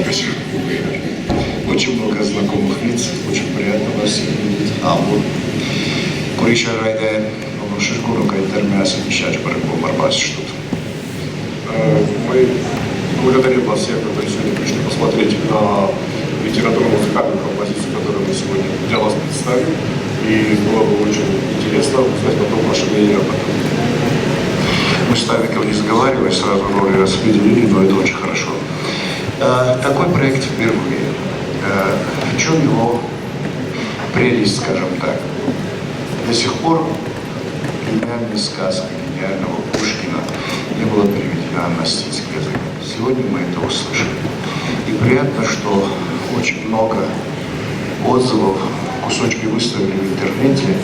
Очень много знакомых лиц, очень приятно вас всех видеть. Абон къуырисӕр райдайӕн ӕхсызгон кӕддӕр мӕ ацы диссаджы бӕрӕгбонмӕ ӕрбацыдыстут. Мы благодарим вас всех, которые сегодня пришли посмотреть на литературно-музыкальную композицию, которую мы сегодня для вас представим. И было бы очень интересно узнать потом ваше мнение об этом. Мы с Тавиком не сговариваясь, сразу роли распределили, но это очень хорошо. Такой проект впервые. В чем его прелесть, скажем так? До сих пор гениальная сказка гениального Пушкина не была переведена на осетинский язык. Сегодня мы это услышали. И приятно, что очень много отзывов, кусочки выставили в интернете.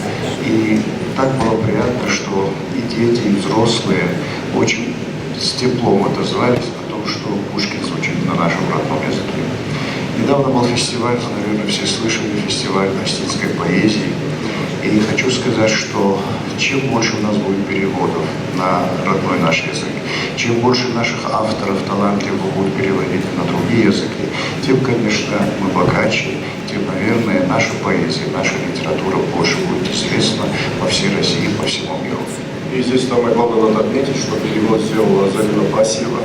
И так было приятно, что и дети, и взрослые очень с теплом отозвались о том, что Пушкин звучит на нашем родном языке. Недавно был фестиваль, наверное, все слышали, фестиваль осетинской поэзии. И хочу сказать, что чем больше у нас будет переводов на родной наш язык, чем больше наших авторов талантливых будут переводить на другие языки, тем, конечно, мы богаче, тем, наверное, наша поэзия, наша литература больше будет известна по всей России, по всему миру. И здесь самое главное надо отметить, что перевод сделала Зарина Пасиева.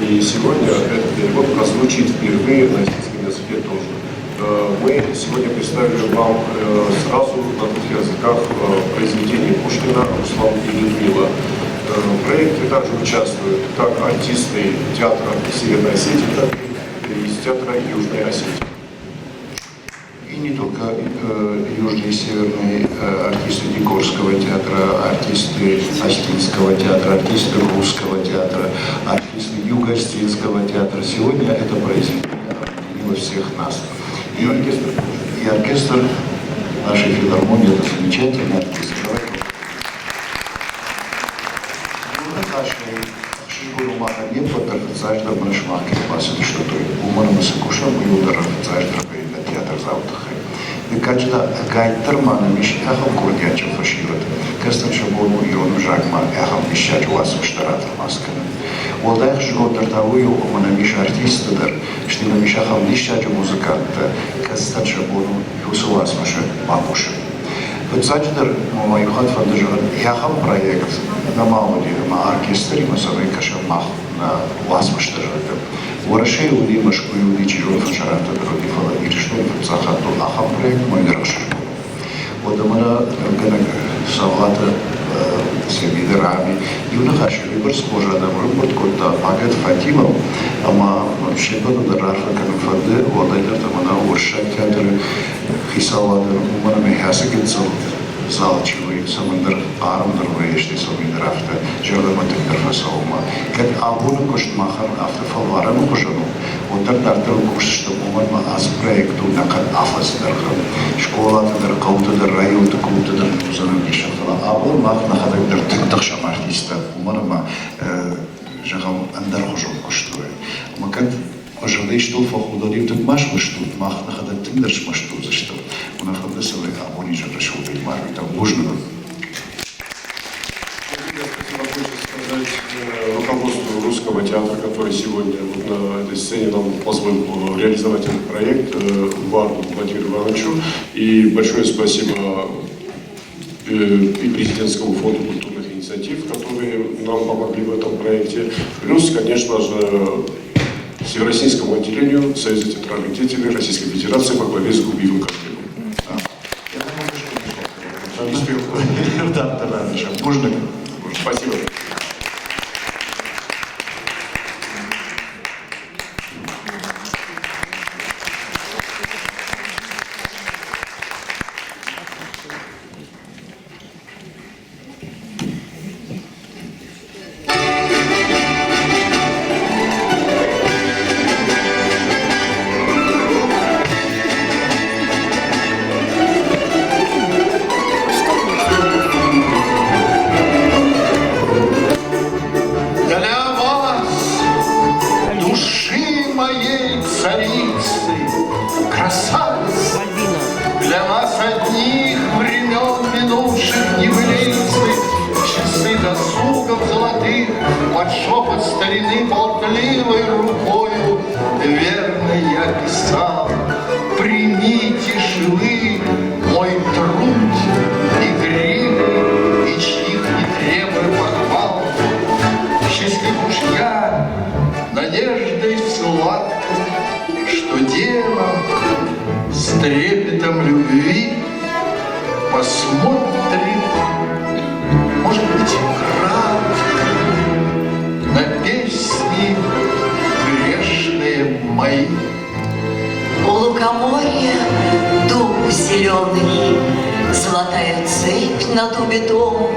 И сегодня этот перевод прозвучит впервые на осетинском языке тоже. Мы сегодня представили вам сразу на двух языках произведение Пушкина «Руслан и Людмила». В проекте также участвуют как артисты театра Северной Осетии, так и из театра Южной Осетии. И не только южные и северные артисты Дигорского театра, артисты Осетинского театра, артисты Русского театра, артисты Юго-Осетинского театра. Сегодня это произведение объединило всех нас. И оркестр. И оркестр нашей филармонии, это замечательный оркестр. Ӕхсызгон у махӕн не ппӕт дӕр фыццаджыдӕр мӕнӕ сымах кӕй бацыдыстут, уый. Уымӕн ӕмӕ цы кусӕм, уый дӕр фыццаджыдӕр вӕййы нӕ театрдзауы тыххӕй. Дыккаджы та ӕгайтдӕр ма нӕм ис ахӕм курдиатджын фӕсивӕд, кӕцытӕн сӕ бон у ирон ӕвзагмӕ ахӕм диссаджы уацмыстӕ ратӕлмац кӕнын. Уӕлдай ӕхсызгондӕр та уый у, ӕмӕ нӕм ис артисттӕ дӕр, стӕй нӕм ис ахӕм диссаджы музыканттӕ, кӕцытӕн сӕ бон у уыцы уацмысы бакусын. Фыццаджыдӕр ма иу хатт фӕнды зӕгъын, ахӕм проект нӕма уыди ӕмӕ оркестримӕ цӕмӕй кӕсӕм мах нӕ уацмыстӕ, зӕгъгӕ. Уӕрӕсейы уыди, Мӕскуыйы уыди, чи зоны, фӕсарӕнты дӕр уыди, фӕлӕ Ирыстоны фыццаг хатт у ахӕм проект, мӕ ныр ӕхсызгон. Уӕдӕ мӕнӕ нывгӕнӕг Сауаты Сергей Рами иу ныхасы уыйбӕрц хорз адӕм ӕрӕмбырд кодта Магӕт Фатимӕ, ӕмӕ се ппӕтӕн дӕр раарфӕ кӕнын фӕнды, уӕлдайдӕр та мӕнӕ Уырыссаг театры хицауады, уымӕн ӕмӕ хӕцы гыццыл зал чи уый, цӕмӕндӕр хъармдӕр вӕййы, стӕй цӕмӕндӕр афтӕ зӕрдӕмӕ тынгдӕр фӕцӕуы ма. Кӕд абоны куыст махӕн афтӕ фӕлварӕны хуызӕн у, уӕддӕр дарддӕр кусдзыстӕм, уымӕн ӕмӕ ацы проект у ӕнӕхъӕн афӕдзы дӕргъы. Скъолаты дӕр, хъӕуты дӕр, районты клубты дӕр уыдзӕн ӕвдисӕн, фӕлӕ абон мах нӕхӕдӕг дӕр тынг тыхсӕм артисттӕ, уымӕн ӕмӕ, зӕгъӕм, ӕндӕрхуызон куыстой. Ӕмӕ кӕд зӕрдӕ истыл фӕхудӕн-иу тынг ма смӕсты ут, мах нӕхӕдӕг тынгдӕр смӕсты уыдзыстӕм. Уымӕн фӕнды, цӕмӕй абон изӕры рӕсугъдӕй ма арвитӕм. Бузныг уын. Я хотела больше сказать руководству русского театра, который сегодня вот на этой сцене нам позволил реализовать этот проект, Варну Владимиру Ивановичу. И большое спасибо и президентскому фонду культурных инициатив, которые нам помогли в этом проекте. Плюс, конечно же, Всероссийскому отделению Союза театральных деятелей Российской Федерации во главе с Губиевым Карпиным. Не успел. Да, да, Бузныг. Спасибо. Для вас, души моей царицы, красавицы, для вас одних времен минувших небылицы, часы досугов золотых, под шепот старины болтливой рукою верные. трепетом любви посмотрит, может быть, кратко, на песни грешные мои. У лукоморья дуб зеленый, Золотая цепь на дубе дом,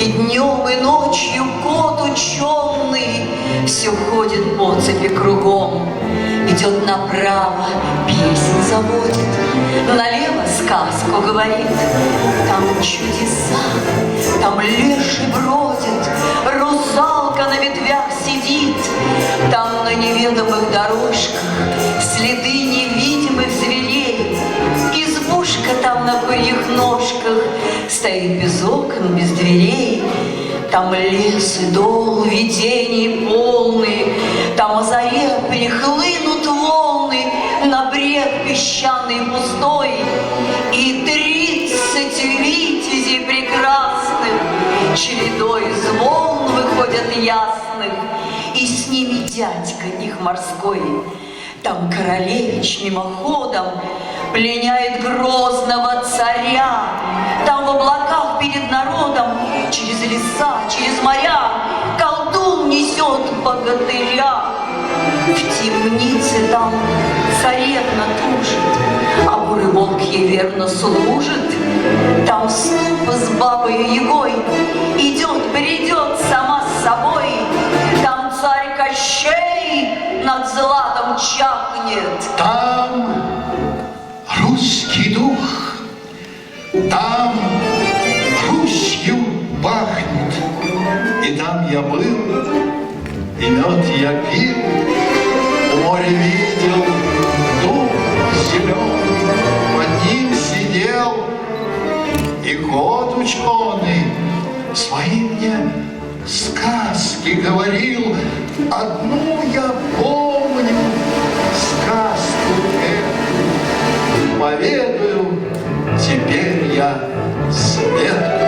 И днем, и ночью кот ученый Все ходит по цепи кругом. Идет направо, песнь заводит, Налево сказку говорит. Там чудеса, там леший бродит, Русалка на ветвях сидит, Там на неведомых дорожках Следы невидимых зверей. Избушка там на курьих ножках Стоит без окон, без дверей. Там лес и дол, видений полный, Там о заре прихлынут волны На брег песчаный пустой, И 30 витязей прекрасных Чередой из волн выходят ясных, И с ними дядька их морской. Там королевич мимоходом пленяет грозного царя. Там в облаках перед народом, через леса, через моря, колдун несет богатыря. В темнице там царевна тужит, а бурый волк ей верно служит. Там ступа с бабою Ягой идет, бредет сама с собой. Там царь Кощей над златом чахнет. Там русский дух, там Русью пахнет. И там я был, и мед я пил, у моря видел дуб зеленый, под ним сидел и кот ученый свои мне сказки говорил. Одну я помню сказку эту, поведаю теперь я свету.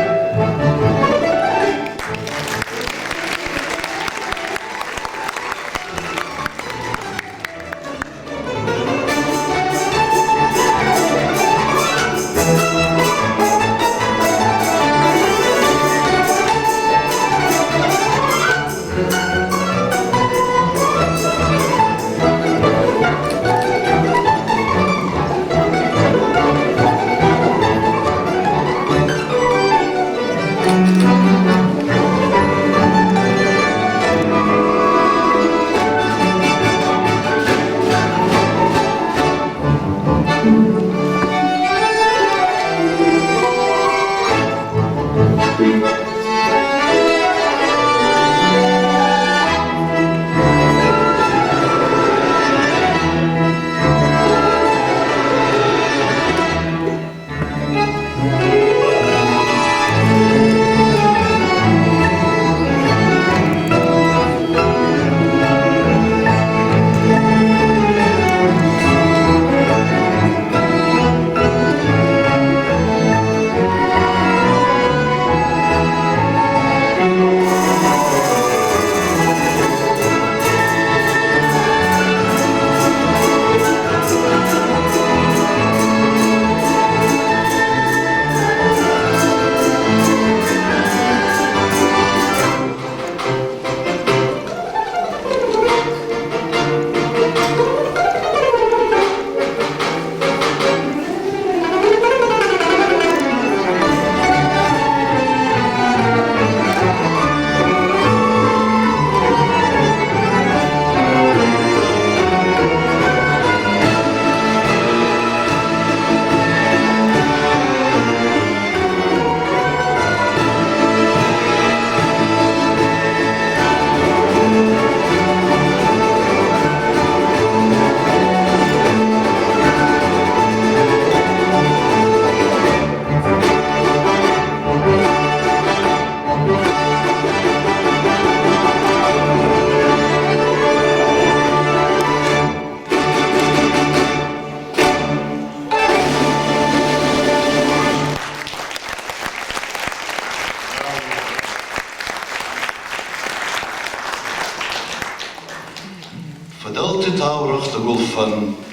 Фыдӕлты таурӕгъты гуылфӕн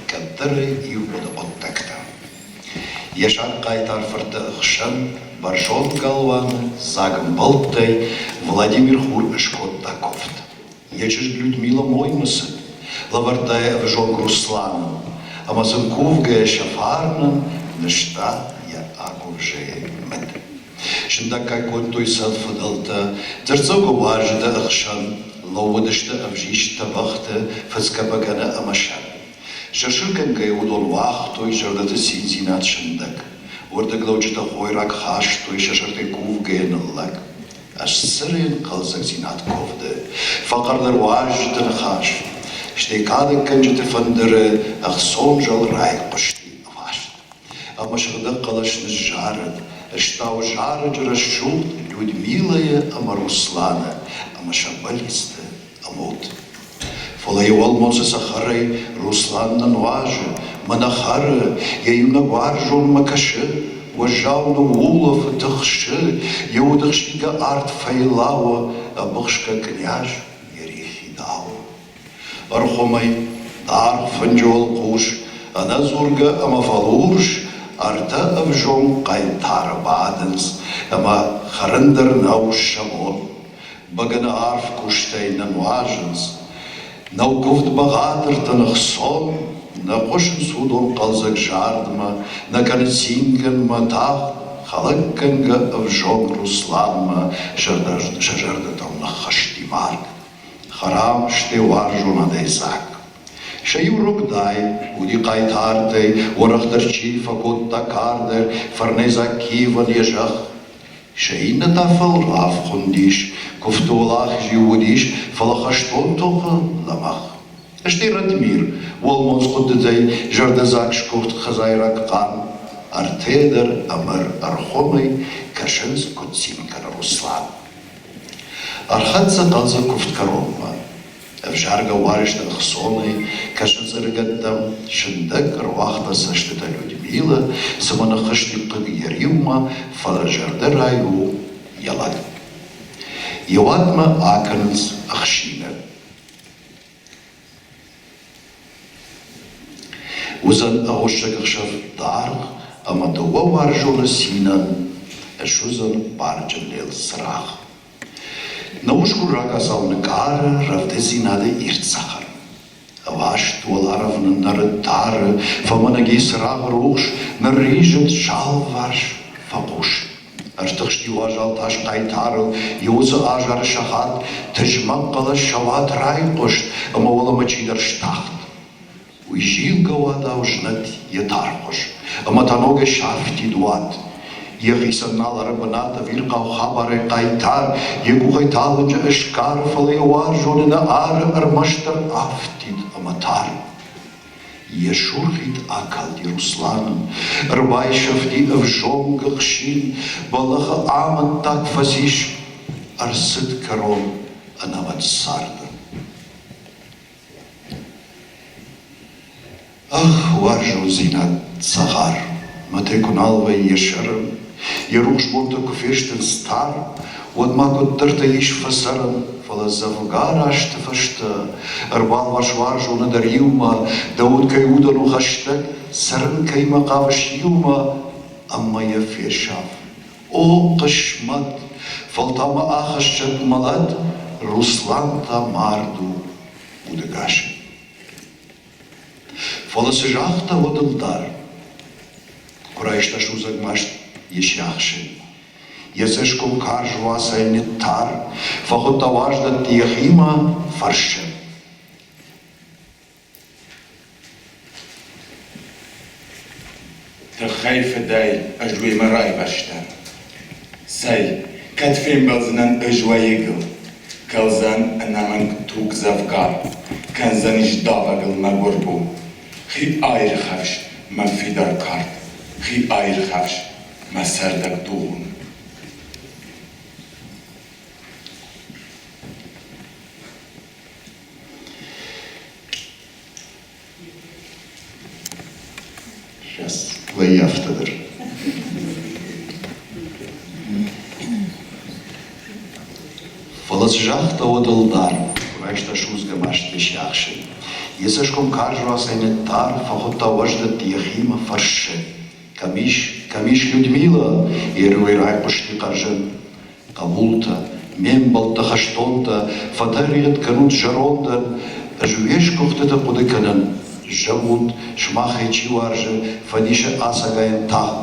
кӕддӕры ивгъуыды хъуыддӕгтӕ. Йӕ саг хъайтар фыртты ӕхсӕн бӕрзонд галуаны дзаг ӕмбӕлттӕй Владимир Хур ыскодта куывд. Йӕ чызг Людмила моймӕ цыд, лӕвӕрдта йӕ ӕвзонг Русланӕн, ӕмӕ сын кувгӕйӕ сӕ фарнӕн нызта йӕ агуывзӕйы мыд. Сындӕггай кодтой сӕ фыдӕлтӕ, дзырддзӕугӕ уазджыты ӕхсӕн лӕууыдысты ӕвзист тӕбӕгъты фыцгӕ бӕгӕны ӕмӕ сӕн. Сырсыргӕнгӕ уыдон уагътой зӕрдӕты циндзинад сындӕг. Уырдыглӕуджытӕ хойраг хастой сӕ сӕртӕй кувгӕйӕ ныллӕг. Ӕсцырен хъӕлдзӕгдзинад куывды, фӕхъӕрдӕр уазджыты ныхас, стӕй кадӕггӕнджыты фӕндыры ӕхцон зӕл райхъуысти ӕваст. Ӕмӕ сыгъдӕг хъӕлӕс ныззарыд, стау зарӕджы рӕсугъд Людмилӕйы ӕмӕ Русланы ӕмӕ сӕ бӕллицты амонд. Фӕлӕ йӕ уӕлмонцы цӕхӕрӕй Руслан нӕ нуазы, мӕ нӕ хӕры, йӕ иунӕг уарзонмӕ кӕсы, уӕззау ныуулӕфы, тыхсы, йӕ удыхсидгӕ арт фӕйлауы, ӕбыхсгӕ къняз йӕ рихи дауы. Ӕрхуымӕй, даргъ фынджы уӕлхъус, ӕнӕдзургӕ ӕмӕ фӕлурс ӕртӕ ӕвзонг хъайтары бадынц, ӕмӕ хӕрын дӕр нӕу сӕ бон. Бӕгӕны арф куыстӕй нӕ нуазынц, Нӕу куывд бӕгъатыртӕн ӕхцон, Нӕ хъуысынц уыдон хъӕлдзӕг зардмӕ, Нӕ кӕны цингӕнмӕ тагъд, Хӕлӕггӕнгӕ ӕвзонг Русланмӕ Сӕ зӕрдӕтӕм ныххызти марг. Хӕрам сты уарзонадӕй дзаг. Сӕ иу рогдӕй, уыди хъайтартӕй, Уӕрӕхдӕр чи фӕкодта кардӕр, Фӕрнӕйдзаг Киевӕн йӕ зӕхх. Сӕ иннӕ та фӕлрав хуындис, куывты уӕлахиз-иу уыдис, фӕлӕ хӕстон тохы лӕмӕгъ. Стӕй Ратмир, уӕлмонц хъуыдытӕй зӕрдӕдзаг сгуыхт хӕдзайраг хъан, ӕртӕ дӕр ӕмыр ӕрхуымӕй кӕсынц, куыд цин кӕны Руслан. Ӕрхӕццӕ хъӕлдзӕг куывд кӕронмӕ. Ӕвзаргӕ уарзт ӕхцонӕй кӕсынц ӕрыгӕттӕм, сындӕг ӕруагъта цӕстытӕ Людмила, цыма ныххызти хъыг йӕ риумӕ, фӕлӕ зӕрдӕрай у йӕ лӕг. Йӕ уатмӕ акӕнынц ӕхсины. Уыдзӕн ӕгъуыссӕг ӕхсӕв даргъ ӕмӕ дыууӕ уарзоны цинӕн ысуыдзӕн барджын лел цырагъ. Нӕ усгур рагацау нкъары рӕвдыдзинады ирд цӕхӕр. Ӕваст уӕларв ныннӕрыд тары, фӕмӕнӕг и цырагъы рухс, нырризыд салварс, фӕхъус. Ӕртыхсти уазал тас хъайтарыл, йӕ уыцы азары сахат тызмӕг хъӕлӕс сӕуат райхъуыст ӕмӕ уӕлӕмӕ чидӕр стахт. Уый зилгӕ уадау знӕт йӕ тархъуыз, ӕмӕ та ногӕй сафтид уат. Йӕхицӕн нал ары бынат ӕвирхъау хабарӕй хъайтар, йӕ къухӕй талынджы ысгары, фӕлӕ йӕ уарзоны нӕ ары ӕрмӕстдӕр афтид ӕмӕ тар. Йӕ сурхид акалди Русланӕн, ӕрбайсӕфти ӕвзонг ӕхсин, бӕлӕгъы амӕттаг фӕцис, ӕрцыд кӕрон ӕнӕмӕт цардӕн. Ах, уарзондзинад цагъар, мӕтӕй куы нал вӕййы сӕрӕн, йӕ рухс бонтӕ куы фестынц тар, уӕд ма куыддӕртӕ ис фӕцӕрӕн, фӕлӕ дзӕвгар азты фӕстӕ ӕрбалвас уарзоны дӕр иумӕ, дӕ уд кӕй удӕн у хӕстӕг, цӕрын кӕимӕ хъавыс иумӕ, ӕмӕ йӕ фесаф. О, хъысмӕт, фӕлтау мӕ ахӕссӕд мӕлӕт, Руслан та мард у удӕгас. Фӕлӕ цы загъта, уӕд ӕлдар? Куы райста судзаг маст йе сиахсы. Йӕ цӕсгом карз уацӕй ныттар, фӕхуыдта уӕздӕтты йӕхимӕ, фӕрсы. Тыххӕй-фыдӕй ӕз уемӕ райвӕзтӕн. Цӕй, кӕд фембӕлдзынӕн ӕз уӕйыгыл, Кӕлдзӕн ӕнӕмӕнг туг дзӕвгар, Кӕндзӕнис давӕгыл мӕгуыр бон. Хи аирхӕфс, мӕ фидар кард, Хи аирхӕфс, мӕ цӕрдӕг дугъон. Сейчас вӕййы афтӕ дӕр. Фӕлӕ цы загъта, уӕд ӕлдар райста судзгӕ маст йе сиахсы. Йӕ цӕсгом карз уацӕй ныттар, фӕхуыдта уӕздӕтты йӕхимӕ, фӕрсы. Кӕм ис, кӕм ис Людмила? Йӕ риуӕй райхъуысти хъӕрзын. Хъӕбултӕ, ме мбӕлттӕ хӕстонтӕ, фӕтӕригъӕд кӕнут зӕрондӕн, ӕз уе сгуыхтыты хъуыды кӕнын. Зӕгъут, сымахӕй чи уарзы, фӕдисы ацагайын тагъд.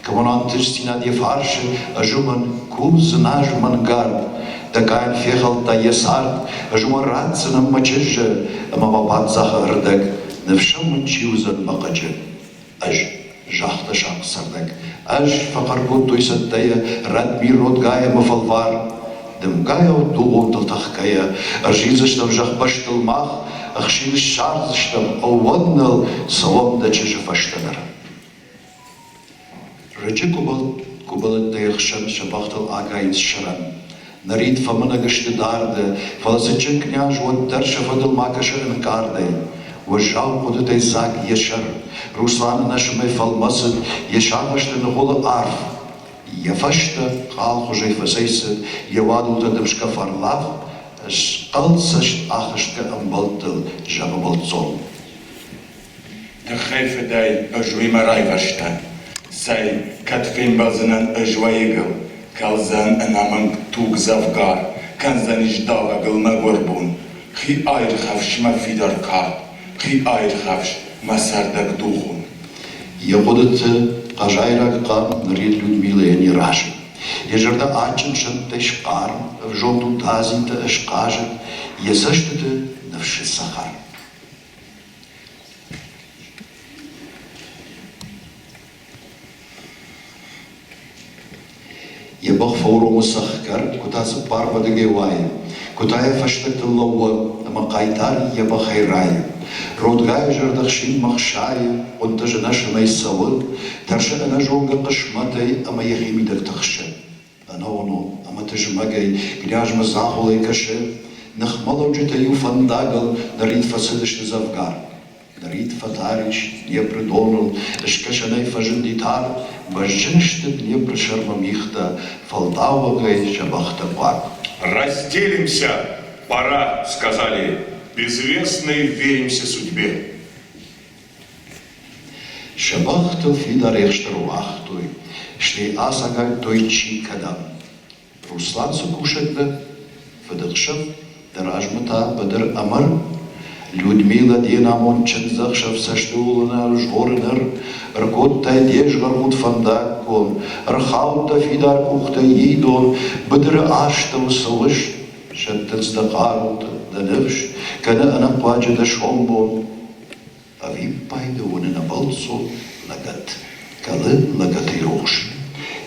Кӕмӕн ӕнтыстдзинад йӕ фарсы, ӕз уымӕн кув дзыназ мӕнгард. Дӕ къайӕн фехӕлдта йӕ цард, ӕз уымӕн ратдзынӕн мӕ чызджы ӕмӕ мӕ паддзахы ӕрдӕг, ныфсӕн мын чи уыдзӕн мӕ хъыджы. Ӕз, загъта сахъ цӕрдӕг, ӕз, фӕхъӕр кодтой цӕттӕйӕ, Радмир родгӕйӕ мӕ фӕлвар. Дымгӕйау дугъонтыл тӕхгӕйӕ, ӕрзилдзыстӕм зӕхбӕстыл мах, ӕхсин ссардзыстӕм, ӕууӕнд ныл, цӕуӕм дӕ чызджы фӕстӕдӕр. Рыджы къуыбылӕттӕй ӕхсӕн сӕ бӕхтыл агайынц сӕрӕн. Нырид фӕмынӕг сты дарды, фӕлӕ цытджын къняз уӕддӕр сӕ фӕдыл ма кӕсы ӕнкъардӕй. Уӕззау хъуыдытӕй дзаг йӕ сӕр. Руслан ӕнӕсымӕй фӕлмӕцыд, йӕ сагъӕсты ныгъуылы арф. Йӕ фӕстӕ хъалхуызӕй фӕцӕйцыд, йӕ уадултӕ дымсгӕ фӕрлӕф, схъӕлцӕст ахызтгӕ ӕмбӕлттыл, зӕгъы бӕлццон. Тыххӕй-фыдӕй ӕз уемӕ райвӕзтӕн. Цӕй, кӕд фембӕлдзынӕн ӕз уӕйыгыл, кӕлдзӕн ӕнӕмӕнг туг дзӕвгар, кӕндзӕнис давӕгыл мӕгуыр бон. Хи аирхӕфс мӕ фидар кард, хи аирхӕфс мӕ цӕрдӕг дугъон. Йӕ хъуыдыты хъазайраг хъарм нырид Людмилӕйӕн йӕ разы. Йӕ зӕрдӕ адджын сӕнттӕй схъарм, ӕвзонгд дадзинтӕ ысхъазыд, йӕ цӕстыты ныфсы цӕхӕр. Йӕ бӕх фӕуромы цӕхгӕр, куы та цыппарвӕдыгӕй уайы, куы та йӕ фӕстӕгтыл лӕууы ӕмӕ хъайтар йӕ бӕхӕй райы. Родгайы зӕрдӕ хсинмӕ хсайы, хъуынтъыз ӕнӕсымӕй цӕуы, тӕрсы ӕнӕзонгӕ хъысмӕтӕй ӕмӕ йӕхимидӕг тыхсы. Ӕнӕуынон ӕмӕ тызмӕгӕй кънязмӕ дзагъуылӕй кӕсы, ныхмӕлӕуджытӕ иу фӕндагыл нырид фӕцыдысты дзӕвгар. Нырид фӕтар ис Днепры доныл, скӕсӕнӕй фӕзынди тар, бӕзджын сты Днепры сӕрмӕ мигътӕ, фӕлдауӕгӕй сӕ бӕхтӕ хъуаг. Разделимся, пора, сказали, безвестной веримся судьбе. Сӕ бӕхтыл фидар ӕхст ӕруагътой, стӕй ацагайдтой чи кӕдӕм. Руслан цы кусӕг дӕ? Фыдыхсӕв, дӕ размӕ та быдыр ӕмыр. Людмила де намонд чындзӕхсӕв цӕстыуылынӕ згъоры ныр. Ӕркодтай де згъӕрхуд фӕндаггон, ӕрхаудта фидар къухтӕй идон, быдыры астӕу цӕуыс, сӕттынц дӕ хъарутӕ, дӕ ныфс, кӕны ӕнӕхъуаджы дӕ сомбон. Ӕвиппайды уыны нӕ бӕлццон лӕгӕт, кӕлы лӕгӕтӕй рухс.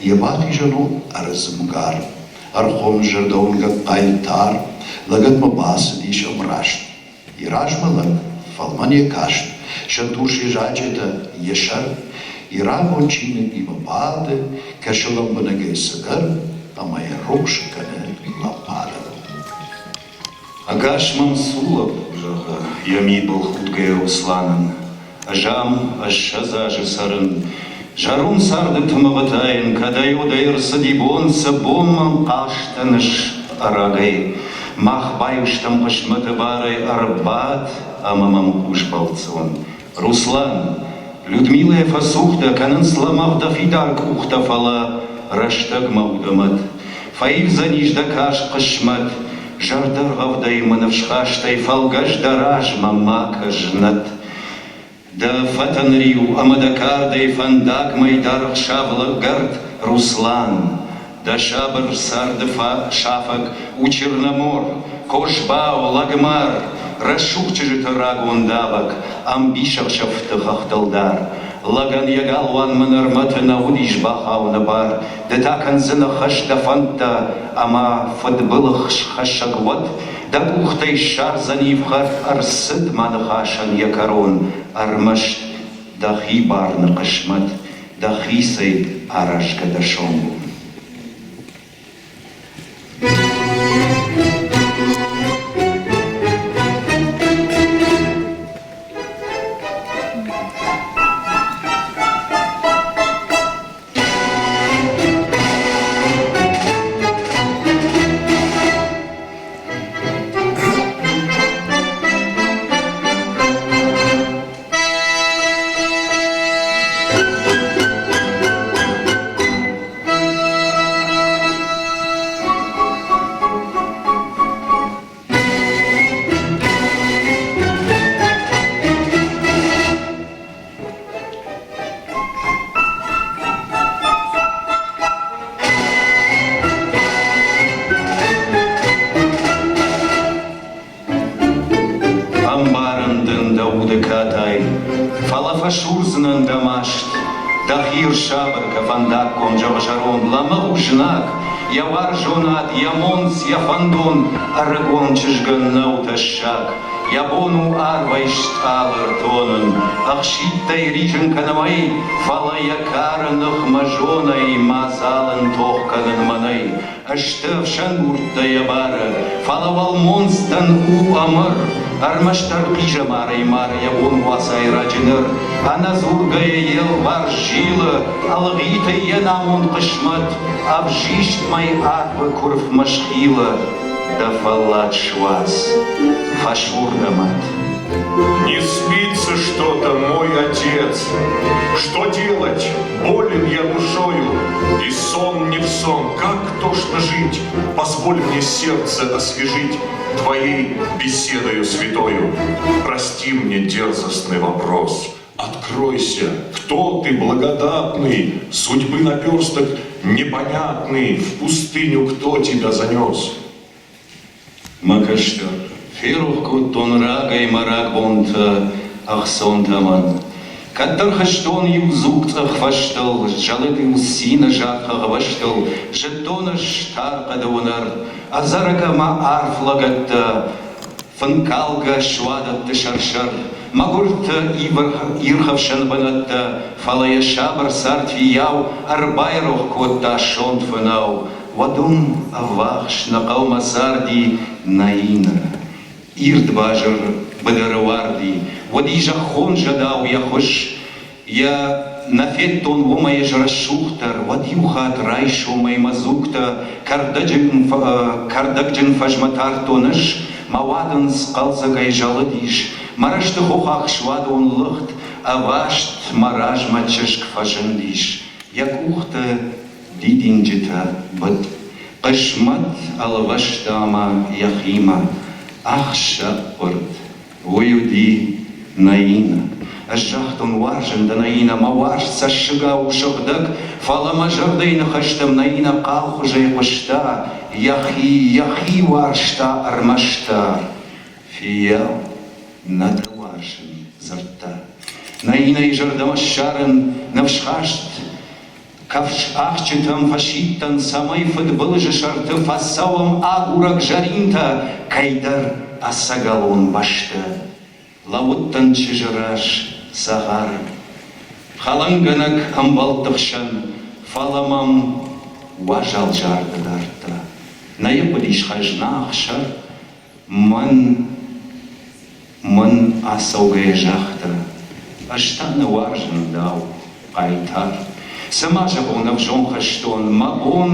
Йӕ бахизӕн у ӕрдзымгар, ӕрхуым зӕрдӕуынгӕг хъайтар, лӕгӕтмӕ бацыдис ӕмраст. Йӕ размӕ лӕг, фӕлмӕн йӕ каст, сӕнтурс йӕ зачъетӕ, йӕ сӕр, йӕ рагон чиныгимӕ бады, кӕсы лӕмбынӕгӕй цыдӕр ӕмӕ йӕ рухс кӕны лампадӕ. Ӕгас мӕм цу, лӕппу, зӕгъы йӕ мидбылхудгӕйӕ Русланӕн. Ӕз ам 20 азы цӕрын. Зӕронд царды тымыгъы тайын, кӕдӕй-уӕдӕй ӕрцыди бон, цы бон мӕм хъазтӕн ӕрагӕй. Мах баиу стӕм хъысмӕты барӕй, ӕрбад ӕмӕ мӕм хъус бӕлццон. Руслан, Людмилӕйӕ фӕцух дӕ, кӕнынц лӕмӕгъ дӕ фидар къухтӕ, фӕлӕ рӕстӕгмӕ у дӕ мӕт. Фӕивдзӕнис дӕ карз хъысмӕт, зӕрдӕргъӕвдӕй мӕ ныфсхастӕй фӕлгӕс дӕ размӕ ма кӕс знӕт. Дӕ фӕтӕн риу ӕмӕ дӕ кардӕй фӕндагмӕ даргъ лӕггӕрд, Руслан, дӕ сабыр царды сафӕг у Черномор, Козбау, лӕгмар, рӕсугъд чызджыты рагон давӕг, ӕмбисӕхсӕвты хӕхтыл дӕр. Лӕгӕн йӕ галуанмӕ нырмӕты нӕ уыдис бахауыны бар, ды та кӕндзынӕ хӕс дӕ фӕндтӕ ӕмӕ фыдбылых схӕссӕг уӕд, дӕ къухтӕй ссардзӕни фхӕрд ӕрцыд мӕ ныхасӕн йӕ кӕрон, ӕрмӕст дӕхи бӕрны хъысмӕт, дӕхицӕй аразгӕ дӕ сомбон. уды катай, Фӕлӕ фӕсурдзынӕн дӕ маст, Дӕхи рсабыр кӕ фӕндаггон, зӕгъы зӕронд, Лӕмӕгъ у знаг, йӕ уарзонад, йӕ монц, йӕ фӕндон Ӕрыгон чызгӕн нӕу тӕссаг. Йӕ бон у арвӕй стъалы ртонын, Ӕхситтӕй ризын кӕны мӕй, Фӕлӕ йӕ кары ныхмӕ зонӕй Мадзалӕн тох кӕнын мӕнӕй. Сты ӕфсӕнгурдтӕ йӕ бары, Фӕлӕ уӕлмонцтӕн у ӕмыр, Ӕрмӕстдӕр хъизӕмарӕй мары Йӕ бон уацайраджы ныр. Ӕнӕдзургӕйӕ йе лварс зилы, Ӕлгъиты йе намонд хъысмӕт, Ӕвзист мӕй арвы куырфмӕ схилы. Дӕ фӕллад суадз, фӕсур дӕ мӕт. Не спится что-то, мой отец. Что делать? Болен я душою, и сон не в сон. Как тошно жить? Позволь мне сердце освежить твоей беседою святою. Прости мне дерзостный вопрос. Откройся, кто ты благодатный, судьбы наперсток непонятный, в пустыню кто тебя занес? Мӕ кӕстӕр, ферох кодтон рагӕй мӕ рагбонтӕ ӕхцонтӕ мӕн. Кӕддӕр хызтон иу дзуг цъӕх фӕзтыл, зӕлыд-иу цины зӕххы гъвӕзтыл, зыдтон ӕз тар хъӕды уынӕр, ӕдзӕрӕг ӕмӕ арф лӕгӕттӕ, фынкалгӕ суадӕтты сӕр-сӕр, мӕгуырты ирхӕфсӕн бынӕттӕ, фӕлӕ йӕ сабыр цард фиййау ӕрбайрох кодта сонт фынау. Уӕд уым ӕввахс нӕ хъӕумӕ царди Наина. Ирд базыр быдыры уарди, уыди зӕххон зӕдау йӕ хуыз. Йӕ нӕ федтон уымӕй ӕз рӕсугъддӕр, уӕд иу хатт райсомӕй мӕ дзугтӕ кӕрдӕгджын фӕзмӕ тардтон ӕз, мӕ уадындз хъӕлдзӕгӕй зӕлыдис, мӕ рӕзты хохаг суадон лыгъд, ӕваст мӕ размӕ чызг фӕзындис, йӕ къухты дидинджытӕ быд. Хъысмӕт ӕлвӕста мӕ йӕхимӕ ӕхсӕвхъуырд. Уый уыди Наина. Ӕз загътон, уарзын дӕ, Наина, мӕ уарзт цӕссыгау у сыгъдӕг, фӕлӕ мӕ зӕрдӕйы ныхӕстӕм Наина хъалхуызӕй хъуыста, йӕхи, йӕхи уарзта ӕрмӕстдӕр. Фиййау, нӕ дӕ уарзын, дзырдта. Наинайы зӕрдӕмӕ ссарын ныфсхаст Кӕфсахджытӕм фӕсидтӕн, цӕмӕй фыдбылызы сӕрты фӕцӕуӕм агурӕг зӕринтӕ кӕйдӕр ӕцӕгӕлон бӕсты. Лӕууыдтӕн чызджы раз цагъары. Хӕлӕнгӕнӕг ӕмбӕлтты хсӕн, фӕлӕ мӕм уазал зӕрдӕ дардта. Нӕ йӕ хъуыдис хӕзна ӕхсӕр, Мӕн, мӕн ацӕугӕйӕ загъта, ӕз та нӕ уарзын дӕу, хъайтар. Цӕмӕ зӕгъон ӕвзонг хӕстон, мӕ бон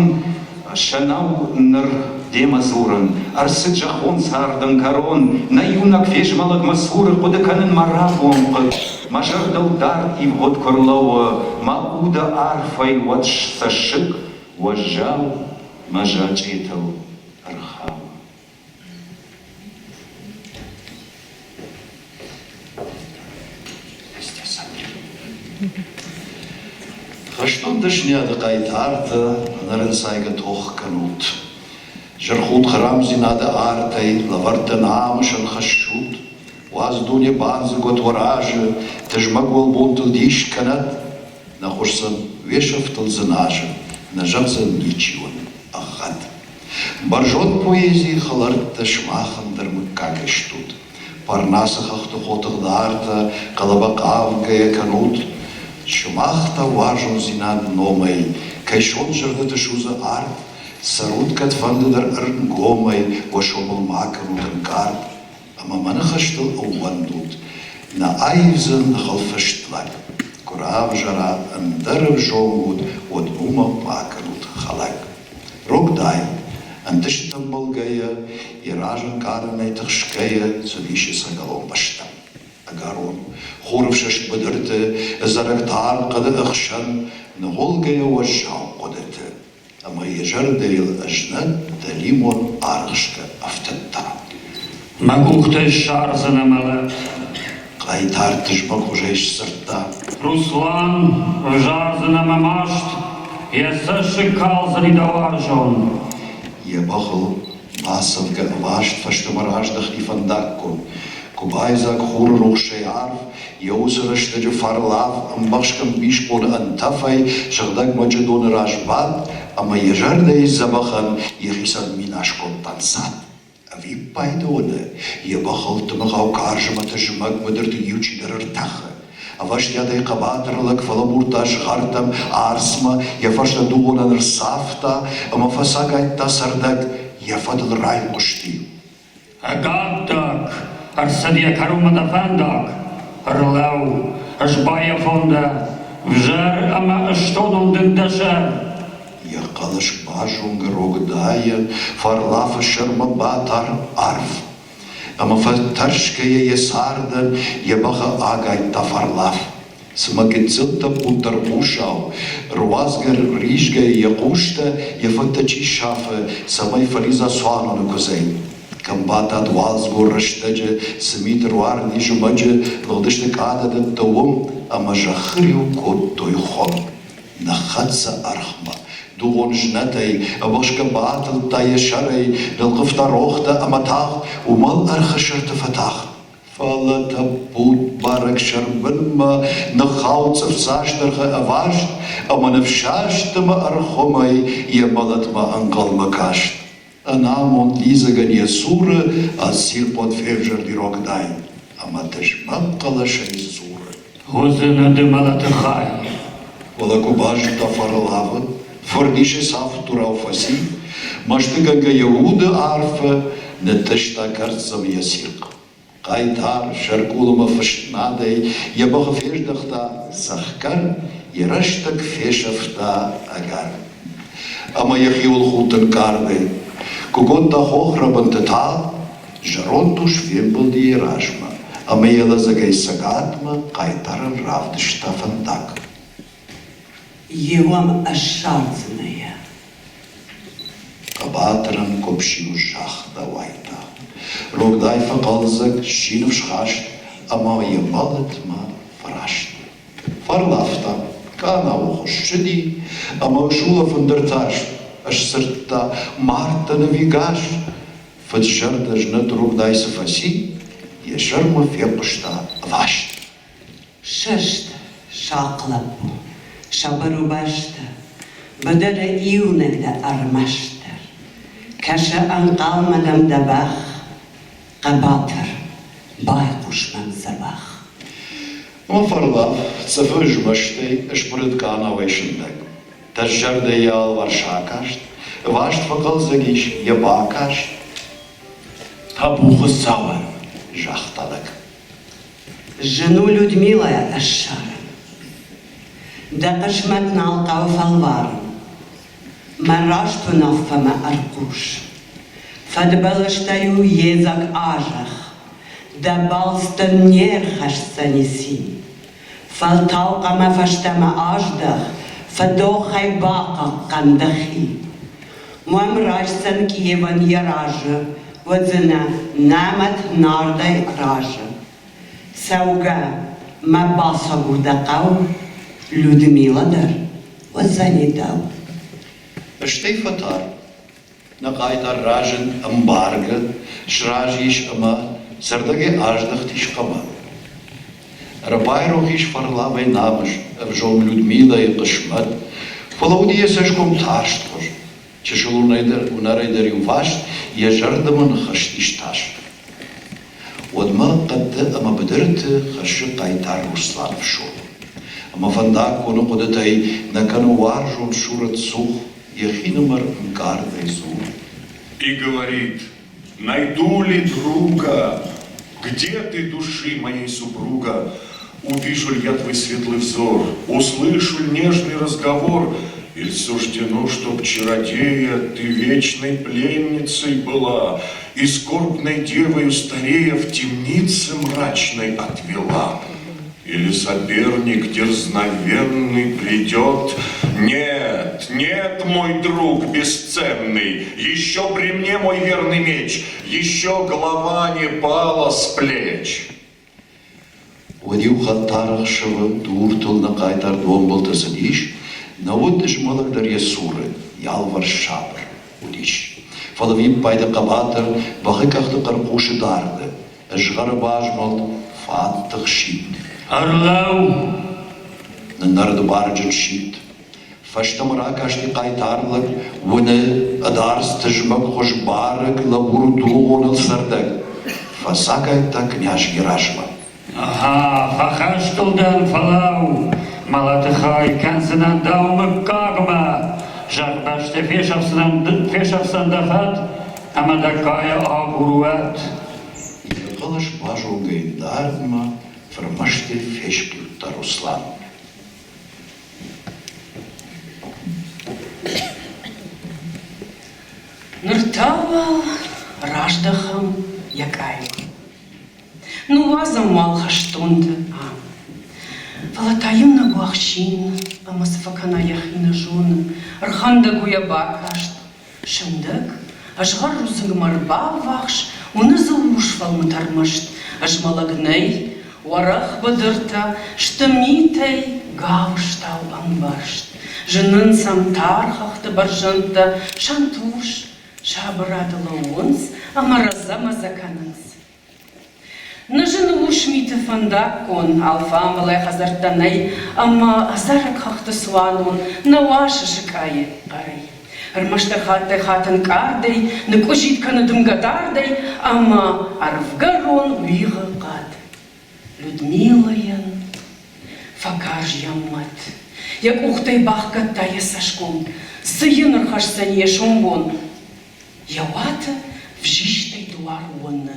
сӕ нӕу ныр демӕ дзурын. Ӕрцыд зӕххон цардӕн кӕрон, нӕ иунӕг фезмӕлӕг мӕ цуры хъуыды кӕнын мӕ рагон хъыг. Мӕ зӕрдыл дард ивгъуыд куы рлӕууы, мӕ уды арфӕй уӕд цӕссыг уӕззау мӕ зачъетыл ӕрхауы. Хӕстон дӕсныйады хъайтартӕ ӕнӕрынцайгӕ тох кӕнут. Зӕрхуд хӕрамдзинады артӕй лӕвӕрттӕ намысӕн хӕссут. Уадз дуне бандзыг уӕд уӕ разы, тызмӕг уӕлбонтыл дис кӕнӕд. Нӕ хуысдзӕн уе сӕфтыл дзыназын, нӕ зӕгъдзӕн ничи уын ӕгъгъӕд. Бӕрзонд поэзийы хӕлӕрттӕ сымахӕн дӕр мыггагӕй стут. Парнасы хӕхты хотыхдартӕ хъӕлӕба хъавгӕйӕ кӕнут. Сымах та уарзондзинад номӕй, кӕй сонт зӕрдӕты судзы арт, цӕрут кӕдфӕндыдӕр ӕргомӕй, уӕ сомыл ма кӕнут ӕнкъард. Ӕмӕ мӕ ныхӕстыл ӕууӕндут, нӕ аивдзӕн хӕлфыст лӕг. Куы равзӕра ӕндӕр ӕвзонг уд, уӕд уымӕ ма кӕнут хӕлӕг. Рогдӕй, ӕнтыстытӕ ӕмбӕлгӕйӕ, йӕ разӕнкъарӕнӕй тыхсгӕйӕ цыдис ӕцӕгӕлон бӕстӕм. Ӕгӕрон, хурыфсӕст быдырты, ӕдзӕрӕг тар хъӕды ӕхсӕн, ныгъуылгӕйӕ уӕззау хъуыдыты, ӕмӕ йӕ зӕрдӕйыл ӕзнӕт дӕлимон архсгӕ ӕфтыдта. Мӕ къухтӕй ссардзынӕ мӕлӕт. Хъайтар тызмӕгхуызӕй сдзырдта. Руслан, ӕвзардзынӕ мӕ маст, йӕ цӕссыг калдзӕни дӕ уарзон. Йӕ бӕхыл бацӕвгӕ ӕваст фӕстӕмӕ раздӕхти фӕндаггон. Куы байдзаг хуры рухсӕй арв, йӕ уыцы рӕстӕджы Фарлав ӕмбӕхсгӕ ӕмбисбоны ӕнтӕфӕй сыгъдӕг Мӕджыдоны раз бадт ӕмӕ йӕ зӕрдӕйы дзӕбӕхӕн йӕхицӕн минас кодта ӕнцад. Ӕвиппайды уыны, йӕ бӕхыл тымыгъау карз ӕмӕ тызмӕг быдырты иу чидӕр ӕртӕхы. Ӕвӕстиатӕй хъӕбатыр лӕг фӕлӕбурдта згъӕртӕм, арцмӕ, йӕ фӕстӕ дугъонӕн ӕрцавта ӕмӕ фӕцагайдта цӕрдӕг, йӕ фӕдыл райхъуысти. Ӕгаддаг, ӕрцыд йӕ кӕронмӕ дӕ фӕндаг, ӕрлӕуу, ӕз баййафон дӕ, взӕр ӕмӕ ыстонон дын дӕ сӕр. Йӕ хъӕлӕс базонгӕ рогдӕйӕ, Фарлафы сӕрмӕ батар арв. Ӕмӕ фӕтӕрсгӕйӕ йӕ цардӕн йӕ бӕхы агайдта Фарлаф. Цыма гыццыл тӕппуддӕр хъусау, руадзгӕ ризгӕйӕ йӕ хъустӕ, йӕ фӕдтӕ чи сафы, цӕмӕй фӕлидза цуаноны куыдзӕй. Кӕм батад уалдзыгон рӕстӕджы, цы мит ӕруарыди зымӕджы, лыгъдысты къададӕттӕ уым ӕмӕ зӕххы риу кодтой хуым. Ныххӕццӕ ӕрхмӕ, дугъон знӕтӕй, ӕбыхсгӕ батылдта йӕ сӕрӕй, нылхъывта рохтӕ ӕмӕ тагъд уымӕл ӕрхы сӕрты фӕтахт. Фӕлӕ тӕппуд барӕг сӕрбынмӕ ныххауд цъыфдзастӕрхы ӕваст ӕмӕ ныфсаст ӕмӕ ӕрхуымӕй йӕ мӕлӕтмӕ ӕнхъӕлмӕ каст. Ӕнамонд лидзӕгӕн йӕ цуры ӕцирхъуыд февзӕрди рогдӕй ӕмӕ тызмӕг хъӕлӕсӕй дзуры. Уыдзынӕ ды мӕлӕты хай. Фӕлӕ куы базыдта Фарлавы, фырдисы цавддурау фӕци, мӕстыгӕнгӕ йӕ уды арфы ныттыста кӕрддзӕм йӕ цирхъ. Хъайтар сӕркъулмӕ фыстнадӕй йӕ бӕхы фездӕхта цӕхгӕр, йӕ рӕстӕг фесӕфта ӕгӕр. Ӕмӕ йӕхиуыл худт ӕнкъардӕй. Куы кодта хохрӕбынты тагъд, зӕронд ус фембӕлди йӕ размӕ ӕмӕ йӕ лӕдзӕгӕй цӕгатмӕ хъайтарӕн равдыста фӕндаг. Еуӕм ӕссардзынӕ йӕ. Хъӕбатырӕн къуыпсиу загъта уайтагъд. Рогдӕй фӕхъӕлдзӕг, сси ныфсхаст ӕмӕ йӕ мӕлӕтмӕ фӕраст. Фӕрлафта, къанауы хуыссыди ӕмӕ сулӕфын дӕр тарст, сдзырдта, мардтӕн ӕви гас? Фыд-зӕрдӕ знӕт рогдӕй цы фӕци, йӕ сӕрмӕ фехъуыста ӕваст. Сыст, сахъ лӕппу, сабыр у бӕстӕ, Быдыры иунӕг дӕ ӕрмӕстдӕр. Кӕсы ӕнхъӕлмӕ дӕм дӕ бӕх, Хъӕбатыр, байхъус мӕм дзӕбӕх. Ӕмӕ Фарлаф цъыфы змӕстӕй ысбырыд къанауӕй сындӕг. Тӕззӕрдӕ йӕ алыварс акаст, ӕваст фӕхъӕлдзӕг ис йӕ бакаст. Табу Хуыцауӕн, загъта лӕг. Зын у Людмилӕ ӕссарын. Дӕ хъысмӕт нал хъӕуы фӕлварын. Мӕ раст уынаффӕмӕ ӕрхъус. Фӕдбӕлӕстӕй-иу йедзаг азӕх. Дӕ балц дын не рхӕсдзӕни цин. Фӕлтау хъӕмӕ фӕстӕмӕ аздӕх, фыдохӕй бахъахъхъӕн дӕхи. Мӕм райсдзӕн Киевӕн йӕ разы, уыдзынӕ нӕмӕт нардӕй разы. Цӕугӕ, мӕ бацагур дӕ хъӕу, Людмила дӕр уыдзӕни дӕу. Стӕй фӕтар. Нӕ хъайтар разынд ӕмбаргӕ, сразы ис ӕмӕ цӕрдӕгӕй аздӕхтис хъӕмӕ. Ӕрбайрох ис Фарлавӕй намыс, ӕвзонг Людмилӕйы хъысмӕт, фӕлӕ уыди йӕ цӕсгом тарстхуыз. Чысыл уынӕрӕй дӕр иуварс йӕ зӕрдӕмӕ ныххызтис тас. Уӕдмӕ хъӕдты ӕмӕ быдырты хӕссы хъайтар Руслан ӕфсон. Ӕмӕ фӕндаггоны хъуыдытӕй нӕ кӕны уарзон сурӕт цух, йӕхинымӕр ӕнкъардӕй дзуры. И говорит, найду ли друга, где ты, души моей супруга, увижу ли я твой светлый взор, услышу ли нежный разговор, или суждено, чтоб чародея ты вечной пленницей была и скорбной девою старея в темнице мрачной отвела? Или соперник дерзновенный придет? Нет, нет, мой друг бесценный, еще при мне мой верный меч, еще голова не пала с плеч. Уӕд-иу хатт ӕхсӕвы дуртыл нӕ хъайтар донбылты цыдис, нӕ уыд змӕлӕг дӕр йӕ цуры, йӕ алыварс сабыр уыдис. Фӕлӕ виппайды хъӕбатыр бӕхы къӕхты хъӕр хъусы дарды. Ызгъӕры базмӕлд фӕттых сидт. Ӕрлӕуу! Ныннӕрыд барджын сидт. Фӕстӕмӕ ракасти хъайтар лӕг, уыны ӕдарц тызмӕгхуыз барӕг лӕбуры дугъоныл цӕрдӕг. Фӕцагайдта къняз йӕ размӕ. Аха, фӕхӕстыл дӕн, фӕлӕуу, мӕлӕты хай кӕндзынӕн дӕу мыггагмӕ, зӕгъбӕсты фесӕфдзынӕн, фесӕфдзӕн дӕ фӕд ӕмӕ дӕ кайы агур уӕд. Йӕ хъӕлӕс базонгӕ йын дардмӕ фырмӕстӕй фесхъиудта Руслан. Ныр та уал раздӕхӕм йӕ къаймӕ. Ныууадзӕм уал хӕстонты ам. Фӕлӕ та иунӕг уӕхсин ӕмӕ цы фӕкӕна йӕхи нӕ зоны, ӕрхӕндӕг у йӕ бакаст. Сындӕг, ӕзгъӕр рудзынгмӕ ӕрбаввахс, уыны дзы урс фӕлмытӕ ӕрмӕст, ӕзмӕлӕг нӕй, уӕрӕх быдыртӕ сты митӕй гауызтау ӕмбӕрзт. Зынынц ӕм тар хӕхты бӕрзӕндтӕ, сӕнтурс, сабырады лӕууынц ӕмӕ рӕзӕ-мӕзӕ кӕнынц. Нӕ зыны урс миты фӕндаггон, алфамбылай хӕдзӕрттӕ нӕй ӕмӕ ӕдзӕрӕг хӕхты цуанон нӕ уасы сыкъайы хъӕрӕй. Ӕрмӕстдӕр хаттӕй-хатт ӕнкъардӕй ныкъуыззитт кӕны дымгӕ дардӕй ӕмӕ ӕрвгӕрон уигъы хъӕд. Людмилӕйӕн фӕкарз йӕ мӕт. Йӕ къухтӕй бахгӕдта йӕ цӕсгом. Цы йын ӕрхӕсдзӕни йӕ сомбон? Йӕ уаты взистӕй дуар уыны.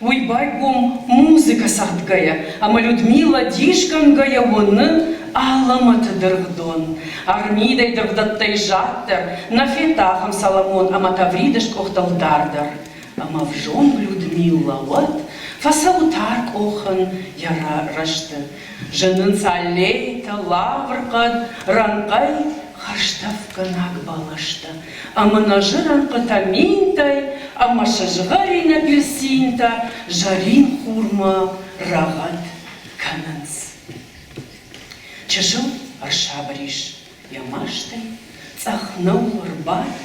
Уый байгом музыкӕ цӕгъдгӕйӕ, ӕмӕ Людмила дисгӕнгӕйӕ уыны алӕмӕты дыргъдон. Армидӕй дыргъдӕттӕй заддӕр нӕ федта ахӕм Соломон ӕмӕ Тавриды скъуыхтыл дардӕр. Ӕмӕ взонг Людмила уӕд фӕцӕуы тар къохӕн йӕ рӕзты. Зынынц аллейтӕ, лаврхъӕд, рӕнхъӕй хӕрзтӕфгӕнаг бӕлӕстӕ. Ӕмӕ нӕзы рӕнхъытӕ минтӕй ӕмӕ сызгъӕрин апельсинтӕ зӕрин хурмӕ рӕгъӕд кӕнынц. Чысыл ӕрсабыр ис йӕ мастӕй, цъӕх нӕуу ӕрбадт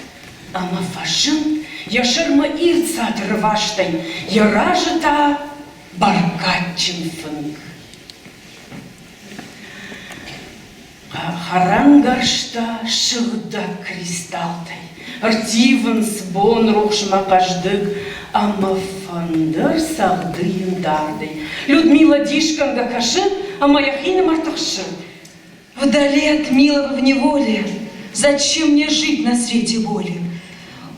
ӕмӕ фӕзынд йӕ сӕрмӕ ирд цатыры вастӕй, йӕ разы та бӕркадджын фынг. Хӕрӕнгӕрзтӕ сыгъдӕг кристаллтӕй ӕрттивынц бонрухсмӕ хъӕздыг ӕмӕ фӕндыр цӕгъды йын дардӕй. Людмила дисгӕнгӕ кӕсы ӕмӕ йӕхинымӕр тыхсы. Вдали от милого в неволе, Зачем мне жить на свете боли?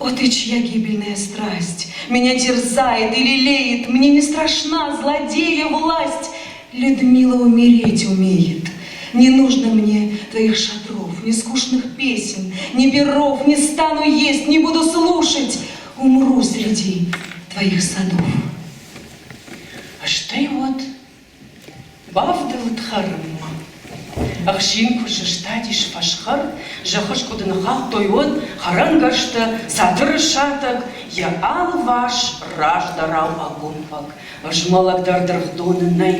О, ты, чья гибельная страсть Меня терзает и лелеет, Мне не страшна злодея власть, Людмила умереть умеет. Не нужно мне твоих шатров, ни скучных песен, ни перов, не стану есть, не буду слушать, умру среди твоих садов. Стӕй уӕд Бавдӕлд хӕрынмӕ. Ӕхсин куы сыстадис фӕсхӕр, зӕххы скъуыды ныххаудтой, уӕд хӕрӕнгӕрзтӕ, цатыры сатӕг, йӕ алыварс раздӕрау ӕгомпӕг, змӕлӕг дӕр дыргъдоны нӕй.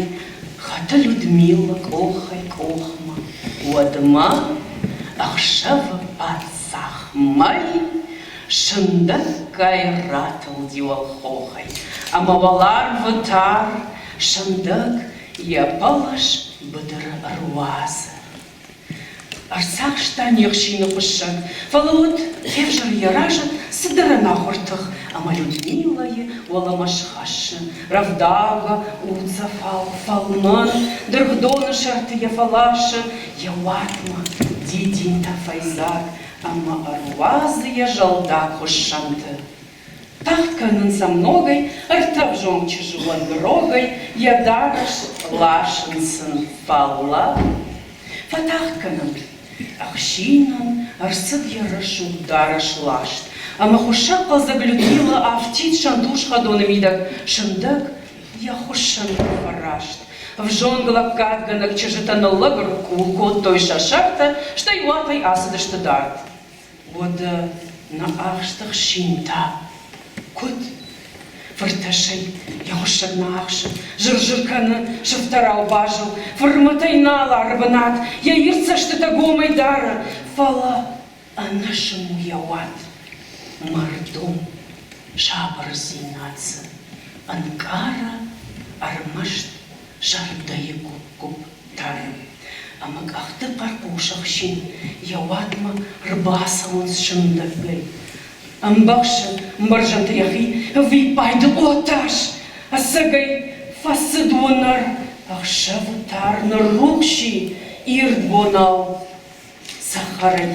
Хӕты Людмила къохӕй-къохмӕ. Уӕдмӕ ӕхсӕвы паддзах мӕй сындӕггай ратылди уӕлхохӕй ӕмӕ уӕларвы тар сындӕг йӕ хъӕлӕс быдыры ӕруадзы. Ӕрцахста не хсины хуыссӕг, фӕлӕ уӕд февзӕры йӕ разы цыдӕр ӕнахуыр тых ӕмӕ Людмилӕйы уӕлӕмӕ схӕссы, рӕвдаугӕ уддзӕфау фӕлмӕн дыргъдоны сӕрты йӕ фӕласы йӕ уатмӕ дидинтӕ фӕйдзаг ӕмӕ ӕруадзы йӕ зӕлдаг хуыссӕнты. Тагъд кӕнынц ӕм ногӕй ӕртӕ взонг чызджы уӕнгрогӕй йӕ дарӕс ласынц ын, фӕлӕ фӕтагъд кӕнӕнт. Ӕхсинӕн ӕрцыд йӕ рӕсугъд дарӕс ласт, ӕмӕ хуыссӕгхъӕлдзӕг Людмила афтид сӕнтурс хӕдоны мидӕг сындӕг йӕ хуыссӕнмӕ фӕраст. Ӕвзонг лӕггадгӕнӕг чызджытӕ ныллӕг ӕркъул кодтой сӕ сӕртӕ, стӕй уатӕй ацыдысты дард. Уӕдӕ нӕ ахсты хсин та куыд? Фыртӕссӕй йӕ хуыссӕг нӕ ахсы, зыр-зыр кӕны, сыфтӕрау базыл, фырмӕтӕй нал ары бынат, йӕ ирд цӕстытӕ гомӕй дары, фӕлӕ ӕнӕсым у йӕ уат. Мӕрдон сабырдзинад дзы. Ӕнкъары ӕрмӕст зӕрдӕйы гуыпп-гуыпп тары. Ӕмӕ къӕхты хъӕр хъусы хсин йӕ уатмӕ рбацӕуынц сындӕггай. Ӕмбӕхсы мбӕрзӕнты йӕхи ӕвиппайды о тас! Ӕцӕгӕй фӕцыд уынӕр, ӕхсӕвы тар ныррухс и ирд бонау цӕхӕрӕй.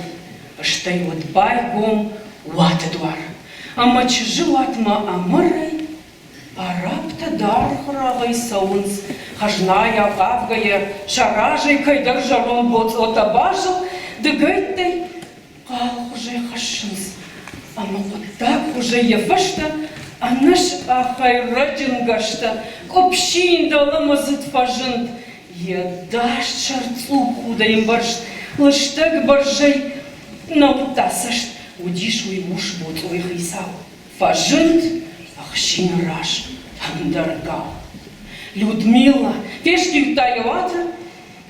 Стӕй уӕд байгом уаты дуар, ӕмӕ чызджы уатмӕ ӕмырӕй Арабтӕ даргъ рагъӕй цӕуынц, хӕзнайӕ хъавгӕйӕ, сӕ разӕй кӕйдӕр зӕронд боцъотӕ базыл дыгӕйттӕй хъалхуызӕй хӕссынц ӕмӕ хъуыддагхуызӕй йӕ фӕстӕ ӕнӕсъахӕй рӕджынгӕстӕ къуыпсин дӕлӕмӕдзыд фӕзынд, йӕ даст сӕр цъупп худӕй ӕмбӕрзт, лыстӕг бӕрзӕй нӕ уыдта цӕст, уыдис уый урс боцъойы хицау. Фӕзынд ӕхсины раз ӕндӕргау. Людмила фесхъиудта йӕ уаты,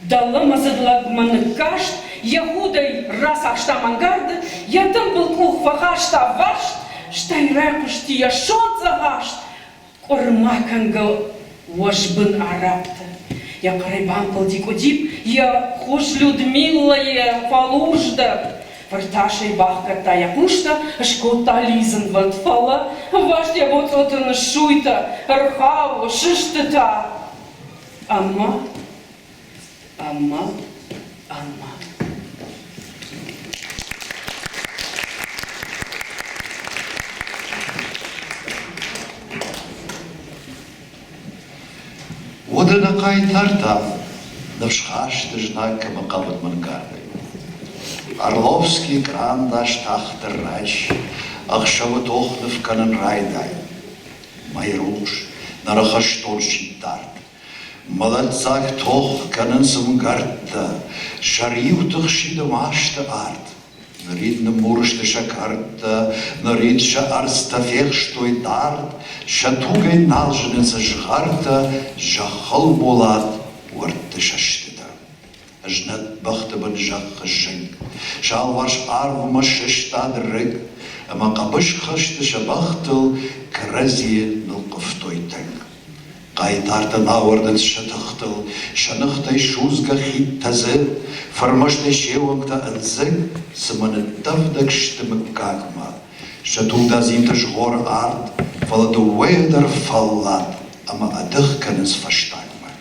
дӕлӕмӕдзыд лӕгмӕ ныккаст, йӕ худӕй рацахста мӕнгарды, йӕ тымбыл къух фӕхаста ӕвваст, стӕй райхъуысти йӕ сонт-дзӕгъӕст, къуырма кӕнгӕ уӕзбын арабты. Йӕ хъӕрӕй бампылди къуыдипп, йӕ хуыз Людмилайы фӕлурсдӕр. Фыртасӕй бахгӕдта йӕ хъустӕ, скодта лидзынвӕнд, фӕлӕ ӕваст йӕ боцъоты ныссуйтӕ, ӕрхауы, сыстытӕ. Ӕмӕ, ӕмӕ, ӕмӕ. Уӕдӕ нӕ хъайтартӕ ныфсхаст знаг кӕмӕ хъавыд мӕнгардӕй. Орловский кърандас тагъддӕр райс, ӕхсӕвы тох ныв кӕнын райдай. Мӕйрухс, нӕ рахӕстон сидт дард. Мӕлӕтдзаг тох кӕнынц ӕмгӕрттӕ, сӕ риуты хсиды масты арт. Нырид ныммур сты сӕ кӕрдтӕ, нырид сӕ ӕрдзтӕ фехстой дард, сӕ тугӕй нал зынынц згъӕртӕ, зӕххыл болат уӕртты сӕстытӕ. Ӕзнӕт бӕхты бын зӕххы зынг, сӕ алыварс арвмӕ сыстад рыг, ӕмӕ хъӕбысхӕсты сӕ бӕхтыл кӕрӕдзийы нылхъывтой тынг. Хъайтартӕ нӕ ауӕрдынц сӕ тыхтыл, сӕ ныхтӕй судзгӕ хид тӕдзы, фырмӕстӕй се уӕнгтӕ ӕндзыг, цыма ныддӕвдӕг сты мыггагмӕ. Сӕ тугдадзинты згъоры арт, фӕлӕ дыууӕйӕ дӕр фӕллад ӕмӕ ӕдых кӕнынц фӕстагмӕ.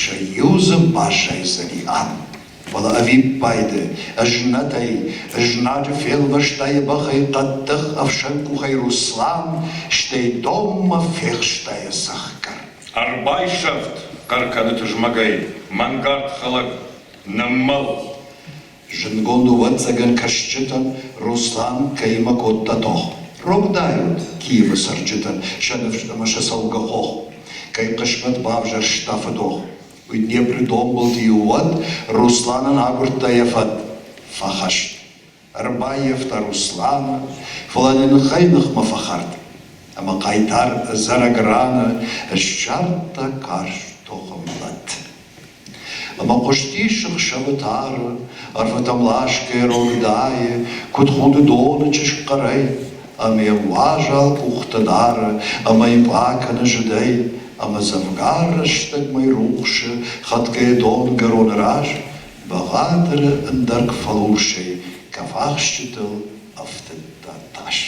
Сӕ иу дзы баззайдзӕни ам. Фӕлӕ ӕвиппайды, ӕзнӕтӕй, знаджы фелвӕста йӕ бӕхӕй хъӕддых ӕфсӕнкъухӕй Руслан, стӕй донмӕ фехста йӕ цӕхгӕр. Ӕрбайсӕфт, хъӕр кӕны тызмӕгӕй, мӕнгард хӕлӕг, ныммӕл! Зындгонд ӕвӕццӕгӕн кӕсджытӕн Руслан кӕимӕ кодта тох. Рогдӕр уыд Киевы цӕрджытӕн сӕ ныфс ӕмӕ сӕ цӕугӕ хох, кӕй хъысмӕт бавзӕрста фыдох. Уый Днепры донбылты-иу уӕд Русланӕн агуырдта йӕ фӕд. Фӕхӕст. Ӕрбаййӕфта Русланы, фӕлӕ йӕ ныхӕй-ныхмӕ фӕхӕрд. Ӕмӕ хъайтар ӕдзӕрӕг раны ссардта карз тохы мӕлӕт. Ӕмӕ хъуыстис ӕхсӕвы тары, ӕрфытӕм ласгӕ рогдӕйы, куыд худы доны чызг хъӕрӕй, ӕмӕ йӕм уазал къухтӕ дары, ӕмӕ йын пъа кӕны зыдӕй, ӕмӕ дзӕвгар рӕстӕгмӕ рухсы хатгӕ донгӕроны раз бӕгъатыры ӕндӕрг фӕлурсӕй кӕфахсджытыл ӕфтыдта тас.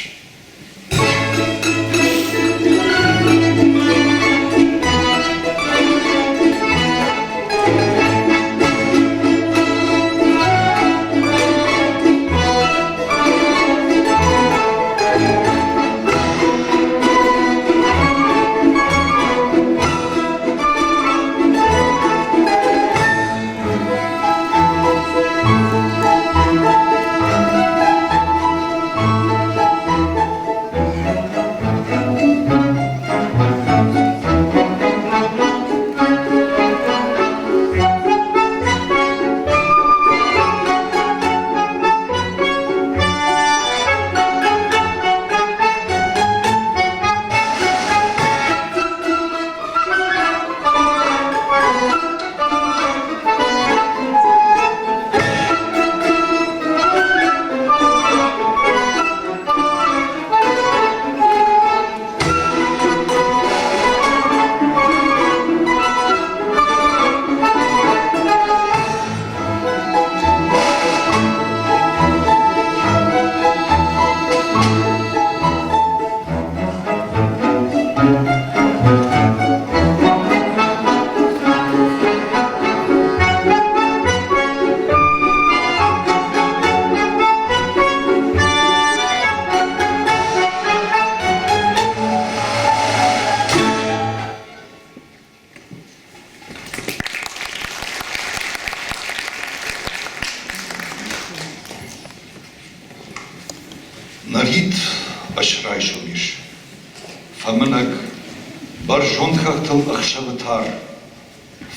Цӕстытыл ӕхсӕвы тар,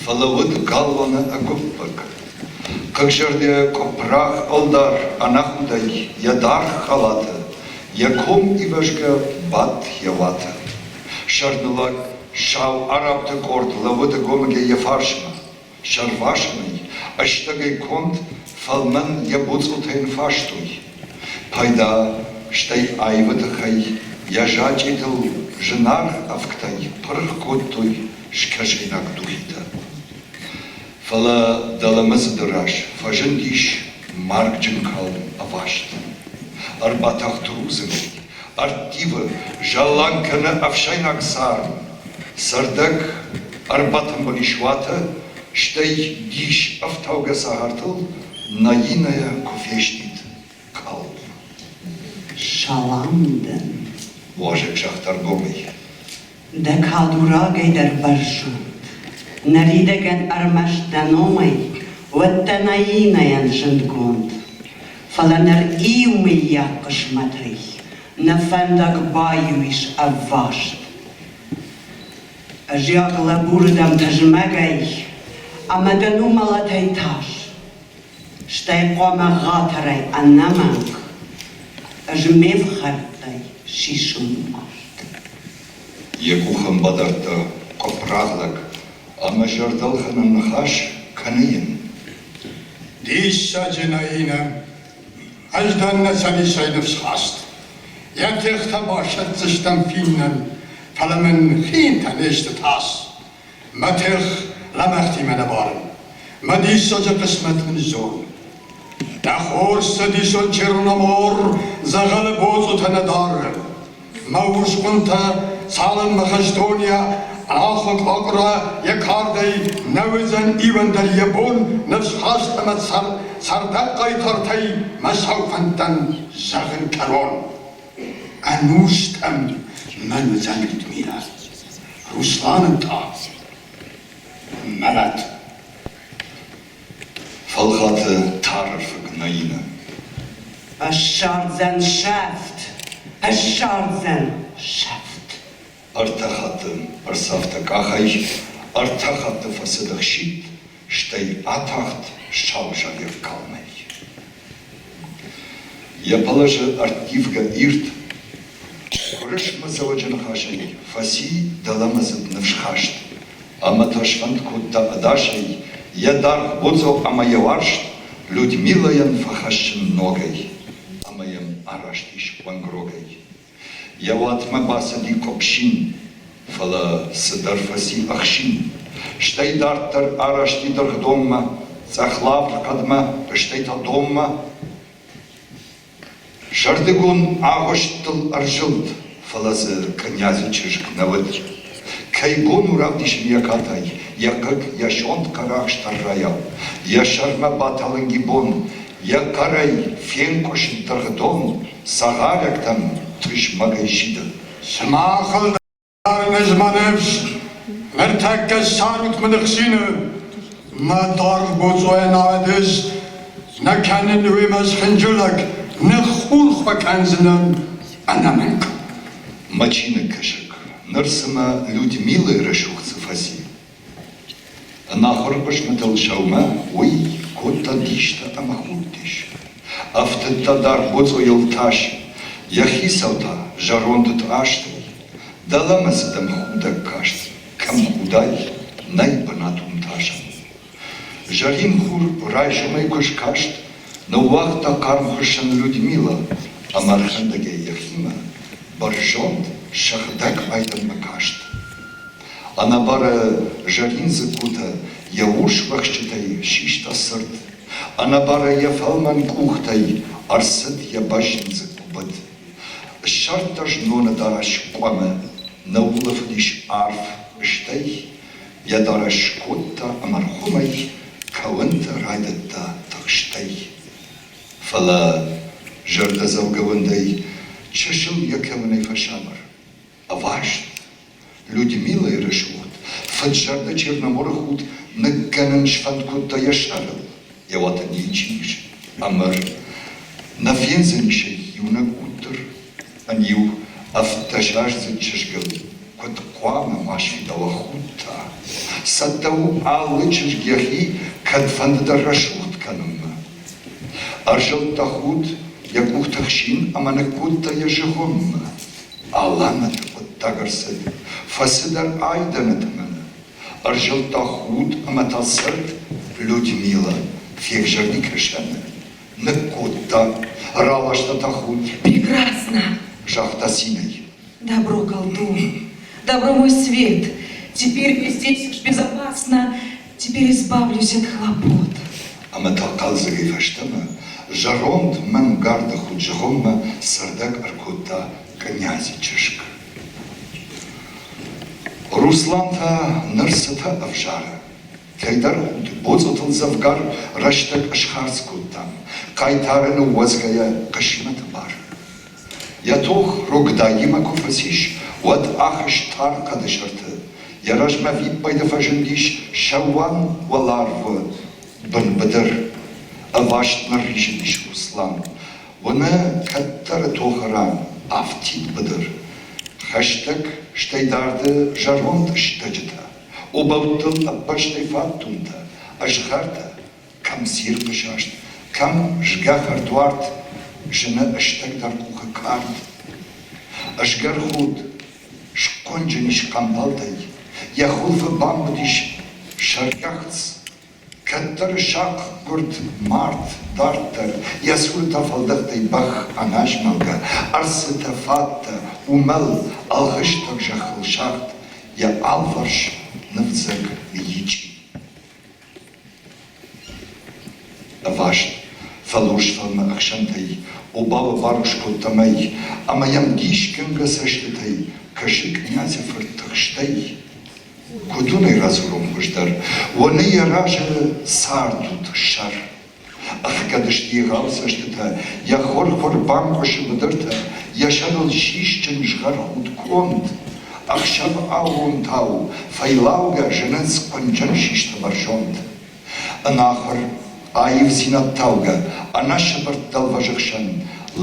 фӕлӕ уыд галуаны ӕгуыппӕг. Хъыгзӕрдӕ къуыпрагъ ӕлдар ӕнӕхудӕй йӕ даргъ халаты, йӕ ком ивӕзгӕ бадт йӕ уаты. Сӕрныллӕг сау арабты къорд лӕууыд ӕгомыгӕй йӕ фарсмӕ. Сӕрвасӕнӕй, ӕстӕгӕй конд фӕлмӕн йӕ боцъотӕ йын фастой. Пайда, стӕй аивы тыххӕй йӕ зачъетыл зынаргъ ӕвгтӕй пырх кодтой скӕсӕйнаг духитӕ. Фӕлӕ дӕлӕмӕдзыды раз фӕзындис маргджын калм ӕваст. Ӕрбатахт рудзынгӕй, ӕрттивы, зӕлланг кӕны ӕфсӕйнаг царм. Цӕрдӕг ӕрбатымбыл ис уаты, стӕй дис ӕфтаугӕ цагъартыл Наинӕйӕ куы фестид калм. Салам дын. Уазӕг загъта ӕргомӕй. Дӕ кад у рагӕй дӕр бӕрзонд. Ныридӕгӕн ӕрмӕст дӕ номӕй, уӕд дӕ Наинӕйӕн зындгонд. Фӕлӕ ныр иумыййаг хъысмӕтӕй нӕ фӕндаг баиу ис ӕвваст. Ӕзиаг лӕбуры дӕм тызмӕгӕй ӕмӕ дӕ ну мӕлӕтӕй тас. Стӕй хъуамӕ гъатӕрӕй ӕнӕмӕнг ӕз ме фхӕрдтӕй сисон маст. Йӕ къух ӕм бадардта къуыпрагъ лӕг ӕмӕ зӕрдӕлхӕнӕн ныхас кӕны йын. Диссаджы Наинӕ, ӕз дӕн нӕ цӕдисӕй ныфсхаст. Йӕ тыхтӕ басӕтдзыстӕм финнӕн, фӕлӕ мын хинтӕ не сты тас. Мӕ тых лӕмӕгътимӕ нӕ барын, мӕ диссаджы хъысмӕт мын зон. Дӕ хорз цӕдисон Черномор дзӕгъӕлы боцъотӕ нӕ дары. Мӕ урс хъуынтӕ цалынмӕ хӕстонйӕ ӕнахуыр къокъра йӕ кардӕй нӕ уыдзӕн ивӕн дӕр йӕ бон ныфсхаст ӕмӕ цӕрдӕг хъайтартӕй мӕ сау фӕндтӕн зӕгъын кӕрон. Ӕнустӕм мӕн уыдзӕн Людмилӕ. Русланы та мӕлӕт. Фӕлхаты тарӕрфыг Наинӕ. Ӕссардзӕн сӕфт, ӕссардзӕн сӕфт. Ӕртӕ хатты ӕрцавта къахӕй, ӕртӕ хатты фӕцыд ӕхситт, стӕй атахт сау залиаг калмӕй. Йӕ пӕлӕзы ӕрттивгӕ ирд Куырысмӕдзӕуӕджы ныхасӕй фӕци дӕлӕмӕдзыд ныфсхаст ӕмӕ та сфӕнд кодта ӕдасӕй йӕ даргъ боцъо ӕмӕ йӕ уарзт Людмилӕйӕн фӕхӕссын ногӕй ӕмӕ йӕм араст ис уӕнгрогӕй. Йӕ уатмӕ бацыди Къуыпсин, фӕлӕ цыдӕр фӕци ӕхсин. Стӕй дарддӕр араст и дыргъдонмӕ, цъӕх лавр хъӕдмӕ, стӕй та донмӕ. Сӕрдыгон агъуыстыл ӕрзылд, фӕлӕ дзы кънйазы чызг нӕ уыд. Кӕй бон у равдисын йӕ катай, йӕ хъыг, йӕ сонт хъӕрахст ӕррайау. Йӕ сӕрмӕ баталынг и бон, йӕ хъӕрӕй фенкъуыст дыргъдон, цагъайрӕгтӕм тызмӕгӕй сиды. Сымахыл дӕр ӕз мӕ ныфс, ныртӕккӕ ссарут мын ӕхсины. Мӕ даргъ боцъойӕн ӕдыз нӕ кӕнын уемӕ схынджылӕг, ныххурх уӕ кӕндзынӕн ӕнӕмӕнг. Мӕ чиныгкӕсӕг, ныр цымӕ Людмилӕйы рӕсугъд цы фӕци? Ӕнахуыр хъысмӕтыл сӕумӕ уый кодта дистӕ ӕмӕ худтис. Ӕфтыдта даргъ боцъойыл тас, йӕ хицау та зӕронды тъӕстӕй. Дӕлӕмӕ цыдӕм худӕг каст, кӕм худай, нӕй бынат уым тасӕн. Зӕрин хур райсомӕй куы скаст, ныууагъта хъарм хуыссӕн Людмила ӕмӕ ӕрхӕндӕгӕй йӕхимӕ бӕрзонд, сыгъдӕг айдӕнмӕ каст. Ӕнӕбары зӕрин дзыккутӕ йӕ урс уӕхсчытӕй систа цырд. Ӕнӕбары йӕ фӕлмӕн къухтӕй ӕрцыд йӕ бӕзджын дзыкку быд. Ссардта зноны дарӕс къуымы, ныуулӕфыдис арф, стӕй йӕ дарӕс скодта ӕмӕ рхуымӕй кӕуынтӕ райдыдта тыхстӕй. Фӕлӕ зӕрдӕдзӕугӕ уындӕй чысыл йӕ кӕуынӕй фӕсабыр. Ӕваст Людмилӕйы рӕсугъд, фыд-зӕрдӕ Черноморы худ ныккӕнын сфӕнд кодта йӕ сӕрыл. Йӕ уаты ничи ис, ӕмыр. Нӕ фендзӕнис ӕй иунӕг уд дӕр. Ӕниу, ӕвддӕсаздзыд чызгыл. Куыд хъуамӕ ма сфидауа худ та? Цӕттӕ у алы чызг йӕхи кӕдфӕндыдӕр рӕсугъд кӕнынмӕ. Ӕрзылдта худ йӕ къухты хсин ӕмӕ ныккодта йӕ зыгъуыммӕ. Алӕмӕты хъуыддаг ӕрцыд, фӕцыдӕр айдӕны тӕмӕны. Ӕрзылдта худ ӕмӕ та цырд Людмила февзӕрди кӕсӕны. Ныккодта, раласта та худ. Прекрасно! Загъта цинӕй. Добро, колдун, добро мой свет, теперь мне здесь уж безопасно, теперь избавлюсь от хлопот. Ӕмӕ та хъӕлдзӕгӕй фӕстӕмӕ зӕронд мӕнгарды худ зыгъуыммӕ цӕрдӕг ӕркодта кънязи чызг. Руслан та ныр цытӕ ӕвзары? Кӕйдӕр худ боцъотыл дзӕвгар рӕстӕг ысхардз кодтам, хъайтары ныууадзгӕйӕ хъысмӕты бар. Йӕ тох Рогдаимӕ куы фӕцис, уӕд ахызт тар хъӕды сӕрты. Йӕ размӕ ӕвиппайды фӕзындис сӕууӕн уӕларвы бын быдыр. Ӕваст нырризыдис Руслан. Уыны кӕддӕры тохы ран афтид быдыр. Хӕстӕг, стӕй дарды зӕронд стӕджытӕ, обӕуттыл ӕппӕрстӕй фаддунтӕ, ӕзгъӕртӕ, кӕм цирхъы саст, кӕм згӕ хӕрдуарт, зыны стӕгдар къухы кард. Ӕзгӕрхуд схъуынджын ис хъамбалтӕй, йӕ хуылфы бамбыдис сӕргӕхц. Кӕддӕры сахъгуырд мард дарддӕр, йӕ цуры та фӕлдӕхтӕй бӕх ӕнӕзмӕлгӕ, ӕрцытӕ, фаттӕ, уымӕл, ӕлгъыстаг зӕххыл сагъд, йӕ алварс нывдзӕг ныйичъи. Ӕваст, фӕлурс фӕлмы ӕхсӕнтӕй обауы барухс кодта мӕй, ӕмӕ йӕм дисгӕнгӕ цӕстытӕй кӕсы кънязы фырт тыхстӕй. Куыд уын ӕй радзурон хуыздӕр, уоны йӕ разы цардуд сӕр. Ӕхгӕд сты егъау цӕстытӕ, йӕ хуыр-хуыр банкъуысы быдыртӕ, йӕ сӕрыл сисджын згъӕрхуд конд. Ӕхсӕв аууонтау фӕйлаугӕ зынынц хъуынджын систы бӕрзонд. Ӕнахуыр аивдзинад таугӕ, ӕнӕсыбыртт дӕлвӕзы хсӕн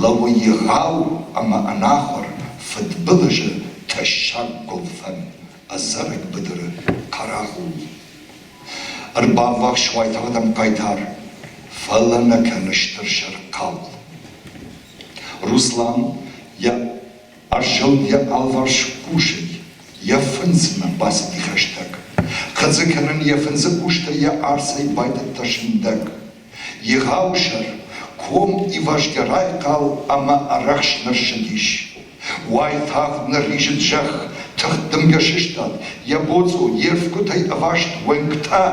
лӕууы егъау ӕмӕ ӕнахуыр фыдбылызы тӕссаг гуылфӕн ӕдзӕрӕг быдыры хъарагъул. Ӕрбаввахс уайтагъд ӕм хъайтар, фӕлӕ нӕ кӕны стыр сӕрхъал. Руслан йӕ ӕрзылд йӕ алварс хъусӕй, йӕ фындзмӕ бацыди хӕстӕг. Хъыдзы кӕнын йӕ фындзы хъустӕ йӕ арцӕй байдыдта сындӕг. Егъау сӕр, ком ивазгӕ райхъал ӕмӕ ӕрӕхснырсыдис. Уайтагъд нырризыд зӕхх, тыхдымгӕ сыстад, йӕ боцъо йе рфгуытӕй ӕваст уӕнгтӕ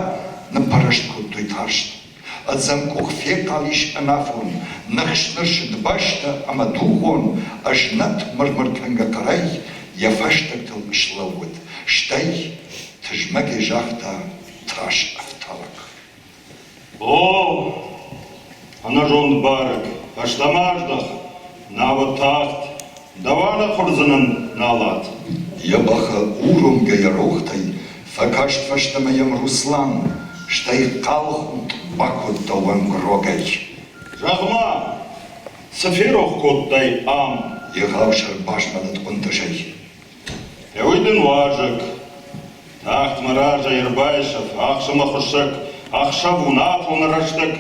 ныппӕррӕст кодтой тарст. Ӕдзӕм къух фехъал ис ӕнафон, ныхснырсыд бӕстӕ ӕмӕ дугъон, ӕзнӕт мыр-мыр кӕнгӕ хъӕрӕй йӕ фӕстӕгтыл слӕууыд, стӕй тызмӕгӕй загъта тас ӕфтауӕг. О, ӕнӕзонд барӕг, фӕстӕмӕ аздӕх, науӕд тагъд дӕуӕн ӕххуырдзынӕн налат. Йӕ бӕхы уромгӕ йӕ рохтӕй фӕкаст фӕстӕмӕ йӕм Руслан, стӕй хъалхудт бакодта уӕнгрогӕй. Зӕгъ-ма, цы ферох кодтай ам? Егъау сӕр базмӕлыд хъуынтъызӕй. Уый дын уазӕг. Тагъд мӕ разӕй ӕрбайсӕф, ахсы мӕ хуыссӕг, ӕхсӕв уынафоны рӕстӕг,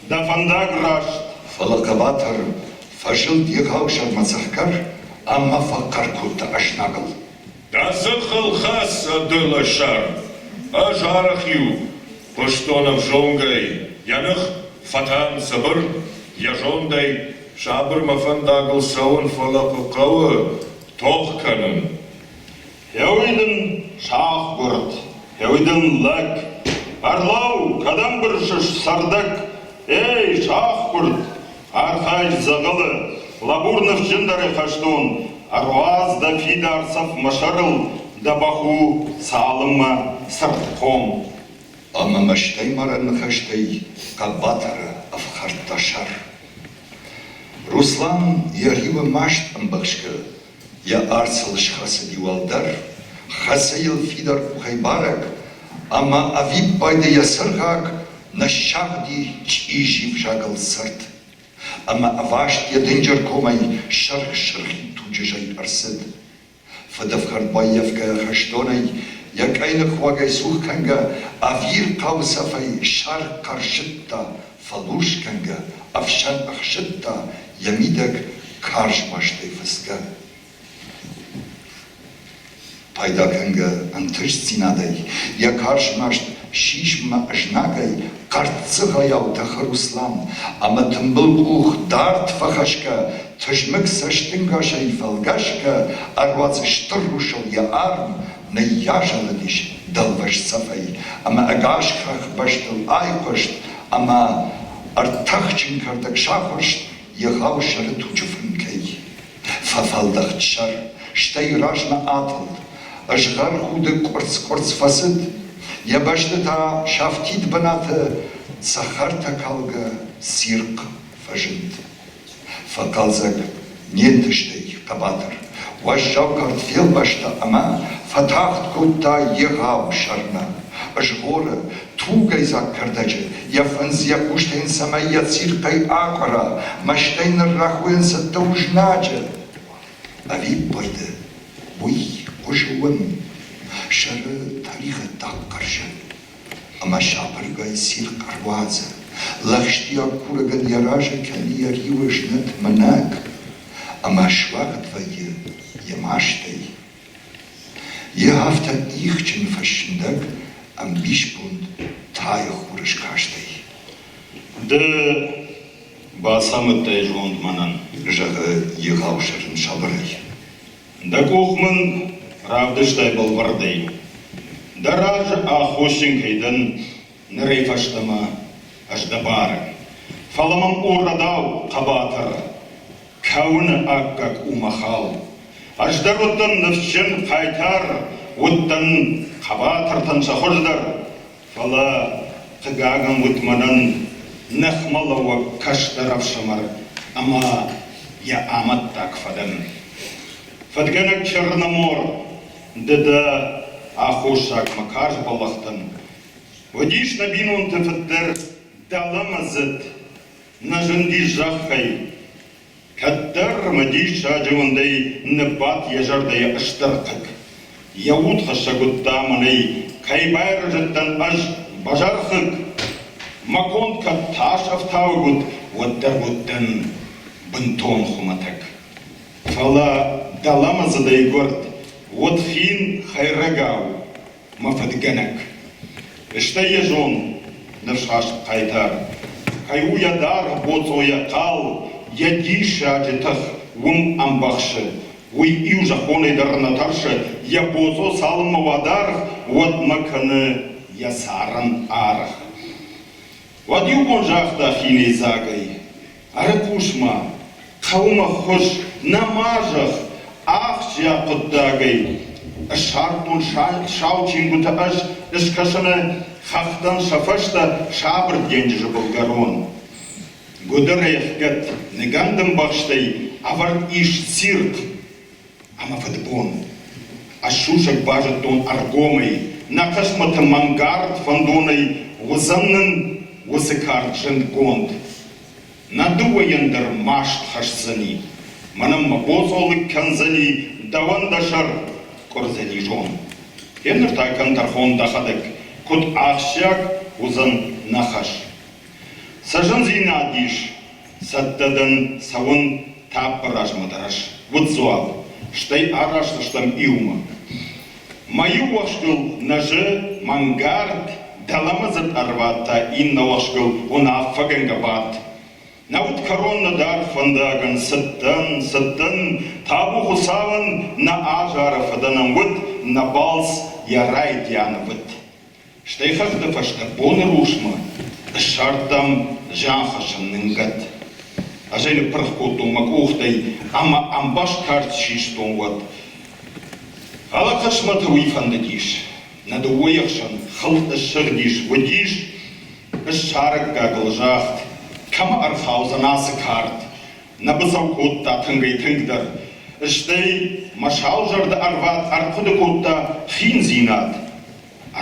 дӕ фӕндаг раст. Фӕлӕ хъӕбатыр фӕзылд егъау сӕрмӕ цӕхгӕр ӕмӕ фӕхъӕр кодта ӕзнагыл. Дӕ дзыхыл хӕц, ӕдылы сӕр! Ӕз арӕх-иу хъуыстон ӕвзонгӕй, йӕ ных фӕтӕн цыбыр, йӕ зондӕй сабыр мӕ фӕндагыл цӕуын, фӕлӕ хъӕуы тох кӕнын. Еуый дын сахъгуырд, еуый дын лӕг. Ӕрлӕуу, кӕдӕм бырсыс цӕрдӕг? Эй, сахъгуырд, архай дзӕгъӕлы, лӕбур ныфсджындӕрӕй хӕстон, ӕруадз дӕ фидар цӕф мӕ сӕрыл, дӕ бӕх у цалынмӕ цырдхъом. Ӕмӕ мӕстӕймарӕн ныхӕстӕй хъӕбатыры ӕфхӕрдта сӕр. Руслан йӕ риуы маст ӕмбӕхсгӕ йӕ арцыл схӕцыди уӕлдӕр, хӕцы йыл фидар къухӕй барӕг, ӕмӕ ӕвиппайды йӕ цыргъаг ныссагъди чъизи взагыл цырд. Ӕмӕ ӕваст йӕ дынджыр комӕй сырх-сырхид туджы зӕй ӕрцыд. Фыдӕфхӕрд баййафгӕйӕ хӕстонӕй, йӕ къӕйных уагӕй цух кӕнгӕ, ӕвирхъау цӕфӕй сӕр хъӕрзыдта, фӕлурс кӕнгӕ, ӕфсӕн ӕхсыдта, йӕ мидӕг карз мастӕй фыцгӕ. Пайда кӕнгӕ ӕнтыстдзинадӕй, йӕ карз маст сисмӕ знагӕй хъӕрццыгъайау тӕхы Руслан, ӕмӕ тымбыл къух дард фӕхӕсгӕ, тызмӕг цӕстӕнгасӕй фӕлгӕсгӕ ӕруадзы стыр русыл йӕ арм, ныййазӕлыдис дӕлвӕз цӕфӕй, ӕмӕ ӕгас хӕхбӕстыл айхъуыст, ӕмӕ ӕртӕхджын кӕрдӕг сахуырст егъау сӕры туджы фынкӕй. Фӕфӕлдӕхт сӕр, стӕй размӕ атылд, ызгъӕрхуды къуырцц-къуырцц фӕцыд, йӕ бӕсты та сафтид бынаты цӕхӕртӕ калгӕ цирхъ фӕзынд. Фӕхъӕлдзӕг не нтыстӕй хъӕбатыр, уӕззау кард фелвӕста ӕмӕ фӕтагъд кодта егъау сӕрмӕ. Згъоры, тугӕйдзаг кӕрдӕджы, йӕ фындз йӕ хъустӕ йын цӕмӕй йӕ цирхъӕй акъуыра, мӕстӕй ныррӕхойӕн цӕттӕ у знаджы. Ӕвиппайды уый хъуызы уым, сӕры тӕригъӕддаг хъӕрзын ӕмӕ сабыргай цирхъ ӕруадзы, лӕгъстиаг курӕгӕн йӕ разы кӕны йӕ риуы знӕт мынӕг, ӕмӕ суӕгъд вӕййы йӕ мастӕй. Йе афтӕ ихджын фӕсчындӕг ӕмбисбонд тайы хурыскастӕй. Ды бацамыдтай зонд мӕнӕн, зӕгъы егъау сӕрын сабырӕй. Дӕ къух мын равдыстай бӕлвырдӕй. Дӕ разы аххосджын кӕй дӕн, нырӕй фӕстӕмӕ ӕз дӕ бары. Фӕлӕ мӕм у рӕдау хъӕбатыр, кӕуыны аккаг у мӕ хал. Ӕз дӕр уыдтӕн ныфсджын хъайтар, уыдтӕн хъӕбатыртӕн сӕ хуыздӕр, фӕлӕ хъыгагӕн уыд мӕнӕн ныхмӕлӕууӕг кӕстӕр ӕфсымӕр ӕмӕ йӕ амӕттаг фӕдӕн. Фыдгӕнӕг Черномор, ды дӕ аххосаг мӕ карз бӕллӕхтӕн. Уыдис нӕ бинонты фыддӕр дӕлӕмӕдзыд, нӕ зындис зӕххӕй. Кӕддӕр мӕ диссаджы уындӕй ныббадт йӕ зӕрдӕйы стыр хъыг. Йӕ удхӕссӕг уыдта мӕнӕй, кӕй байрӕзыдтӕн ӕз бӕзӕрхыг. Мӕ конд кӕд тас ӕфтауӕг уыд, уӕддӕр уыдтӕн бынтон хуымӕтӕг. Фӕлӕ дӕлӕмӕдзыдӕй гуырд уыд хин хӕйрӕгау мӕ фыдгӕнӕг. Стӕй йӕ зон, ныфсхаст хъайтар, кӕй у йӕ даргъ боцъо йӕ хъал, йӕ диссаджы тых уым ӕмбӕхсы. Уый иу зӕххонӕй дӕр нӕ тӕрсы, йӕ боцъо цалынмӕ уа даргъ, уӕдмӕ кӕны йӕ царӕн аргъ. Уӕд иу бон загъта хинӕйдзагӕй: Ӕрыхъус-ма, хъӕуы мӕ ххуыс, нӕ ма зӕгъ, ахсджиаг хъуыддагӕй. Ссардтон сау чингуытӕ ӕз ыскӕсӕны хӕхтӕн сӕ фӕстӕ сабыр денджызы былгӕрон. Гуыдырӕй ӕхгӕд ныгӕнды мбӕхстӕй ӕвӕрд ис цирхъ ӕмӕ фыдбон. Ӕз сусӕг базыдтон ӕргомӕй, нӕ хъысмӕты мӕнгард фӕндонӕй уыдзӕн нын уыцы кард зындгонд. Нӕ дыууӕйӕн дӕр маст хӕсдзӕни, мӕнӕн мӕ боцъо лыг кӕндзӕни, дӕуӕн дӕ сӕр къуырдзӕни зон. Гъеныр та кӕн тӕрхон дӕхӕдӕг, куыд ахсджиаг уыдзӕн нӕ хӕс. Цы зындзинад ис, цӕттӕ дӕн цӕуын тӕппы размӕ дӕр ӕз, уыд дзуапп, стӕй араст стӕм иумӕ. Мӕ иу уӕхскыл нӕзы мӕнгард, дӕлӕмӕдзыд ӕрвад та иннӕ уӕхскыл уынаффӕгӕнгӕ бадт. Нӕ уыд кӕрон нӕдӕр фӕндагӕн, цыдтӕн, цыдтӕн, табу Хуыцауӕн, нӕ азары фыдӕнӕн уыд нӕ балц йӕ райдианы уыд. Стӕй хӕхты фӕстӕ боны рухсмӕ ссардтам зианхӕссӕн нынгӕд. Ӕз ӕй ныппырх кодтон мӕ къухтӕй ӕмӕ ӕмбӕхст кард систон уӕд. Фӕлӕ хъысмӕты уый фӕндыдис. Нӕ дыууӕйы хсӕн хыл ссыгъдис, уыдис ссарӕггагыл загъд, кӕмӕ ӕрхаудзӕн ацы кард. Нӕ быцӕу кодта тынгӕй-тынгдӕр. Стӕй мӕ саузӕрдӕ ӕрвад ӕрхъуыды кодта хиндзинад.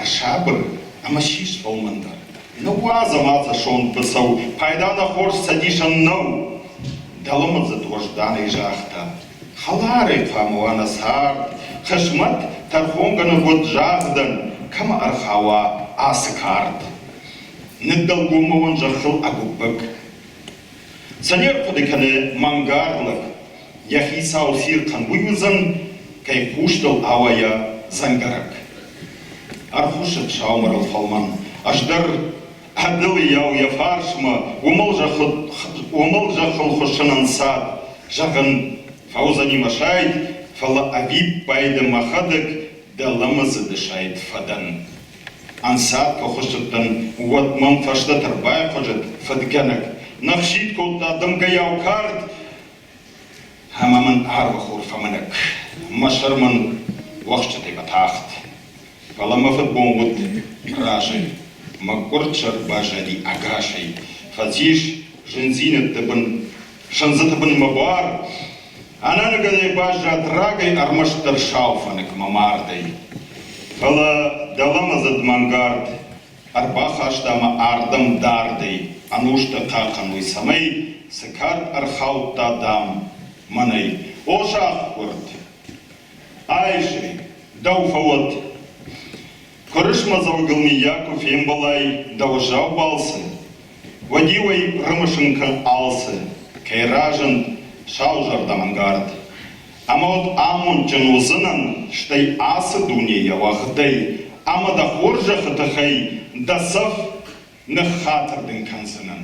Ӕрсабыр ӕмӕ сис фӕлмӕндӕр. Ныууадзӕм ацы сонт быцӕу, пайда нӕ хорз цӕдисӕн нӕу. Дӕлӕмӕдзыд уӕзданӕй загъта. Хӕларӕй хъуамӕ уа нӕ цард, хъысмӕт тӕрхонгӕнӕг уӕд загъдӕн, кӕмӕ ӕрхауа ацы кард. Ныддӕлгоммӕ уӕн зӕххыл ӕгуыппӕг. Цы не рхъуыды кӕны мӕнгард лӕг, йӕ хицау цирхъӕн уый уыдзӕн, кӕй хъустыл ауайа дзӕнгӕрӕг. Ӕрхуыссыд саумӕрыл фӕлмӕн, ӕз дӕр ӕдылыйау йӕ фарсмӕ уымӕл зӕххыл хуыссын ӕнцад, зӕгъын, фӕуыдзӕни мӕ сайд, фӕлӕ ӕвиппайды мӕхӕдӕг дӕлӕмӕдзыды сайд фӕдӕн. Ӕнцад куы хуыссыдтӕн, уӕд мӕм фӕстӕдӕр байхъуызыд фыдгӕнӕг. Ныхсид кодта дымгӕйау кард, ӕмӕ мын арвы хур фӕмынӕг. Мӕ сӕр мын уӕхсчытӕй фӕтахт. Фӕлӕ мӕ фыдбон уыд разӕй. Мӕ къуырд-сӕр баззади ӕгасӕй. Фӕцис зындзинӕдты бын, сындзыты бын мӕ буар. Ӕнӕныгӕдӕй баззад рагӕй ӕрмӕстдӕр сау фӕнык мӕ мардӕй. Фӕлӕ дӕлӕмӕдзыд мӕнгард ӕрбахаста мӕ ардӕм дардӕй ӕнустӕ хъахъхъӕной, цӕмӕй цы кард ӕрхаудта, дам, мӕнӕй. О сахъгуырд! Айс ӕй, дӕу фӕуӕд. Куырысмӕдзӕугыл миййаг куы фембӕлай дӕ уӕззау балцы, уӕд-иу ӕй рымысын кӕн алцы, кӕй разынд саузӕрдӕ мӕнгард. Ӕмӕ уӕд амондджын уыдзынӕн, стӕй ацы дунейӕ уӕгъдӕй ӕмӕ дӕ хорзӕхы тыххӕй дӕ цӕф ныххатыр дын кӕндзынӕн.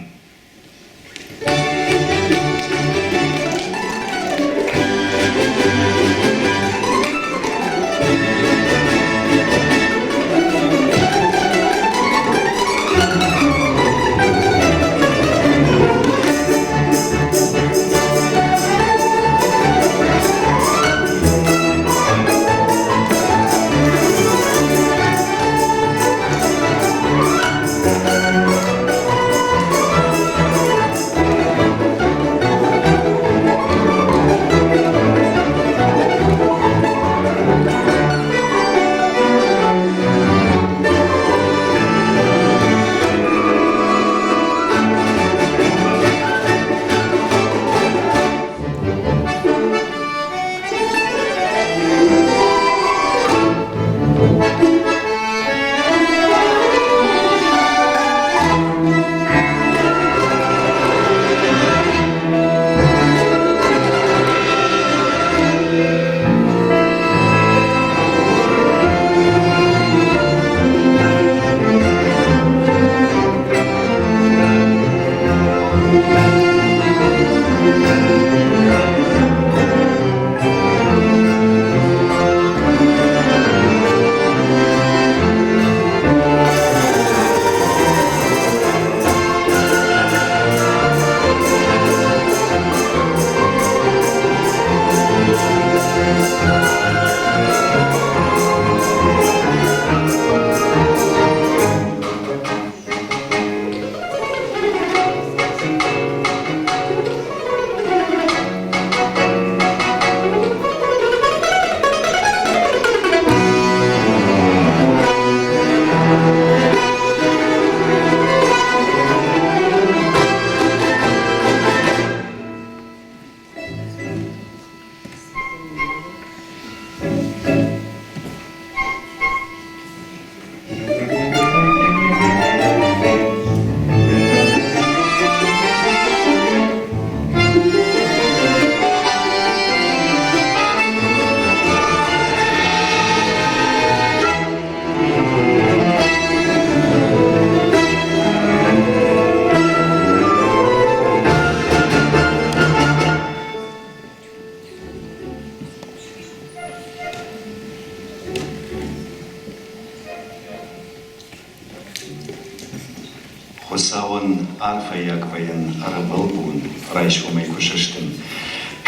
Хуыцауӕн арфӕйаг вӕййын ӕрвылбон райсомӕй куы сыстын.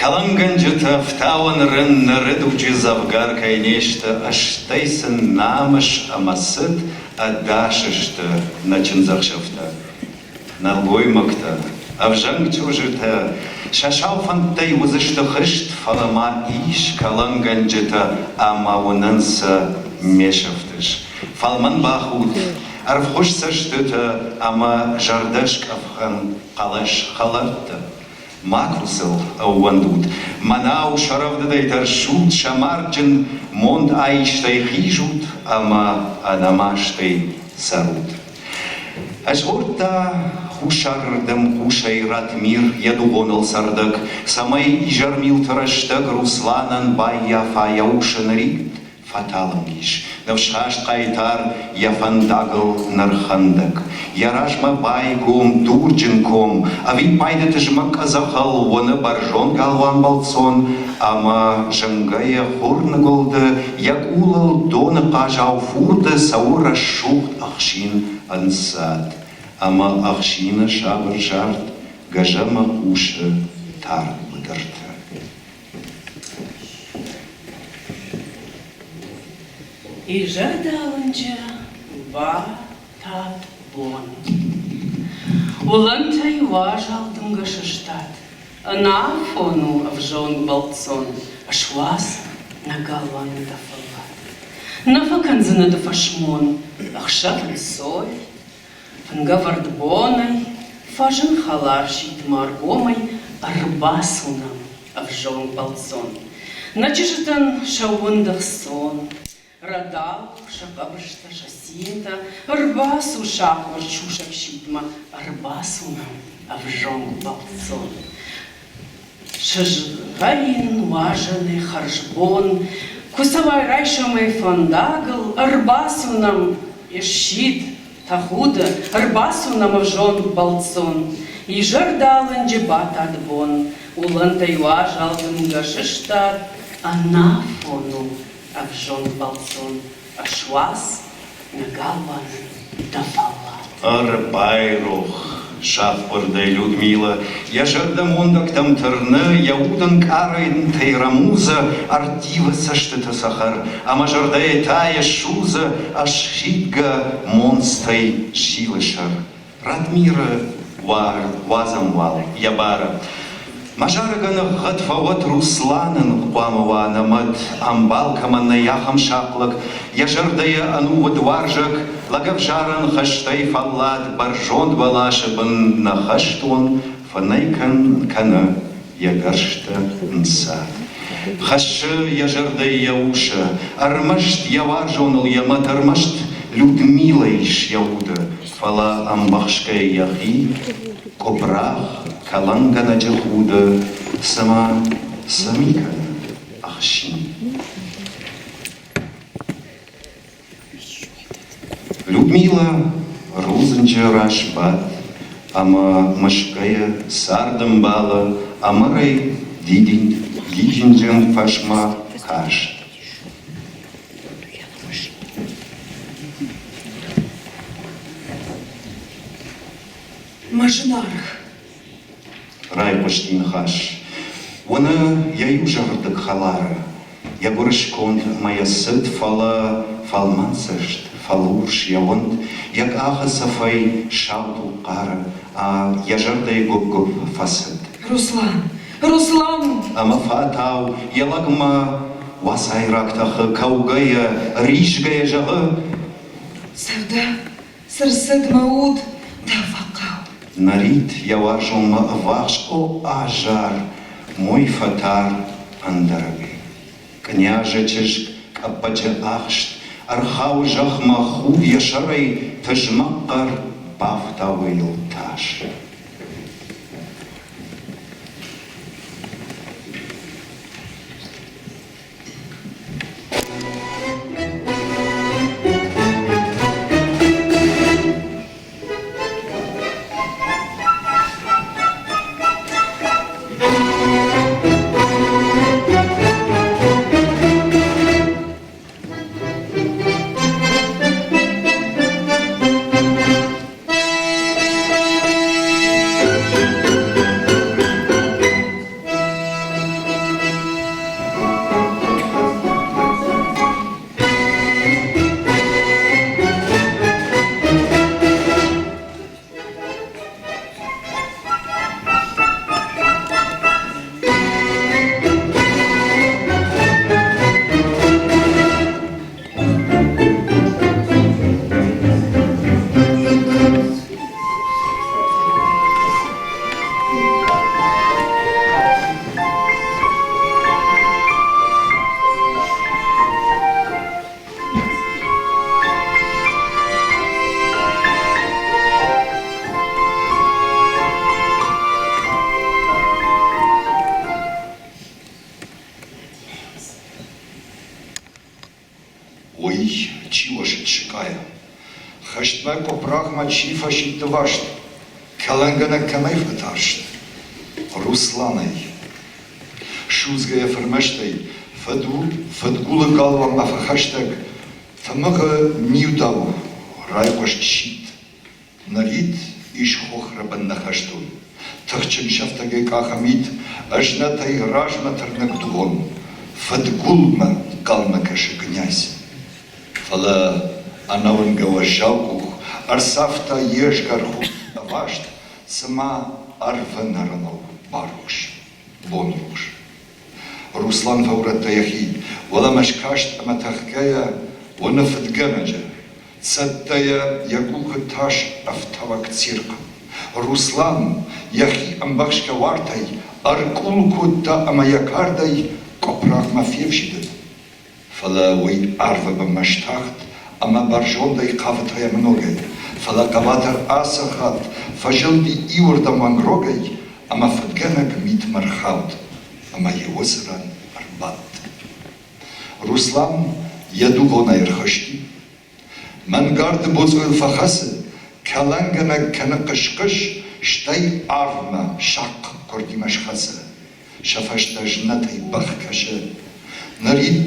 Кӕлӕнгӕнджытӕ ӕфтауӕн рын ныры дуджы дзӕвгар кӕй не сты, стӕй сын намыс ӕмӕ цыт ӕдас сты нӕ чындзӕхсӕвтӕ. Нӕлгоймӕгтӕ, ӕвзӕнг чызджытӕ сӕ сау фӕндтӕй уыдзысты хызт, фӕлӕ ма ис кӕлӕнгӕнджытӕ ӕмӕ уынынц сӕ ме сӕфтыс. Фӕлмӕн бахудт, ӕрвхуыз цӕстытӕ ӕмӕ зӕрдӕскъӕфӕн хъӕлӕс хӕлӕрттӕ. Макуы сыл ӕууӕндут. Мӕнау сӕрӕвдыдӕй тӕрсут, сӕ маргджын монд аистӕй хизут ӕмӕ ӕнӕмастӕй цӕрут. Ӕзгъордта хуссарырдӕм хъусӕй Ратмир йӕ дугъоныл цӕрдӕг, цӕмӕй изӕрмилты рӕстӕг Русланӕн баййафа йӕ усы нырид фӕталынг ис. Ныфсхаст хъайтар йӕ фӕндагыл нырхӕндӕг. Йӕ размӕ байгом дурджын ком, ӕвиппайды тызмӕг къӕдзӕхыл уыны бӕрзонд галуан бӕлццон ӕмӕ зынгӕйы хурныгуылды йӕ къулыл доны хъазау фурды цӕуы рӕсугъд ӕхсин ӕнцад ӕмӕ ӕхсины сабыр зард гӕзӕмӕ хъусы тар быдырты. Изӕрдалынджы батад бон. Уылӕнтӕй уазал дымгӕ сыстад. Ӕнафон у ӕвзонг бӕлццон, ысуадз нӕ галуаны дӕ фӕллад. Нӕ фӕкӕндзынӕ ды фӕсмон, ӕхсӕв ӕнцой, Фынгӕвӕрд бонӕй, фӕзын хӕлар сидтмӕ ӕргомӕй ӕрбацу нӕм, ӕвзонг бӕлццон. Нӕ чызджытӕн сӕ уынды хцон, рӕдау, сӕ хъӕбыстӕ, сӕ цинтӕ, ӕрбацу сахъгуырд сусӕг сидтмӕ, ӕрбацу нӕм, ӕвзонг бӕлццон. Сызгъӕрин нуазӕны хӕрзбон, куы цӕуай райсомӕй фӕндагыл, ӕрбацу нӕм, ссид, тӕхуды, ӕрбацу нӕм ӕвзонг бӕлццон. Изӕрдалынджы батад бон, уылӕнтӕй уазал дымгӕ сыстад, ӕнафон у ӕвзонг бӕлццон, ӕсуадз нӕ галуаны дӕ фӕллад. Ӕрбайрох сахъгуырдӕй Людмила, йӕ зӕрдӕ мондӕгтӕм тырны, йӕ уд ӕнкъарӕнтӕй рӕмудзы, ӕрттивы цӕстыты цӕхӕр, ӕмӕ зӕрдӕйы тайы судзы, ӕсхидгӕ монцтӕй зилы сӕр. Ратмиры уадзӕм уал йӕ бары. Мӕ зарӕгӕн ӕгъгъӕд фӕуӕд Русланӕн хъуамӕ уа нӕ мӕт, ӕмбал кӕмӕн нӕй, ахӕм сахъ лӕг, йӕ зӕрдӕйы ӕнувыд уарзӕг, лӕгӕвзарӕн хӕстӕй фӕллад бӕрзонд бӕласы бын нӕ хӕстон фынӕй кӕны йӕ гӕрзтӕ нцад. Хӕссы йӕ зӕрдӕйы йӕ усы, ӕрмӕст йӕ уарзоныл йӕ мӕт, ӕрмӕст Людмила ис йӕ уды, фӕлӕ ӕмбӕхсгӕ йӕхи къуыбырах кӕлӕнгӕнӕджы худы, цыма цы ми кӕны ӕхсин. Людмила рудзынджы раз бадт ӕмӕ мысгӕйӕ цардӕмбалы ӕмырӕй дидинджын фӕзмӕ каст. Мӕ зынаргъ! Райхъуысти ныхас. Уыны йӕ иузӕрдыг хӕлары, йӕ гуырысконд ӕмӕ йӕ цыд, фӕлӕ фӕлмӕнцӕст, фӕлурс йӕ уынд, йӕ къахы цӕфӕй сау туг хъары, йӕ зӕрдӕйы гуыпп-гуыпп фӕцыд. Руслан! Руслан! Ӕмӕ фатау йӕ лӕгмӕ уацайраг тӕхы, кӕугӕйӕ, ризгӕйӕ зӕгъы: Сӕвдӕ, Цы рцыд мӕ уд, дӕ фӕхъхъау? Нӕрид йӕ уарзонмӕ ӕввахс, о азар, мой фӕтар ӕндӕрӕгӕй. Кънйазы чызг къӕппӕджы ахст, ӕрхауы зӕхмӕ худ йӕ сӕрӕй, тызмӕг хъӕр бафтауы йыл тас. Хӕстмӕ къуыпрагъмӕ чи фӕсидт ӕваст, кӕлӕнгӕнӕг кӕмӕй фӕтарст? Русланӕй. Судзгӕ йӕ фырмӕстӕй фыдгулы галуанмӕ фӕхӕстӕг, тымыгъы ниудау райхъуыст сидт. Нырид ис хохрӕбын нӕ хӕстон. Тыхджын сӕфтӕгӕй къахы мит, ӕзнӕтӕй размӕ тырнӕг дугъон. Фыдгулмӕ хъалмӕ кӕсы кънязь. Фӕлӕ ӕнӕуынгӕ уӕззау къух ӕрцавта йе згӕрхуд ӕваст, цыма арвы нӕрыныл барухс бонрухс. Руслан фӕурӕдта йӕхи, уӕлӕмӕ скаст ӕмӕ тӕхгӕйӕ уыны фыдгӕнӕджы. Цӕттӕйӕ йӕ къухы тас ӕфтауӕг цирхъ. Руслан йӕхи ӕмбӕхсгӕ уартӕй ӕркъул кодта ӕмӕ йӕ кардӕй къуыпрагъмӕ февзидыд. Фӕлӕ уый арвы бынмӕ стахт ӕмӕ бӕрзондӕй хъавыд ӕмногӕй, фӕлӕ хъӕбатыр ацы хатт фӕзылди иуырдӕм уӕнгрогӕй ӕмӕ фыдгӕнӕг митмӕ рхауд ӕмӕ йӕ уыцы ран ӕрбадт. Руслан йӕ дугъонӕй ӕрхызти. Мӕнгарды боцъойыл фӕхӕцы, кӕлӕнгӕнӕг кӕны хъыс-хъыс, стӕй арвмӕ сахъ гуырдимӕ схӕцы. Сӕ фӕстӕ знӕтӕй бӕх кӕсы. Нырид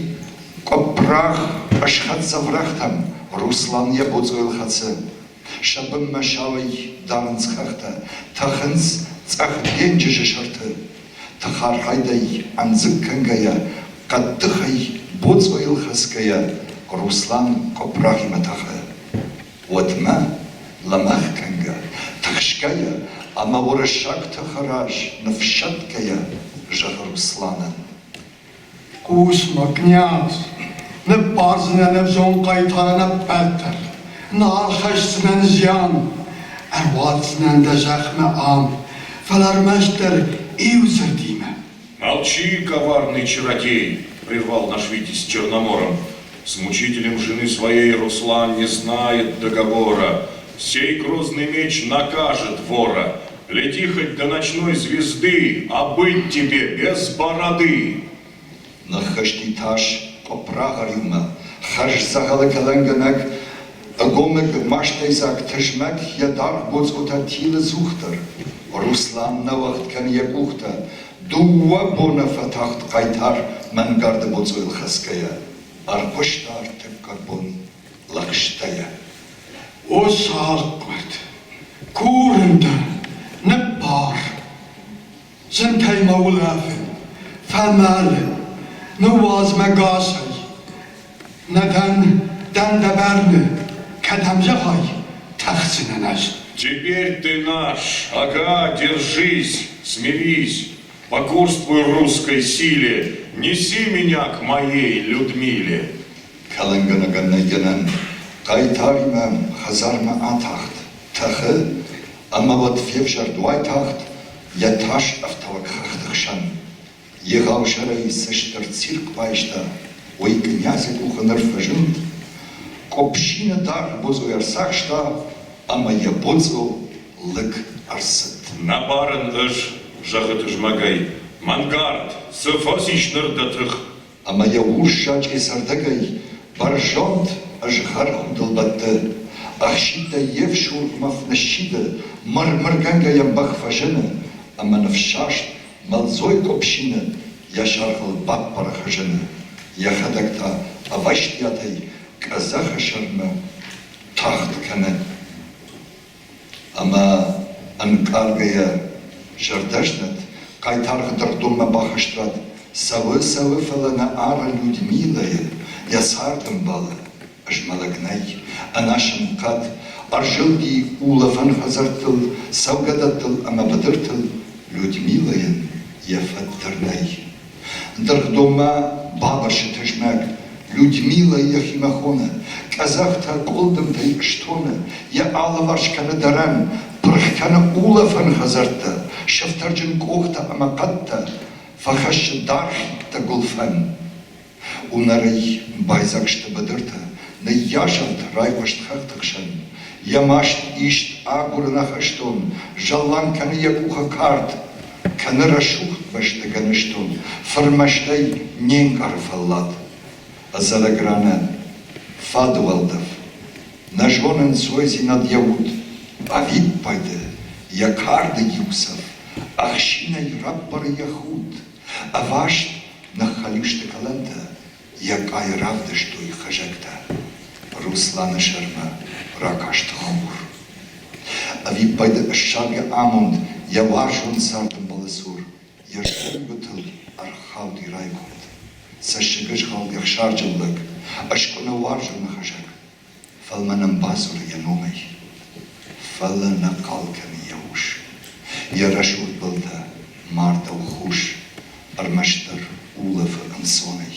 къуыппрагъ ӕсхӕццӕ врӕгътӕм, Руслан йӕ боцъойыл хӕцы. Сӕ бынмӕ сауӕй дарынц хӕхтӕ, тӕхынц цъӕх денджызы сӕрты. Тыхархайдӕй ӕндзыг кӕнгӕйӕ, хъӕддыхӕй боцъойыл хӕцгӕйӕ, Руслан къуыпрагъимӕ тӕхы. Уӕдмӕ, лӕмӕгъ кӕнгӕ, тыхсгӕйӕ ӕмӕ уырыссаг тыхы раз ныфссӕтгӕйӕ, зӕгъы Русланӕн. Хъус-ма, къняз, ныббардзынӕн ӕвзонг хъайтарӕн ӕппӕт дӕр, нал хӕсдзынӕн зиан, ӕруадздзынӕн дӕ зӕхмӕ ам, фӕлӕ ӕрмӕстдӕр иу дзырдимӕ. Молчи, коварный чародей, прервал наш Витязь с Черномором. С мучителем жены своей Руслан не знает договора. Сей грозный меч накажет вора. Лети хоть до ночной звезды, а быть тебе без бороды. Ныххызти тас къуыпрагъы риумӕ, хӕрз дзӕгъӕлы кӕлӕнгӕнӕг, ӕгомыг мастӕйдзаг тызмӕг йӕ даргъ боцъотӕ тилы дзухдӕр. Руслан нӕ уӕгъд кӕны йӕ къухтӕ, Дыууӕ боны фӕтахт хъайтар мӕнгарды боцъойыл хӕцгӕйӕ, ӕрхъуыста ӕртыккаг бон лӕгъстӕйӕ. О сахъгуырд, курын дӕ, ныббар, зынтӕй мӕ улӕфын, фӕмӕлын, ныууадз мӕ гасӕй. Нӕ дӕн, дӕн дӕ бӕрны, кӕдӕм зӕгъай, тӕхдзынӕн ӕз. Теперь ты наш, ага, держись, смирись, покорствуй русской силе, неси меня к моей Людмиле. Кӕлӕнгӕнӕгӕн нӕй гӕнӕн, хъайтаримӕ хӕдзармӕ атахт, тӕхы, ӕмӕ уӕд февзӕрд уайтагъд йӕ тас ӕфтауӕг хӕхты хсӕн. Егъау сӕрӕй цы стыр цирк байста, уый кънязы къухы ныр фӕзынд, къопсины даргъ боцъо ӕрцахста ӕмӕ йӕ боцъо лыг ӕрцыд. Нӕ барын ӕз, зӕгъы тызмӕгӕй, мӕнгард, цы фӕцис ныр дӕ тых? Ӕмӕ йӕ урс зачъе цӕрдӕгӕй бӕрзонд ӕзгъӕрхудыл бӕтты, ӕхситтӕй йе фсургъмӕ ныссиды, мыр-мыргӕнгӕ йӕм бӕх фӕзыны ӕмӕ ныфссаст Мӕлдзой къуыпсины йӕ саргъыл баппары хызыны, йӕхӕдӕг та ӕвӕстиатӕй къӕдзӕхы сӕрмӕ тагъд кӕны. Ӕмӕ ӕнкъаргӕйӕ зӕрдӕзнӕт хъайтаргъы дыргъдонмӕ бахызт Цӕуы, цӕуы, фӕлӕ нӕ ары Людмилӕйы, йӕ цардӕмбалы. Змӕлӕг нӕй, ӕнӕсым хъӕд ӕрзылди улӕфӕн хӕдзӕрттыл, цӕугӕдӕттыл ӕмӕ быдыртыл Людмилӕйӕн йӕ фӕд дӕр нӕй. Дыргъдонмӕ бабырсы тызмӕг, Людмилӕ йӕхимӕ хоны, къӕдзӕхтӕ къуылдымтӕй ыстоны, йӕ алыварс кӕны дӕрӕн, пырх кӕны улӕфӕн хӕдзӕрттӕ, сыфтӕрджын къохтӕ ӕмӕ хъӕдтӕ, фӕхӕссы даргъ гуылфӕн. Унӕрӕй байдзаг сты быдыртӕ, ныййасӕнт райхъуыст хӕхты хсӕн. Йӕ маст ист агуры нӕ хӕстон, зӕлланг кӕны йӕ къухы кард, кӕны рӕсугъд бӕсты гӕныстон, фырмӕстӕй не нкъары фӕллад. Ӕдзӕрӕг ранӕн фады уӕлдӕф. Нӕ зоны нцойдзинад йӕ уд. Ӕвиппайды йӕ карды иу цӕф ӕхсинӕй раппары йӕ худ. Ӕваст ныххӕлиу сты кӕлӕнтӕ, йӕ къай равдыстой хызӕгтӕ. Русланы сӕрмӕ ракаст хур. Ӕвиппайды ссаргӕ амонд йӕ уарзон цардӕмбалы цур йӕ зонгуытыл ӕрхауди райгонд. Цӕссыгызгъал ӕхсарджын лӕг, ӕскъуыны уарзоны хызӕг. Фӕлмӕн ӕм бадзуры йӕ номӕй, фӕлӕ нӕ хъал кӕны йӕ ус. Йӕ рӕсугъд былтӕ мардау хус, ӕрмӕстдӕр улӕфы ӕнцонӕй.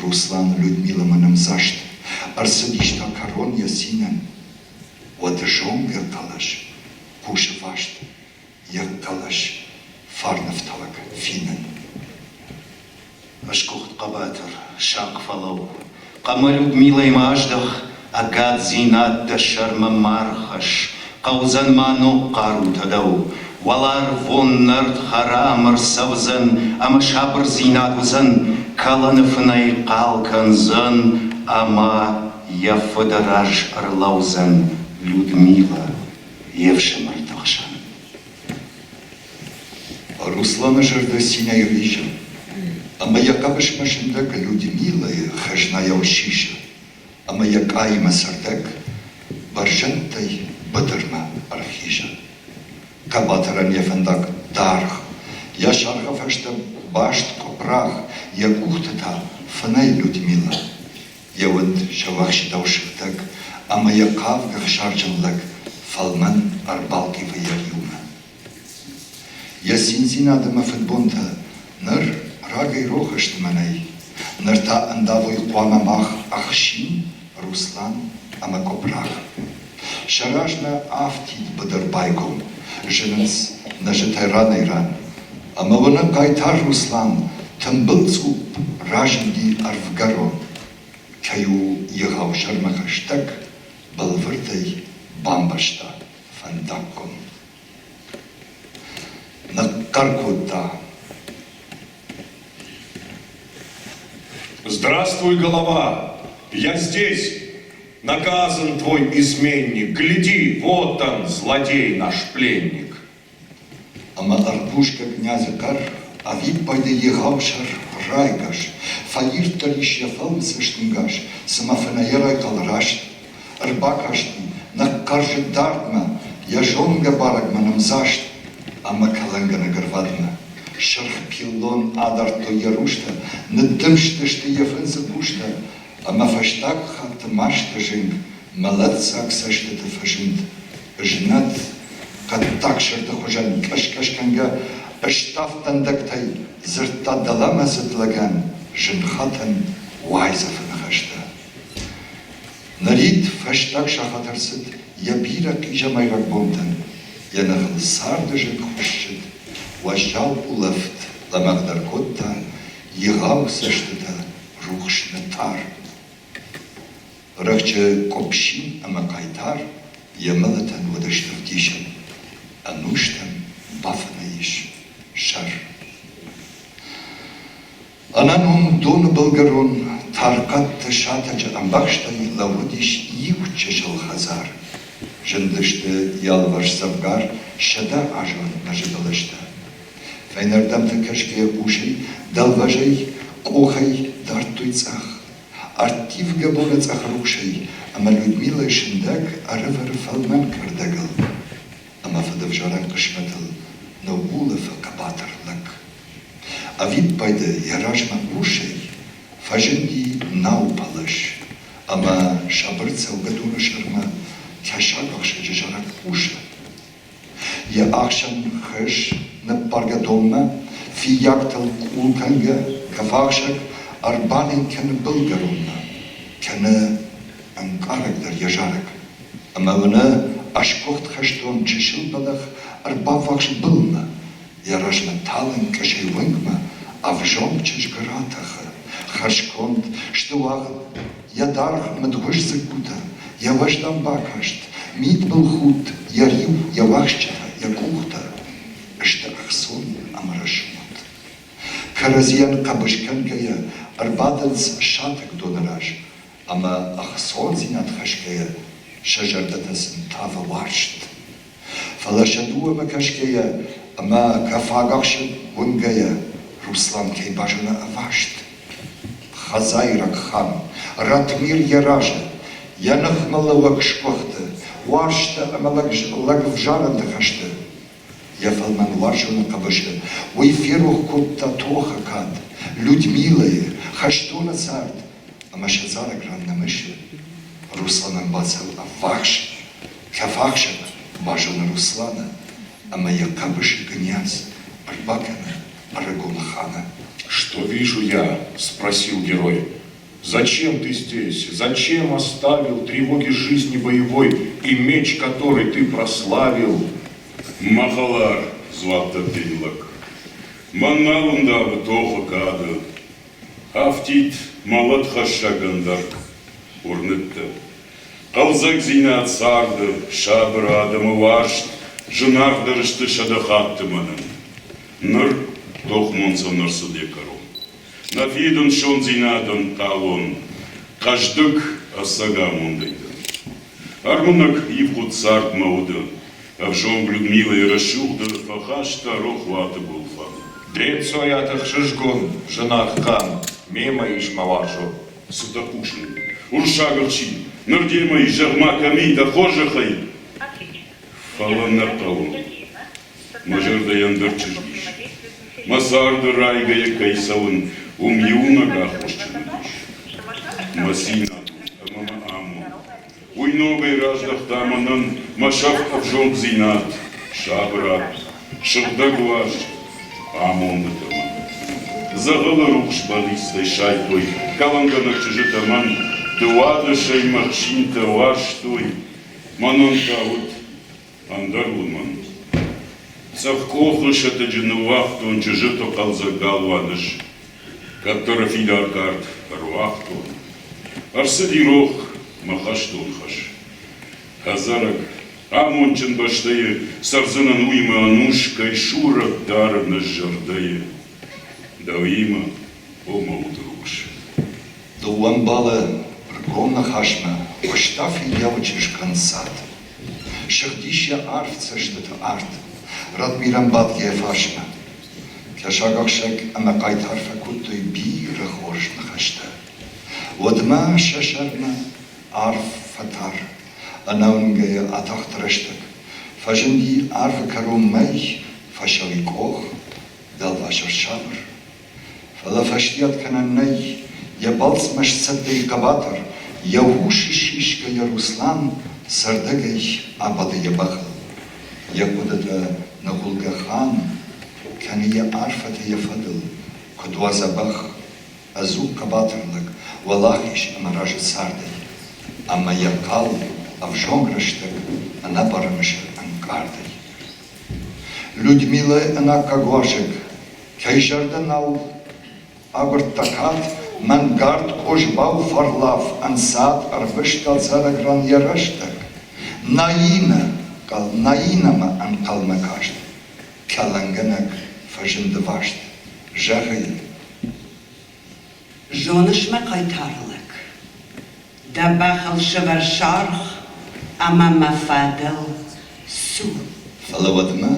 Руслан Людмилӕмӕ нымдзаст, ӕрцыдис та кӕрон йӕ цинӕн. Уӕд зонгӕ хъӕлӕс хъусы васт, йӕ хъӕлӕс фарнӕфтауӕг финӕн. Ысгуыхт хъӕбатыр, сахъ фӕлӕуу, Хъӕмӕ Людмилӕимӕ аздӕх, Ӕгаддзинад дӕ сӕрмӕ ма рхӕсс, Хъӕудзӕн ма ног хъарутӕ дӕу. Уӕларвон нӕрд хӕрам ӕрцӕудзӕн Ӕмӕ сабырдзинад уыдзӕн, Кӕлӕны фынӕй хъал кӕндзӕн Ӕмӕ йӕ фыды раз ӕрлӕудзӕн Людмилӕ йе фсымӕрты хсӕн. Русланы зӕрдӕ цинӕй ризы, ӕмӕ йӕ хъӕбысмӕ сындӕг Людмилӕйы хӕзнайау сисы ӕмӕ йӕ къаимӕ цӕрдӕг бӕрзӕндтӕй быдырмӕ ӕрхизы. Хъӕбатырӕн йӕ фӕндаг даргъ, йӕ саргъы фӕстӕ баст къуыпрагъ, йӕ къухты та фынӕй Людмилӕ. Йӕ уынд сӕуӕхсидау сыгъдӕг ӕмӕ йӕ хъавгӕ ӕхсарджын лӕг фӕлмӕн ӕрбалхъивы йӕ риумӕ. Йӕ циндзинад ӕмӕ фыдбонтӕ ныр рагӕй рох сты мӕнӕй. Ныр та ӕндавой хъуамӕ мах ӕхсин, Руслан ӕмӕ Къопрах. Сӕ размӕ афтид быдыр байгом, зынынц нӕзытӕ ранӕй-ран. Ӕмӕ уыны хъайтар Руслан тымбыл цъупп разынди ӕрвгӕрон. Кӕй у егъау сӕрмӕ хӕстӕг, бӕлвырдӕй бамбӕрста фӕндаггон. Ныхъхъӕр кодта. Здравствуй, голова! Я здесь! Наказан твой изменник! Гляди, вот он, злодей наш пленник! Ӕмӕ ӕрдузгӕ кънязы хъӕр ӕвиппайды егъау сӕр райгас, фӕирддӕр ис йӕ фӕлм цӕстӕнгас, цыма фынӕйӕ райхъал раст. Ӕрбакасти, ныхъхъӕрзыд дардмӕ, йӕ зонгӕ барӕгмӕ нымдзаст ӕмӕ кӕлӕнгӕнӕг ӕрвадмӕ. Сырх пиллон адардтой йӕ рустӕ, ныддымстысты йӕ фындзы хъустӕ, ӕмӕ фӕстаг хатт масты зынг мӕлӕтдзаг цӕстыты фӕзынд. Ызнӕт, хъӕддаг сырды хуызӕн къӕс-къӕсгӕнгӕ ставд дӕндӕгтӕй дзырдта дӕлӕмӕдзыд лӕгӕн зынхатӕн уайдзӕфы ныхӕстӕ. Нырид фӕстаг сахат ӕрцыд йӕ бирӕ хъизӕмайраг бонтӕн, йӕ ныхыл царды зынг хуыссыд, уӕззау улӕфт лӕмӕгъдӕр кодта, егъау цӕстытӕ рухс ныттар. Рӕхджы къуыпсин ӕмӕ хъайтар йӕ мӕлӕтӕн уыдысты ӕвдисӕн, ӕнустӕм бафынӕй ис сӕр. Ӕнӕном доны былгӕрон тархъӕдты сатӕджы ӕмбӕхстӕй лӕууыдис иу чысыл хӕдзар. Зындысты йӕ алыварс дзӕвгар сӕдӕазон нӕзы бӕлӕстӕ. Фӕйнӕрдӕмты кӕсгӕйӕ хъусӕй, дӕлвӕзӕй, къохӕй дардтой цъӕх, ӕрттивгӕ боны цъӕх рухсӕй, ӕмӕ Людмилӕ сындӕг ӕрӕвӕры фӕлмӕн кӕрдӕгыл ӕмӕ фыдӕвзарӕн хъысмӕтыл ныуулӕфы хъӕбатыр лӕг. Ӕвиппайды йӕ размӕ урсӕй фӕзынди наупӕлӕз ӕмӕ сабыр цӕугӕдоны сӕрмӕ кӕсагахсӕджы зарӕг хъусы. Йӕ ахсӕн хыз ныппаргӕ донмӕ, фыййӕгтыл къул кӕнгӕ, кӕфахсӕг ӕрбаленк кӕны былгӕронмӕ, кӕны ӕнкъарагдӕр йӕ зарӕг. Ӕмӕ уыны ӕсгуыхт хӕстон чысыл бӕлӕгъ ӕрбаввахс былмӕ, Йӕ размӕ талынг къӕсӕй уынгмӕ ӕвзонг чызг ратӕхы, хӕрзконд, сты уагъд, йӕ даргъ мыдгъуыз дзыккутӕ, йӕ уӕздан бакаст, мидбылхудт, йӕ риу, йӕ уӕхсчытӕ, йӕ къухтӕ сты ӕхцон ӕмӕ рӕсугъд. Кӕрӕдзийӕн хъӕбыс кӕнгӕйӕ ӕрбадынц сатӕг доны раз. Ӕмӕ ӕхцондзинад хӕсгӕйӕ сӕ зӕрдӕтӕ сын тавы уарзт. Фӕлӕ сӕ дыууӕмӕ кӕсгӕйӕ ӕмӕ кафагахсӕг уынгӕйӕ Руслан кӕй базоны ӕваст. Хӕдзайраг хан, Ратмир йӕ разы, йӕ ныхмӕлӕууӕг сгуыхты, уарзты ӕмӕ лӕгвзарӕнты хӕсты. Йӕ фӕлмӕн уарзоны хъӕбысы уый ферох кодта тохы кад, Людмилӕйы, хӕстоны цард ӕмӕ сӕ зарӕг ран нӕ мысы. Русланӕн бацӕуы ӕввахс, кӕфахсӕг базоны Русланы ӕмӕ йӕ хъӕбысы кънйаз ӕрбакӕны ӕрыгон ханы. Что вижу я? – спросил герой. Зачем ты здесь? Зачем оставил тревоги жизни боевой и меч, который ты прославил? Мӕ хӕлар, дзуапп дӕтты лӕг. Мӕн нал ӕндавы тохы кады. Афтид мӕлӕтхӕссӕг ӕндӕрг уырныдта. Хъӕлдзӕгдзинад царды, сабыр адӕмы уарзт зынаргъдӕр сты сӕдӕхатты мӕнӕн. Ныр тохмонцӕн ӕрцыд йӕ кӕрон. Нӕ фидын сондзинадӕн хъалон, хъӕздыг ӕцӕг амондӕй дӕн. Ӕрмынӕг ивгъуыд цард мӕ уды, ӕвзонг Людмилӕйы рӕсугъды фӕхаста рохуаты гуылфӕн. Де нцойад ӕхсызгон, зынаргъ хъан, мемӕ ис мӕ уарзон. Цы дӕ хъусын? Уырыссаг ӕхсин, ныр демӕ ис, зӕгъ-ма, кӕм и, дӕ хорзӕхӕй? Фӕлӕ нӕ хъӕуы. Мӕ зӕрдӕйы ӕндӕр чызг ис. Мӕ царды райгӕйӕ кӕй цӕуын, уым иунӕг аххосджын уыдис. Мӕ цинад ӕмӕ мӕ амонд. Уый ногӕй раздӕхта мӕнӕн мӕ сӕфт ӕвзонгдзинад, сабырад, сыгъдӕг уарзт, амонды тӕмӕн. Дзӕгъӕлы рухс бӕллицтӕй сайдтой кӕлӕнгӕнӕг чызджытӕ мӕн, дыууадӕсӕй мӕ хсинтӕ уарзтой, мӕнӕн та уыд ӕндӕр лымӕн. Цъӕх къохы сӕтӕджы ныууагътон чызджыты хъӕлдзӕг галуан ӕз. Кӕддӕры фидар кард ӕруагътон. Ӕрцыди рох мӕ хӕстон хӕс. Ӕдзӕрӕг, амондджын бӕстӕйы цӕрдзынӕн уыимӕ ӕнус кӕй сурӕт дарын ӕз зӕрдӕйы. Дӕуимӕ, о мӕ уды рухс. Дыууӕ мбалы ргом ныхасмӕ хъуыста фыййауы чызг ӕнцад. Сыгъдис йӕ арф цӕстыты арт, Ратмирӕн бадгӕ йӕ фарсмӕ. Кӕсагахсӕг ӕмӕ хъайтар фӕкодтой бирӕ хорз ныхӕстӕ. Уӕдмӕ сӕ сӕрмӕ арф фӕтар, ӕнӕуынгӕйӕ атахт рӕстӕг. Фӕзынди арвы кӕрон мӕй, фӕсӕуи къох, дӕлваз ӕрсабыр. Фӕлӕ фӕстиат кӕнӕн нӕй, йӕ балцмӕ сцӕттӕ и хъӕбатыр, йӕ усы сисгӕйӕ Руслан цӕрдӕгӕй абады йӕ бӕхыл. Йӕ хъуыдытӕ ныгъуылгӕ хан кӕны йӕ арфӕтӕ йӕ фӕдыл, куыд уа дзӕбӕх, ӕдзух хъӕбатыр лӕг, уӕлахиз ӕмӕ разы цардӕй. Ӕмӕ йӕ хъал, ӕвзонг рӕстӕг ӕнӕбары мысы ӕнкъардӕй. Людмилӕ ӕнаккаг уазӕг, кӕй зӕрдӕ нал агуырдта кад, мӕнгард къозбау фӕрлаф ӕнцад ӕрвыста цӕрӕг ран йӕ рӕстӕг. Наинӕ, Наинӕмӕ ӕнхъӕлмӕ каст, кӕлӕнгӕнӕг фӕзынды васт, зӕгъы йын. Зоныс мӕ хъайтар лӕг, дӕ бӕхыл сӕвӕр саргъ ӕмӕ мӕ фӕдыл цу. Фӕлӕ уӕдмӕ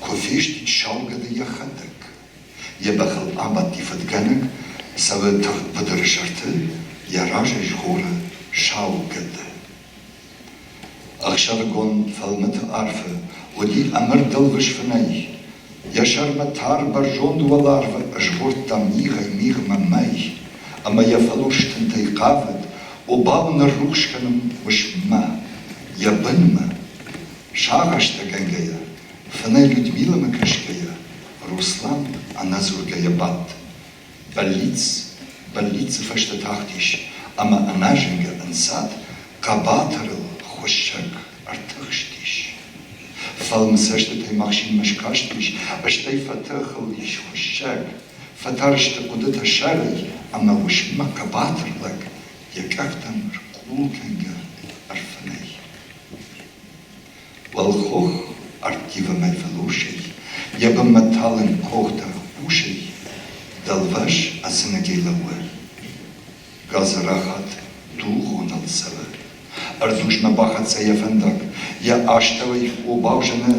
куы фестид саугӕды йӕхӕдӕг, йӕ бӕхыл абадти фыдгӕнӕг, цӕуы тыгъд быдыры сӕрты, йӕ разӕй згъоры сау гӕды. Ӕхсӕвыгон фӕлмыты арфы уыди ӕмыр дӕлвыз фынӕй. Йӕ сӕрмӕ тар бӕрзонд уӕларвы ызгъордта мигъӕй-мигъмӕ мӕй, ӕмӕ йӕ фӕлурс тынтӕй хъавыд обау ныррухс кӕнын уысммӕ, йӕ бынмӕ. Сагъӕстӕгӕнгӕйӕ, фынӕй Людмилӕмӕ кӕсгӕйӕ, Руслан ӕнӕдзургӕйӕ бадт. Бӕллиц, бӕллицы фӕстӕ тахтис ӕмӕ ӕнӕзынгӕ ӕнцад хъӕбатырыл хуыссӕг ӕртыхстис. Фӕлмы цӕстытӕй махсинмӕ скастис, стӕй фӕтыхыл ис хуыссӕг, фӕтарсты хъуыдытӕ сӕрӕй ӕмӕ уысммӕ хъӕбатыр лӕг йӕ къӕхтӕм ркъул кӕнгӕ ӕрфынӕй. Уӕлхох ӕрттивы мӕй фӕлурсӕй, йӕ бынмӕ талынг къохтӕ хъусӕй, дӕлвӕз ӕдзынӕгӕй лӕууы. Гадзрахат. Ӕрдузмӕ бахӕццӕ йӕ фӕндаг, йӕ астӕуӕй обау зыны,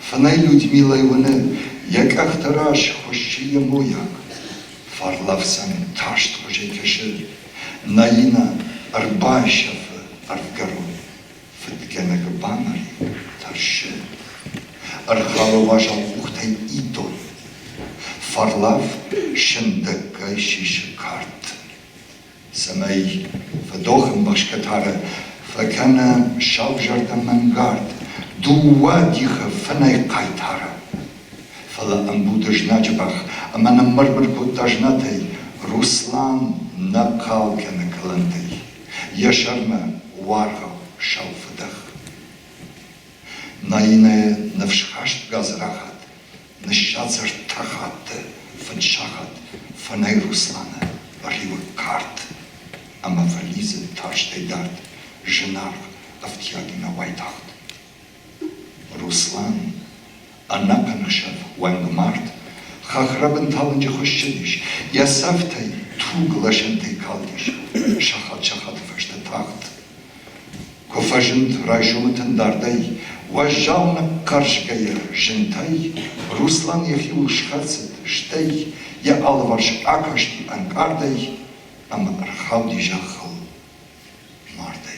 фынӕй Людмилӕ уыны, йӕ къӕхты раз хуыссы йӕ мойаг. Фарлаф сӕм тарстхуызӕй кӕсы, Наина ӕрбайсӕфы ӕрвгӕрон. Фыдгӕнӕг бамари, тӕрсы. Ӕрхауы уазал къухтӕй идон. Фарлаф сындӕггай сисы кард. Цӕмӕй фыдохы ӕмбӕхсгӕ тары фӕкӕна саузӕрдӕ мӕнгард, дыууӕ дихы фынӕй хъайтары. Фӕлӕ ӕмбуды знаджы бӕх ӕмӕ ныммыр-мыр кодта знӕтӕй, Руслан нӕ хъал кӕны кӕлӕнтӕй. Йӕ сӕрмӕ уаргъау сау фыдӕх. Наинӕйы ныфсхаст гадзрахат ныссадз ӕртӕ хатты фыдсахат фынӕй Русланы риуы кард ӕмӕ фӕлидзы тарстӕй дард зынаргъ ӕфтиагимӕ уайтагъд. Руслан ӕнӕхъӕн ӕхсӕв уӕнгмард хӕхрӕбын талынджы хуыссыдис, йӕ цӕфтӕй туг лӕсӕнтӕй калдис, сахат-сахаты фӕстӕ тагъд. Куы фӕзынд райсомы тын дардӕй, уӕззау ныхъхъӕрзгӕйӕ зынтӕй, Руслан йӕхиуыл схӕцыд, стӕй йӕ алыварс акасти ӕнкъардӕй ӕмӕ ӕрхауди зӕххыл мардӕй.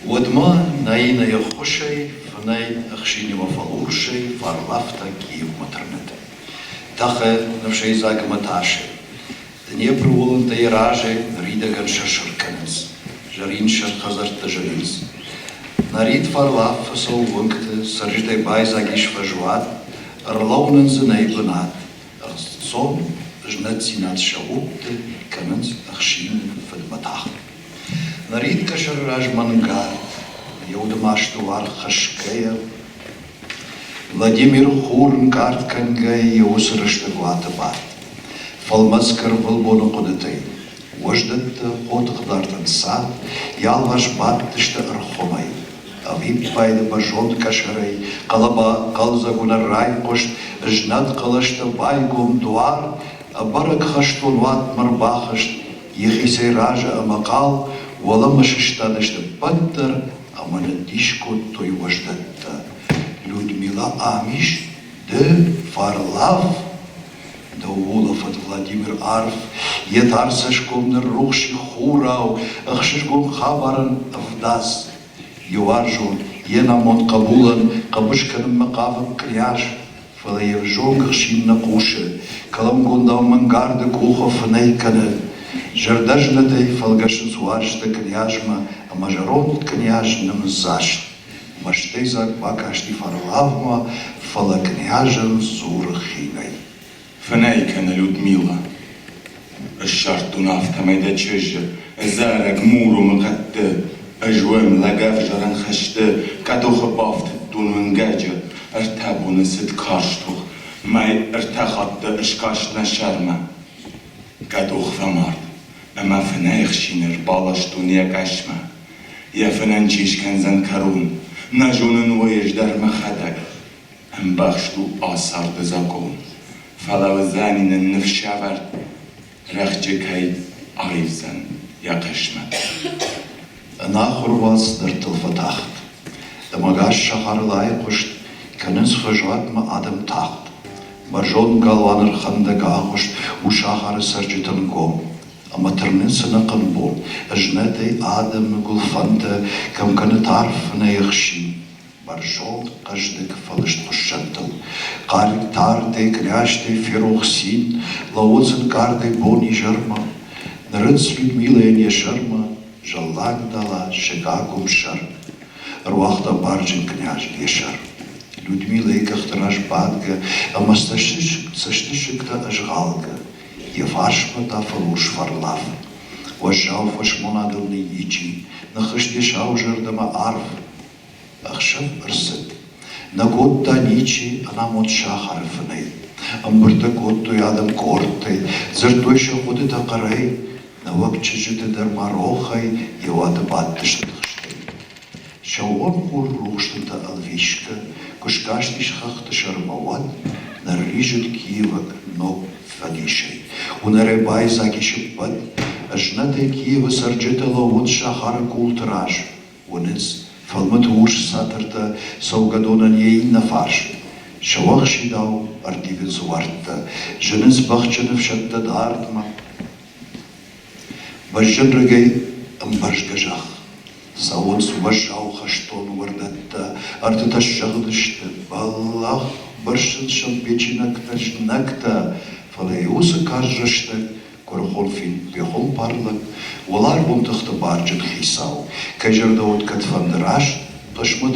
Уӕдмӕ Наинӕйы ххуысӕй фынӕй ӕхсинимӕ фӕлурсӕй фӕрлафта Киевмӕ тырныд. Тӕхы ныфсӕйдзаг ӕмӕ тасы. Днепры уылӕнтӕ йӕ разӕй ныридӕгӕн сыр-сыр кӕнынц, зӕринсӕр хӕдзӕрттӕ зынынц. Нӕрид фӕрлаф фӕцӕуы уынгты, цӕрджытӕй байдзаг ис фӕзуат, ӕрлӕууынӕн дзы нӕй бынат. Ӕхцон знӕтдзинад сӕ удты кӕнынц ӕхсины фыдмӕ тагъд. Нырид къӕсӕры раз мӕнгард, йӕ уды масты уаргъ хӕсгӕйӕ, Владимир хур ӕнкъард кӕнгӕйӕ йӕ уыцы рӕстӕг уаты бадт, фӕлмӕцгӕ ӕрвылбоны хъуыдытӕй. Уӕздӕттӕ хотыхдард ӕнцад, йӕ алыварс бадтысты ӕрхуымӕй. Ӕвиппайды бӕрзонд къӕсӕрӕй хъӕлӕба хъӕлдзӕг уынӕр райхъуыст, знӕт хъӕлӕстӕ байгом дуар, ӕбӕрӕг хӕстон уатмӕ рбахызт, йӕхицӕй разы ӕмӕ хъал, уӕлӕмӕ сыстадысты ппӕт дӕр ӕмӕ ныддис кодтой уӕздӕттӕ. Людмила ам ис, ды, Фарлав? Ныуулӕфыд Владимир арф, йӕ тар цӕсгом ныррухс и хурау, ӕхсызгон хабарӕн ӕвдадз. Йӕ уарзон, йе намонд хъӕбулӕн хъӕбыс кӕнынмӕ хъавыд кънйаз, фӕлӕ йе взонг ӕхсин нӕ хъусы, кӕлӕнгондау мӕнгарды къухы фынӕй кӕны. Зӕрдӕзнӕтӕй фӕлгӕсынц уарзты кънйазмӕ ӕмӕ зӕронд кънйаз нымдзаст. Мӕстӕйдзаг бакасти Фарлавмӕ, фӕлӕ кънйазӕн дзуры хинӕй. Фынӕй кӕны Людмила. Ссардтон афтӕмӕй дӕ чызджы, ӕдзӕрӕг Муромы хъӕдты. Ӕз уӕм лӕгӕвзарӕн хӕсты къӕдохы бафтыдтон уынгӕджы. Ӕртӕ боны цыд карз тох, мӕй ӕртӕ хатты ыскаст нӕ сӕрмӕ. Къӕдох фӕмард, ӕмӕ фынӕй ӕхсины рбаластон йӕ къӕсмӕ. Йӕ фынӕн чи скӕндзӕн кӕрон? Нӕ зонын уый ӕз дӕр мӕхӕдӕг. Ӕмбӕхст у а-царды закъон, фӕлӕ уыдзӕни нын ныфсӕвӕрд, рӕхджы кӕй аивдзӕн йӕ хъысмӕт. Ӕнахуыр уац дӕрдтыл фӕтахт. Ӕмӕгас сахарыл айхъуыст, кӕнынц фӕзуатмӕ адӕм тагъд. Бӕрзонд галуаны ӕрхӕндӕг агъуыст у сахары цӕрджытӕн гом. Ӕмӕ тырнынц ӕнӕхъӕн бон, ызнӕтӕй адӕмы гуылфӕнтӕ кӕм кӕны тарф фынӕй ӕхсин. Бӕрзонд, хъӕздыг фӕлыст хуыссӕнтыл. Хъӕртартӕй, кънязтӕй ферох цин, лӕууынц ӕнкъардӕй бон-изӕрмӕ. Нырынц Людмилӕйӕн йӕ сӕрмӕ зӕлланг дала сыкъагом сӕр. Ӕруагъта барджын къняз йӕ сӕр. Людмилӕйы къӕхты раз бадгӕ ӕмӕ цӕстысыгтӕ ӕзгъалгӕ, йӕ фарсмӕ та фӕлурс фӕрлаф. Уӕззау фӕсмонадыл ныййичъи, ныххызт йӕ сау зӕрдӕмӕ арф. Ӕхсӕв ӕрцыд. Нӕ кодта ничи ӕнамонд сахары фынӕй. Ӕмбырдтӕ кодтой адӕм къордтӕй, дзырдтой сӕ хъуыдытӕ хъӕрӕй. Нӕуӕг чызджыты дӕр ма рохӕй йӕ уаты бадтысты тыхстӕй. Сӕууон хур рухс тынтӕ ӕлвисгӕ, куы скастис хӕхты сӕрмӕ, уӕд нырризыд киеваг ног фӕдисӕй. Уынӕрӕй байдзаг ис ӕппӕт. Ызнӕтӕй Киевы цӕрджытӕ лӕууынц сахары къулты раз. Уынынц, фӕлмыты урс цатыртӕ цӕугӕдонӕн йӕ иннӕ фарс. Сӕуӕхсидау ӕрттивынц уӕрттӕ, зынынц бӕхджын ӕфсӕдтӕ дардмӕ. Бӕзджын рыгӕй ӕмбӕрзгӕ зӕхх. Цӕуынц уӕззау хӕстон уӕрдӕттӕ, ӕртытӕ ссыгъдысты, бӕллӕх, бырсынц сӕм печенӕгтӕ, знӕгтӕ, фӕлӕ уыцы карз рӕстӕг Куырыхон пехуымпар лӕг, уӕларвон тыхты барджын хицау, кӕй зӕрдӕ уыд кӕдфӕнды раст, хъысмӕт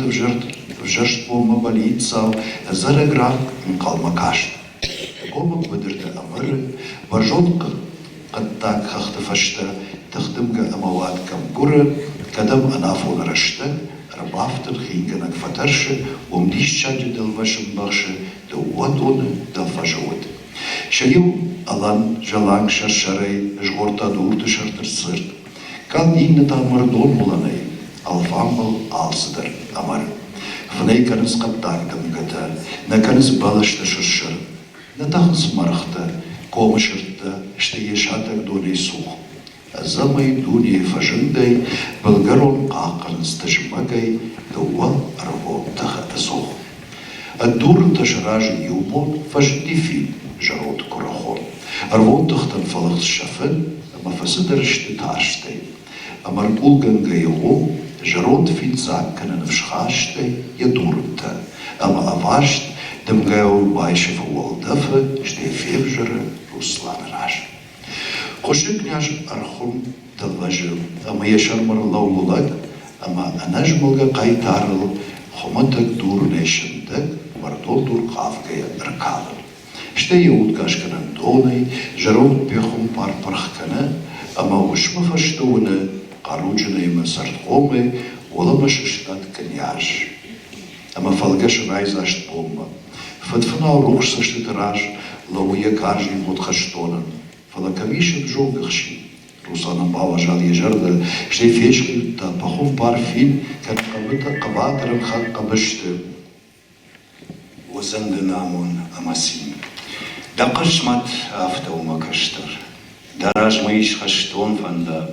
ӕвзӕрст бонмӕ бӕллиццау, ӕдзӕрӕг ран ӕнхъӕлмӕ каст. Ӕгомыг быдырты ӕмыры, бӕрзонд хъӕддаг хӕхты фӕстӕ тыхдымгӕ ӕмӕ уад кӕм гуыры, кӕдӕм ӕнафоны рӕстӕг ӕрбафтыд хингӕнӕг фӕтӕрсы, уым диссаджы дӕлвӕз ӕмбӕхсы дыууӕ доны дӕлфӕзы уд. Сӕ иу Алан зӕланг сӕр-сӕрӕй згъордта дурты сӕрты цырд. Кӕд иннӕ та мӕрдон уылӕнӕй алфамбыл алцыдӕр ӕмыр. Фынӕй кӕнынц хъӕддаг дымгӕтӕ, нӕ кӕнынц бӕлӕстӕ сыр-сыр. Нӕ тӕхынц мӕргътӕ, комы сырдтӕ, стӕй йӕ сатӕг донӕй цух. Ӕдзӕмӕй дунейы фӕзындӕй былгӕрон хъахъхъӕнынц тызмӕгӕй дыууӕ ӕрвон тыхы ӕдзух. Ӕд дурынтӕ сразы иу бон фӕзынди фин зӕронд куырыхон. Ӕрвон тыхтӕн фӕлыгъд сӕ фын ӕмӕ фӕцыдӕр сты тарстӕй. Ӕмӕ ӕркъулгӕнгӕ йӕ зӕронд фин дзаг кӕны ныфсхастӕй йӕ дурынтӕ, ӕмӕ ӕваст дымгӕйау байсӕфы уӕлдӕфы, стӕй февзӕры Русланы раз. Хъуысы къняз ӕрхуым дӕлвӕзы ӕмӕ йӕ сӕрмӕ рлӕууы лӕг ӕмӕ ӕнӕзмӕлгӕ хъайтарыл хуымӕтӕг дурынӕй сындӕг мӕрдон дур хъавгӕйӕ ӕркалы. Стӕй йӕ удгасгӕнӕн донӕй зӕронд пехуымпар пырх кӕны ӕмӕ уысмы фӕстӕ уыны хъаруджынӕй ӕмӕ цӕрдхъомӕй уӕлӕмӕ сыстад къняз ӕмӕ фӕлгӕсы райдзаст бонмӕ. Фыдфынау рухс цӕстыты раз лӕууы йӕ карз ивгъуыд хӕстонӕн. Фӕлӕ кӕм ис ӕвзонг ӕхсин? Русланӕн бауазал йӕ зӕрдӕ, стӕй фесхъиудта, пахуымпар фин кӕд хъӕбатырӕн хъӕбысты. Уыдзӕн дын амон ӕмӕ цин. Дӕ хъысмӕт афтӕ у, мӕ кӕстӕр. Дӕ размӕ ис хӕстон фӕндаг.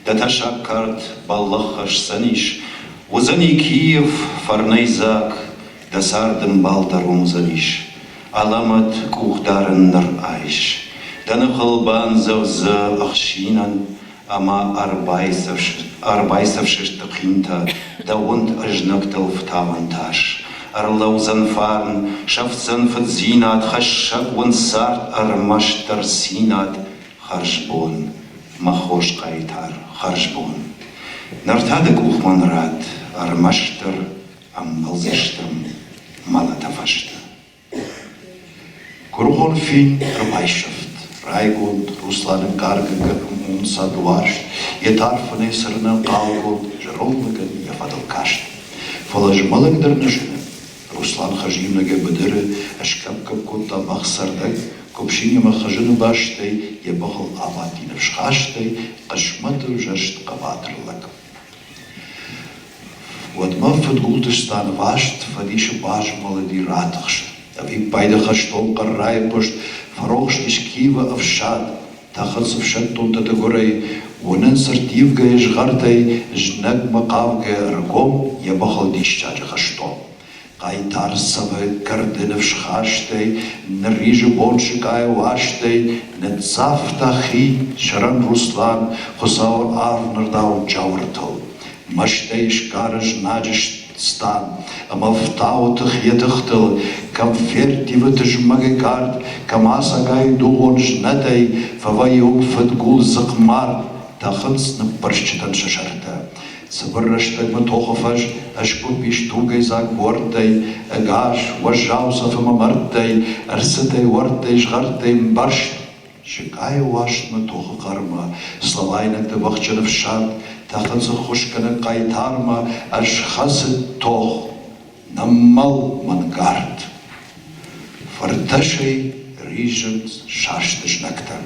Дӕ тӕссаг кард бӕллӕх хӕсдзӕнис. Уыдзӕни Киев фӕрнӕйдзаг, дӕ цард ӕмбал дӕр уым уыдзӕнис. Алӕмӕт къухдарӕн ныр айс. Дӕ ныхыл бандзӕвдзӕ ӕхсинӕн ӕмӕ ӕрбайсӕфсысты хинтӕ, дӕ уынд ӕзнӕгтыл фтауӕн тас. Ӕрлӕудзӕн фарн, сӕфдзӕн фыддзинад, хӕссӕг уын цард ӕрмӕстдӕр цинад. Хӕрзбон, мӕ хорз хъайтар, хӕрзбон. Ныр та дӕ къух мӕн ратт, ӕрмӕстдӕр ӕмбӕлдзыстӕм мӕлӕты фӕстӕ. Куырыхон фин ӕрбайсӕфт, райгонд Русланы хъӕргӕнгӕ ӕнцад уарзт, йӕ тар фынӕй цӕрынӕн хъалгонд зӕронд лӕгӕн йӕ фӕдыл каст. Фӕлӕ змӕлӕг дӕр нӕ зыны. Руслан хӕрзиунӕгӕй быдыры ӕсгӕпп-гӕпп кодта бӕх цӕрдӕг, Куыпсинимӕ хызыны бастӕй йӕ бӕхыл абадти ныфсхастӕй, хъысмӕты взӕрст хъӕбатыр лӕг. Уӕдмӕ фыдгулты стан васт фӕдисы базмӕлыди, ратыхст. Ӕвиппайды хӕстон хъӕр райхъуыст, фӕрохстис Киевы ӕфсад. Тӕхынц ӕфсӕддонтӕ тыгуырӕй, уынынц ӕрттивгӕйы згъӕртӕй, знагмӕ хъавгӕ ӕргом йӕ бӕхыл диссаджы хӕстон. Хъайтар цӕвы кӕрды ныфсхастӕй, нырризы бон сыкъайы уастӕй, ныццавта хи сӕрӕн Руслан Хуыцауы арвнӕрдау джауыртыл. Мӕстӕй сгары знаджы стан ӕмӕ фтауы тых йӕ тыхтыл, кӕм ферттивы тызмӕгӕй кард, кӕм ацагайы дугъон знӕтӕй, фӕвӕййы уым фыдгул дзыхъмард, тӕхынц ныббырсджытӕн сӕ сӕртӕ. Цыбыр рӕстӕгмӕ тохы фӕз ӕскъуыпп ис тугӕйдзаг буӕрттӕй, ӕгас, уӕззау цӕф ӕмӕ мӕрдтӕй, ӕрцытӕй, уӕрттӕй, згъӕрттӕй мбӕрзт. Сыкъайы уастмӕ тохы хъӕрмӕ, словайнӕгты бӕхджын ӕфсад, тӕхынц ӕххуысгӕнӕг хъайтармӕ, ӕсхӕцыд тох, ныммӕл мӕнгард. Фыртӕсӕй ризынц саст знӕгтӕ.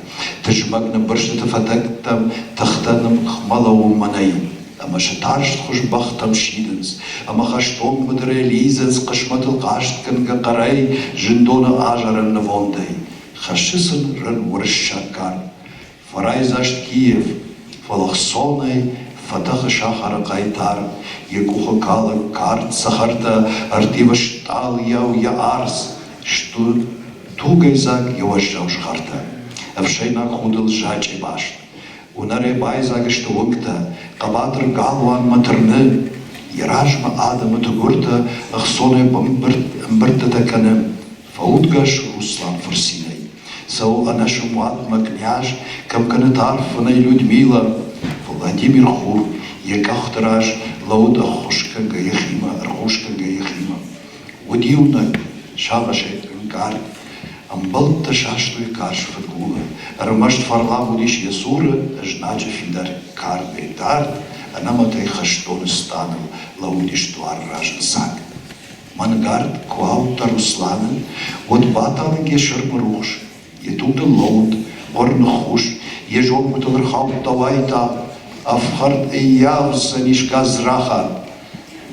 Тызмӕг ныббырстыты фӕтӕгтӕм тыхтӕ ныхмӕ лӕууынмӕ нӕй, ӕмӕ сӕ тарстхуыз бӕхтӕм сидынц, ӕмӕ хӕстон быдырӕй лидзынц хъысмӕтыл хъастгӕнгӕ хъӕрӕй зындоны азарӕн нывондӕй. Хӕссы сын рын уырыссаг кард. Фӕрайдзаст Киев, фӕлӕ хцонӕй фӕтӕхы сахары хъайтар, йӕ къухы калы кард цӕхӕртӕ, ӕрттивы стъалыйау йӕ арц, сты тугӕйдзаг йӕ уӕззау згъӕртӕ. Ӕфсӕйнаг худыл зачъе баст. Уынӕрӕй байдзаг сты уынгтӕ, хъӕбатыр галуанмӕ тырны. Йӕ размӕ адӕмы тыгуыртӕ ӕхцонӕй ӕмбырдтытӕ кӕны. Фӕудгӕс Руслан фырцинӕй. Цӕуы ӕнӕсым уатмӕ къняз, кӕм кӕны тарф фынӕй Людмила. Владимир Хур йӕ къӕхты раз лӕууыд ӕххуысгӕнгӕ йӕхимӕ, ӕрхъусгӕнгӕ йӕхимӕ. Уыд иунӕг, сагъӕсӕй ӕнкъард. Ӕмбӕлттӕ састой карз фыдгулы. Ӕрмӕст Фарлам уыдис йӕ цуры знаджы фидар кардӕй дард, ӕнӕмӕтӕй хӕстоны станыл лӕууыдис дуары раз ӕнцад. Мӕнгард куы ауыдта Русланы, уӕд баталынг йӕ сӕрмӕ рухс, йӕ тугыл лӕуд, хъуыр ныххус, йӕ зонгуытыл ӕрхаудта уайтагъд, ӕфхӕрд ӕййафдзӕнис гадзрахат.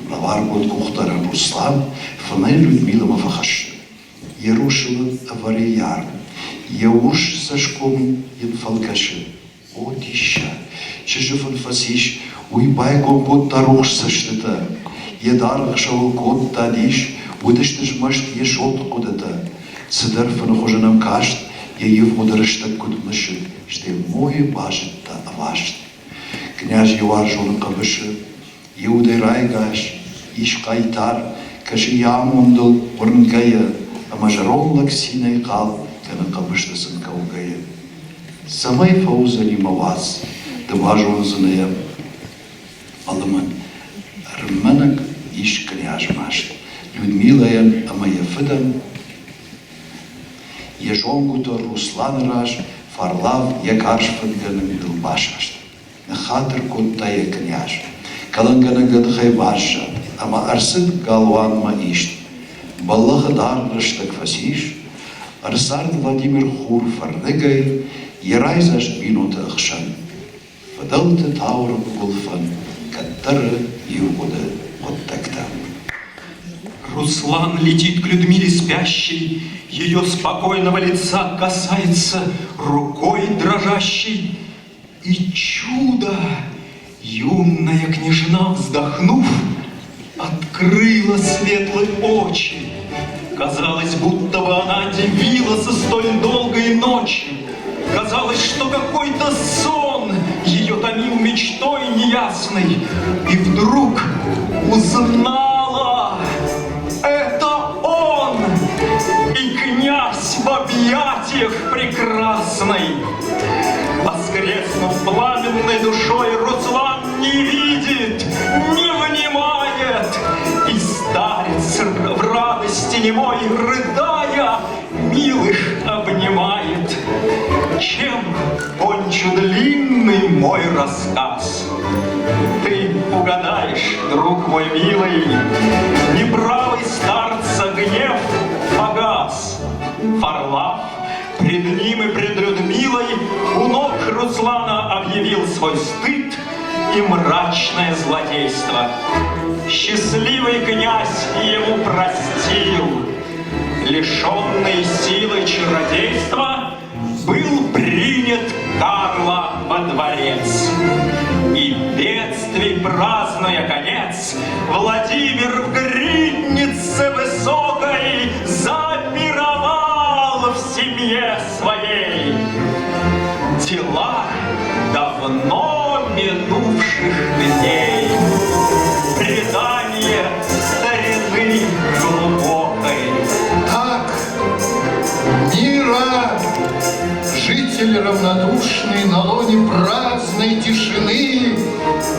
Лӕваргонд къухдарӕн Руслан фынӕй Людмилӕмӕ фӕхӕссы. Йӕ русыл ӕвӕры йӕ арм, йӕ урс цӕсгом йын фӕлгӕсы. О, диссаг! Чызджы фын фӕцис, уый байгом кодта рухс цӕстытӕ. Йӕ даргъ ӕхсӕвыл кодта дис, уыдысты змӕст йӕ сонт хъуыдытӕ. Цыдӕр фыны хуызӕн ӕм каст, йӕ ивгъуыды рӕстӕг куыд мысыд, стӕй мойы базыдта ӕваст. Къняз йӕ уарзоны хъӕбысы, йӕ удӕй райгас, ис хъайтар, кӕсы йӕ амондыл уырнгӕйӕ, ӕмӕ зӕронд лӕг цинӕй хъал кӕны хъӕбысты сын кӕугӕйӕ. Цӕмӕй фӕуыдзӕни мӕ уац, ды базондзынӕ йӕ лымӕн. Ӕрмӕнӕг ис кънйазы маст Людмилӕйӕн ӕмӕ йӕ фыдӕн, йӕ зонгуытӕ Русланы раз Фарлав йӕ карз фыдгӕнӕгыл басаст. Ныххатыр кодта йӕ кънйаз. Кӕлӕнгӕнӕг ӕдыхӕй баззад ӕмӕ ӕрцыд галуанмӕ ист. Бӕллӕхы даргъ рӕстӕг фӕцис, ӕрцард Владимир Хур фӕрныгӕй йӕ райдзаст бинонты ӕхсӕн. Фыдӕлты таурӕгъы гуылфӕн кӕддӕры ивгъуыды хъуыддӕгтӕ. Руслан летит к Людмиле спящей, Ее спокойного лица касается рукой дрожащей. И чудо! Юная княжна, вздохнув, открыла светлые очи. Казалось, будто бы она дивилась столь долгой ночи. Казалось, что какой-то сон ее томил мечтой неясной. И вдруг узнала, это он! И князь в объятиях прекрасной. Воскреснув пламенной душой, Руслан не видит, не внимает. И старец в радости немой, рыдая, милых обнимает. Чем кончу длинный мой рассказ? Ты угадаешь, друг мой милый, Неправый старца гнев погас. Фарлав пред ним и пред Людмилой у ног Руслана объявил свой стыд. и мрачное злодейство. Счастливый князь ему простил. Лишенный силы чародейства, был принят Карла во дворец. И бедствий празднуя конец, Владимир в гриднице высокой запировал в семье своей. Дела давно минувших дней, предание старины глубокой. Так, мира, житель равнодушный на лоне праздной тишины,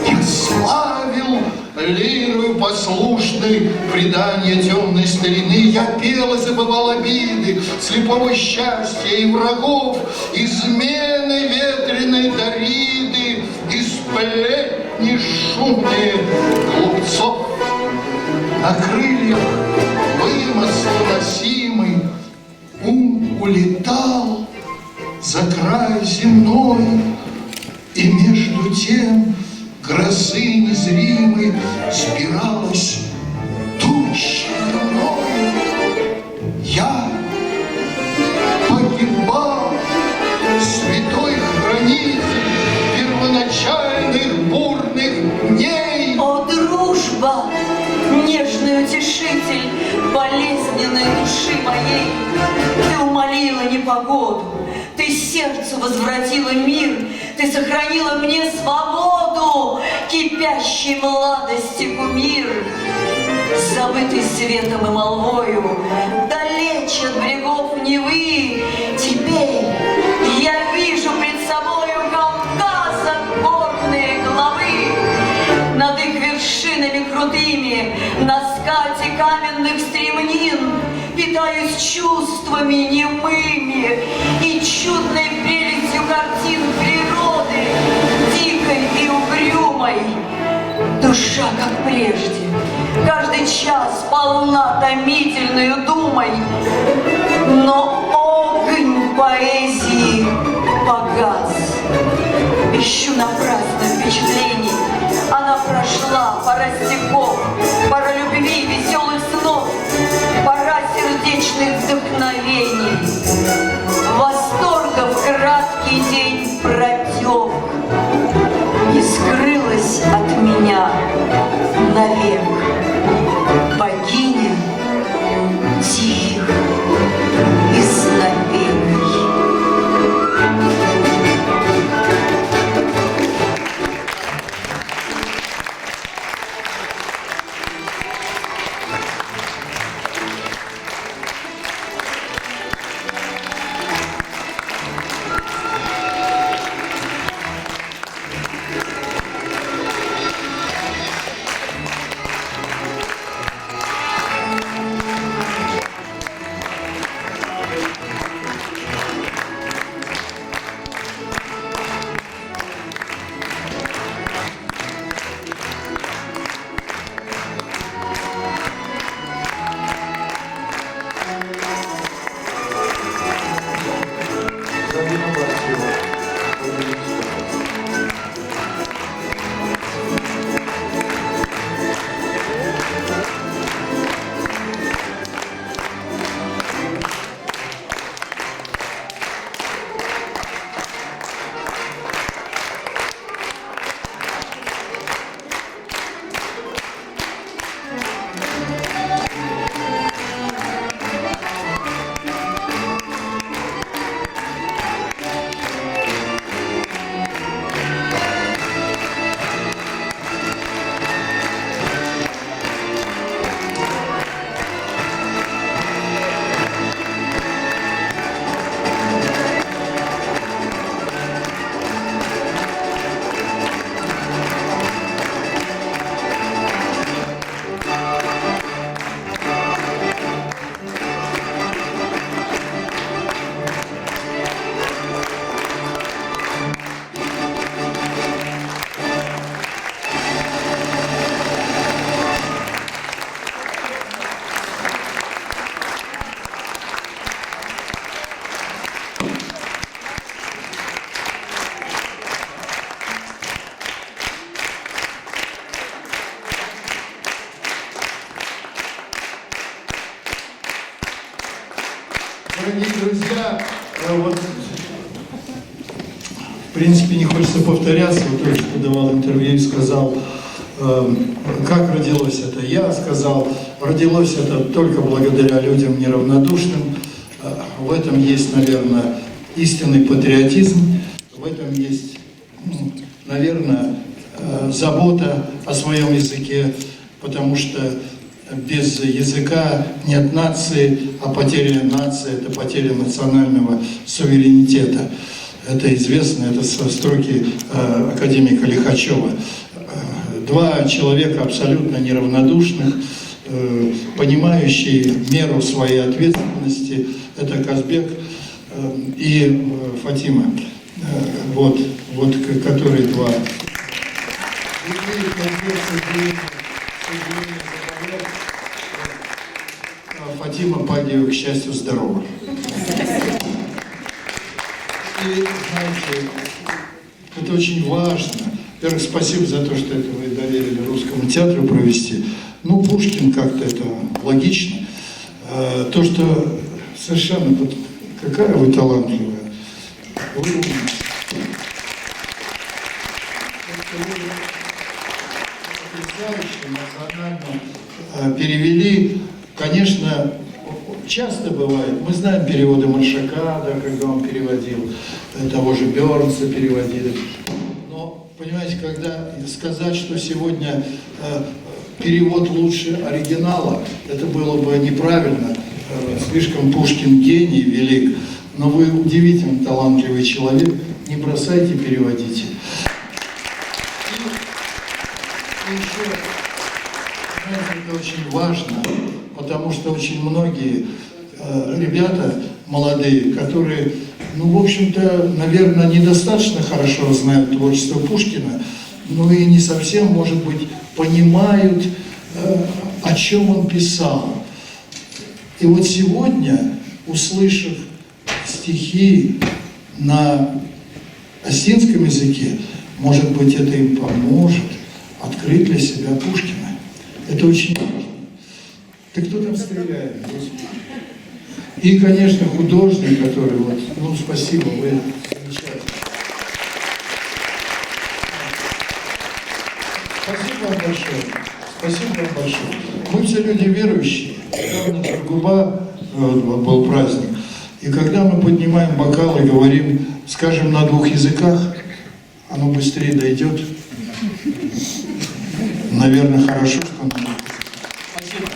я славил лирою послушной предание темной старины. Я пел и забывал обиды, слепого счастья и врагов, измены ветреной Дориды и сплетни шумные глупцов. На крыльях вымысла носимый ум улетал за край земной, и между тем грозы незримой сбиралась туча надо мной. Я погибал, святой хранитель первоначальных бурных дней. О, дружба, нежный утешитель болезненной души моей, ты умолила непогоду, ты сердцу возвратила мир, ты сохранила мне свободу, кипящей младости кумир. Забытый светом и молвою, далече от брегов Невы, теперь я вижу пред собою Кавказа горные главы. Над их вершинами крутыми, на скате каменных стремнин, питаюсь чувствами немыми и чудной прелестью картин природы, дикой и угрюмой. Душа, как прежде, каждый час полна томительною думой, но огонь поэзии погас. Ищу напрасно впечатлений. Она прошла, пора стихов, пора любви, веселых снов, пора сердечных вдохновений. Восторгов краткий день протек и скрылась от меня навек богиня тихих песнопений. Дорогие друзья, вот в принципе не хочется повторяться, вот только что давал интервью и сказал, как родилось это. Я сказал, родилось это только благодаря людям неравнодушным. В этом есть, наверное, истинный патриотизм, в этом есть, ну, наверное, забота о своем языке, потому что без языка нет нации, а потеря нации – это потеря национального суверенитета. Это известно, это со строки академика Лихачева. Два человека абсолютно неравнодушных, понимающие меру своей ответственности – это Казбек и Фатима. Вот, вот которые два. Фатима Пагиева, к счастью, здорова. И, знаете, это очень важно. Во-первых, спасибо за то, что это вы доверили русскому театру провести. Ну, Пушкин как-то это логично. То, что совершенно... Какая вы талантливая. Вы умница. Потрясающе, национально перевели. Конечно, часто бывает, мы знаем переводы Маршака, да, когда он переводил, того же Бернса переводили. Но, понимаете, когда сказать, что сегодня перевод лучше оригинала, это было бы неправильно. Слишком Пушкин гений велик, но вы удивительно талантливый человек, не бросайте, переводите. И еще, знаете, это очень важно, потому что очень многие ребята молодые, которые, ну, в общем-то, наверное, недостаточно хорошо знают творчество Пушкина, но и не совсем, может быть, понимают, о чем он писал. И вот сегодня, услышав стихи на осетинском языке, может быть, это им поможет открыть для себя Пушкина. Это очень важно. Да кто там стреляет, Господи? И, конечно, художник, который вот, ну, спасибо, вы замечательные. Спасибо вам большое. Спасибо вам большое. Мы все люди верующие. Недавно Джургуба был праздник. И когда мы поднимаем бокал и говорим, скажем, на двух языках, оно быстрее дойдет. Наверное, хорошо, что на двух языках. Спасибо.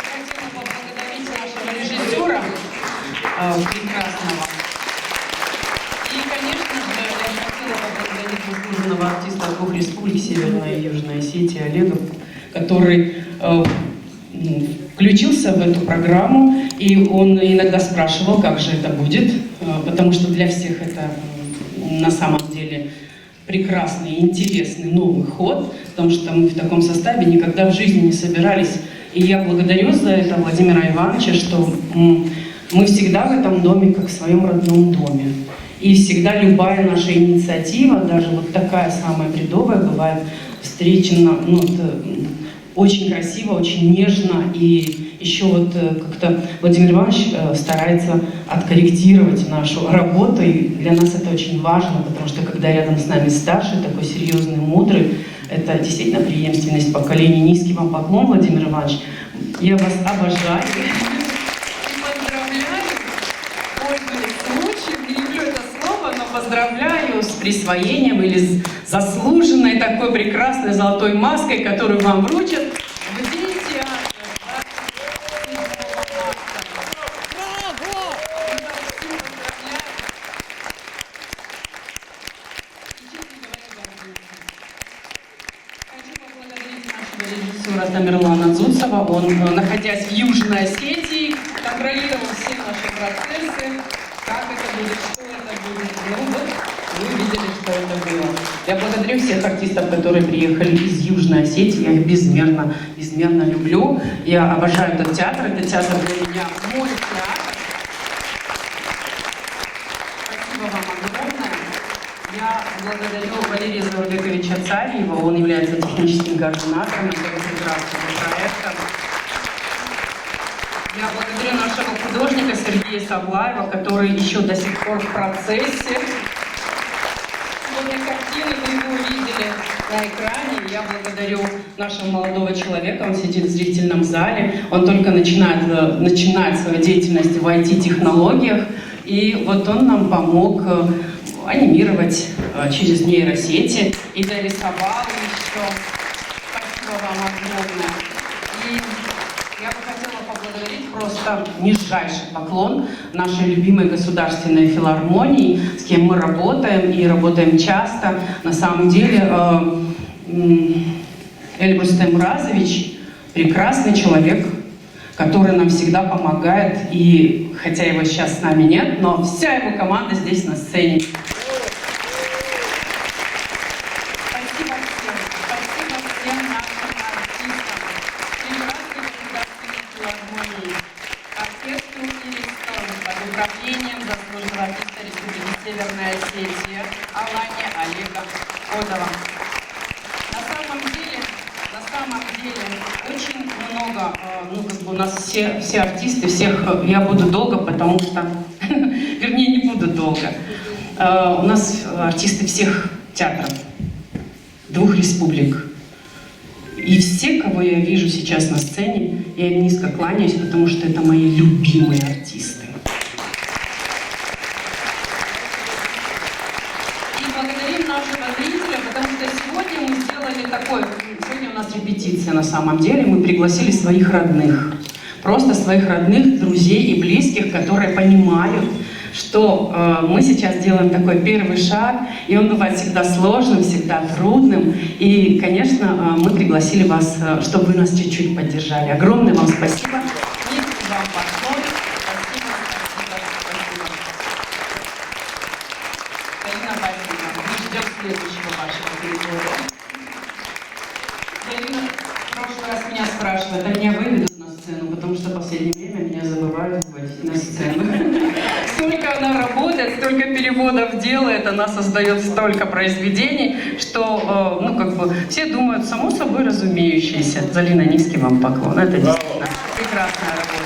Хотела поблагодарить нашего режиссера прекрасного. И, конечно же, я хотела поблагодарить заслуженного артиста двух республик, Северная и Южная Осетия, Олега, который включился в эту программу, и он иногда спрашивал, как же это будет, потому что для всех это на самом деле прекрасный, интересный новый ход, потому что мы в таком составе никогда в жизни не собирались. И я благодарю за это Владимира Ивановича, что мы всегда в этом доме, как в своем родном доме. И всегда любая наша инициатива, даже вот такая самая бредовая, бывает встречена, ну, очень красиво, очень нежно. И еще вот как-то Владимир Иванович старается откорректировать нашу работу. И для нас это очень важно, потому что когда рядом с нами старший, такой серьезный, мудрый, это действительно преемственность поколений. Низкий вам поклон, Владимир Иванович. Я вас обожаю. И поздравляю, пользуясь случаем, не люблю это слово, но поздравляю с присвоением или с заслуженной такой прекрасной золотой маской, которую вам вручат в День театра 27 марта. Браво! Мы вас всех поздравляем. И, честно говоря, гордимся. Хочу поблагодарить нашего режиссера Тамерлана Дзуцова. Он, находясь в Южной Осетии, контролировал все наши процессы, как это будет, что это будет. Ну вот, вы увидели, что это было. Я благодарю всех артистов, которые приехали из Южной Осетии. Я их безмерно, безмерно люблю. Я обожаю этот театр. Этот театр для меня мой театр. Спасибо вам огромное. Я благодарю Валерия Заурбековича Царьева, он является техническим координатором этого прекрасного проекта. Я благодарю нашего художника Сергея Савлаева, который еще до сих пор в процессе. Сегодня картины вы его увидели на экране. Я благодарю нашего молодого человека, он сидит в зрительном зале. Он только начинает, э, начинает свою деятельность в IT-технологиях. И вот он нам помог э, анимировать э, через нейросети и дорисовал еще. Спасибо вам огромное. И я бы хотела поблагодарить просто нижайший поклон нашей любимой государственной филармонии, с кем мы работаем и работаем часто. На самом деле э, Эльбрус Таймуразович прекрасный человек, который нам всегда помогает. И хотя его сейчас с нами нет, но вся его команда здесь на сцене. Спасибо всем. Спасибо всем нашим артистам. Ленинградской государственной филармонии, оркестру «Иристон» под управлением заслуженного артиста Республики Северная Осетия Алане Олега Козова. На самом деле, на самом деле, очень много, э, ну, как бы у нас все, все артисты, всех, э, я буду долго, потому что, вернее, не буду долго. Э, у нас артисты всех театров, двух республик. И все, кого я вижу сейчас на сцене, я им низко кланяюсь, потому что это мои любимые артисты. И благодарим нашего зрителя, потому что сегодня мы сделали такой, сегодня у нас репетиция на самом деле, мы пригласили своих родных. Просто своих родных, друзей и близких, которые понимают, что э, мы сейчас делаем такой первый шаг, и он бывает всегда сложным, всегда трудным. И, конечно, э, мы пригласили вас, э, чтобы вы нас чуть-чуть поддержали. Огромное вам спасибо. Низкий вам поклон. Спасибо, спасибо, спасибо. Галина Васильевна, мы ждем следующего вашего перевода. Галина в прошлый раз меня спрашивает, а меня выведут на сцену, потому что в последнее время меня забывают выводить на сцену. Столько она работает, столько переводов делает, она создает столько произведений, что, э, ну, как бы, все думают, само собой разумеющееся. Залина, низкий вам поклон. Это действительно прекрасная работа.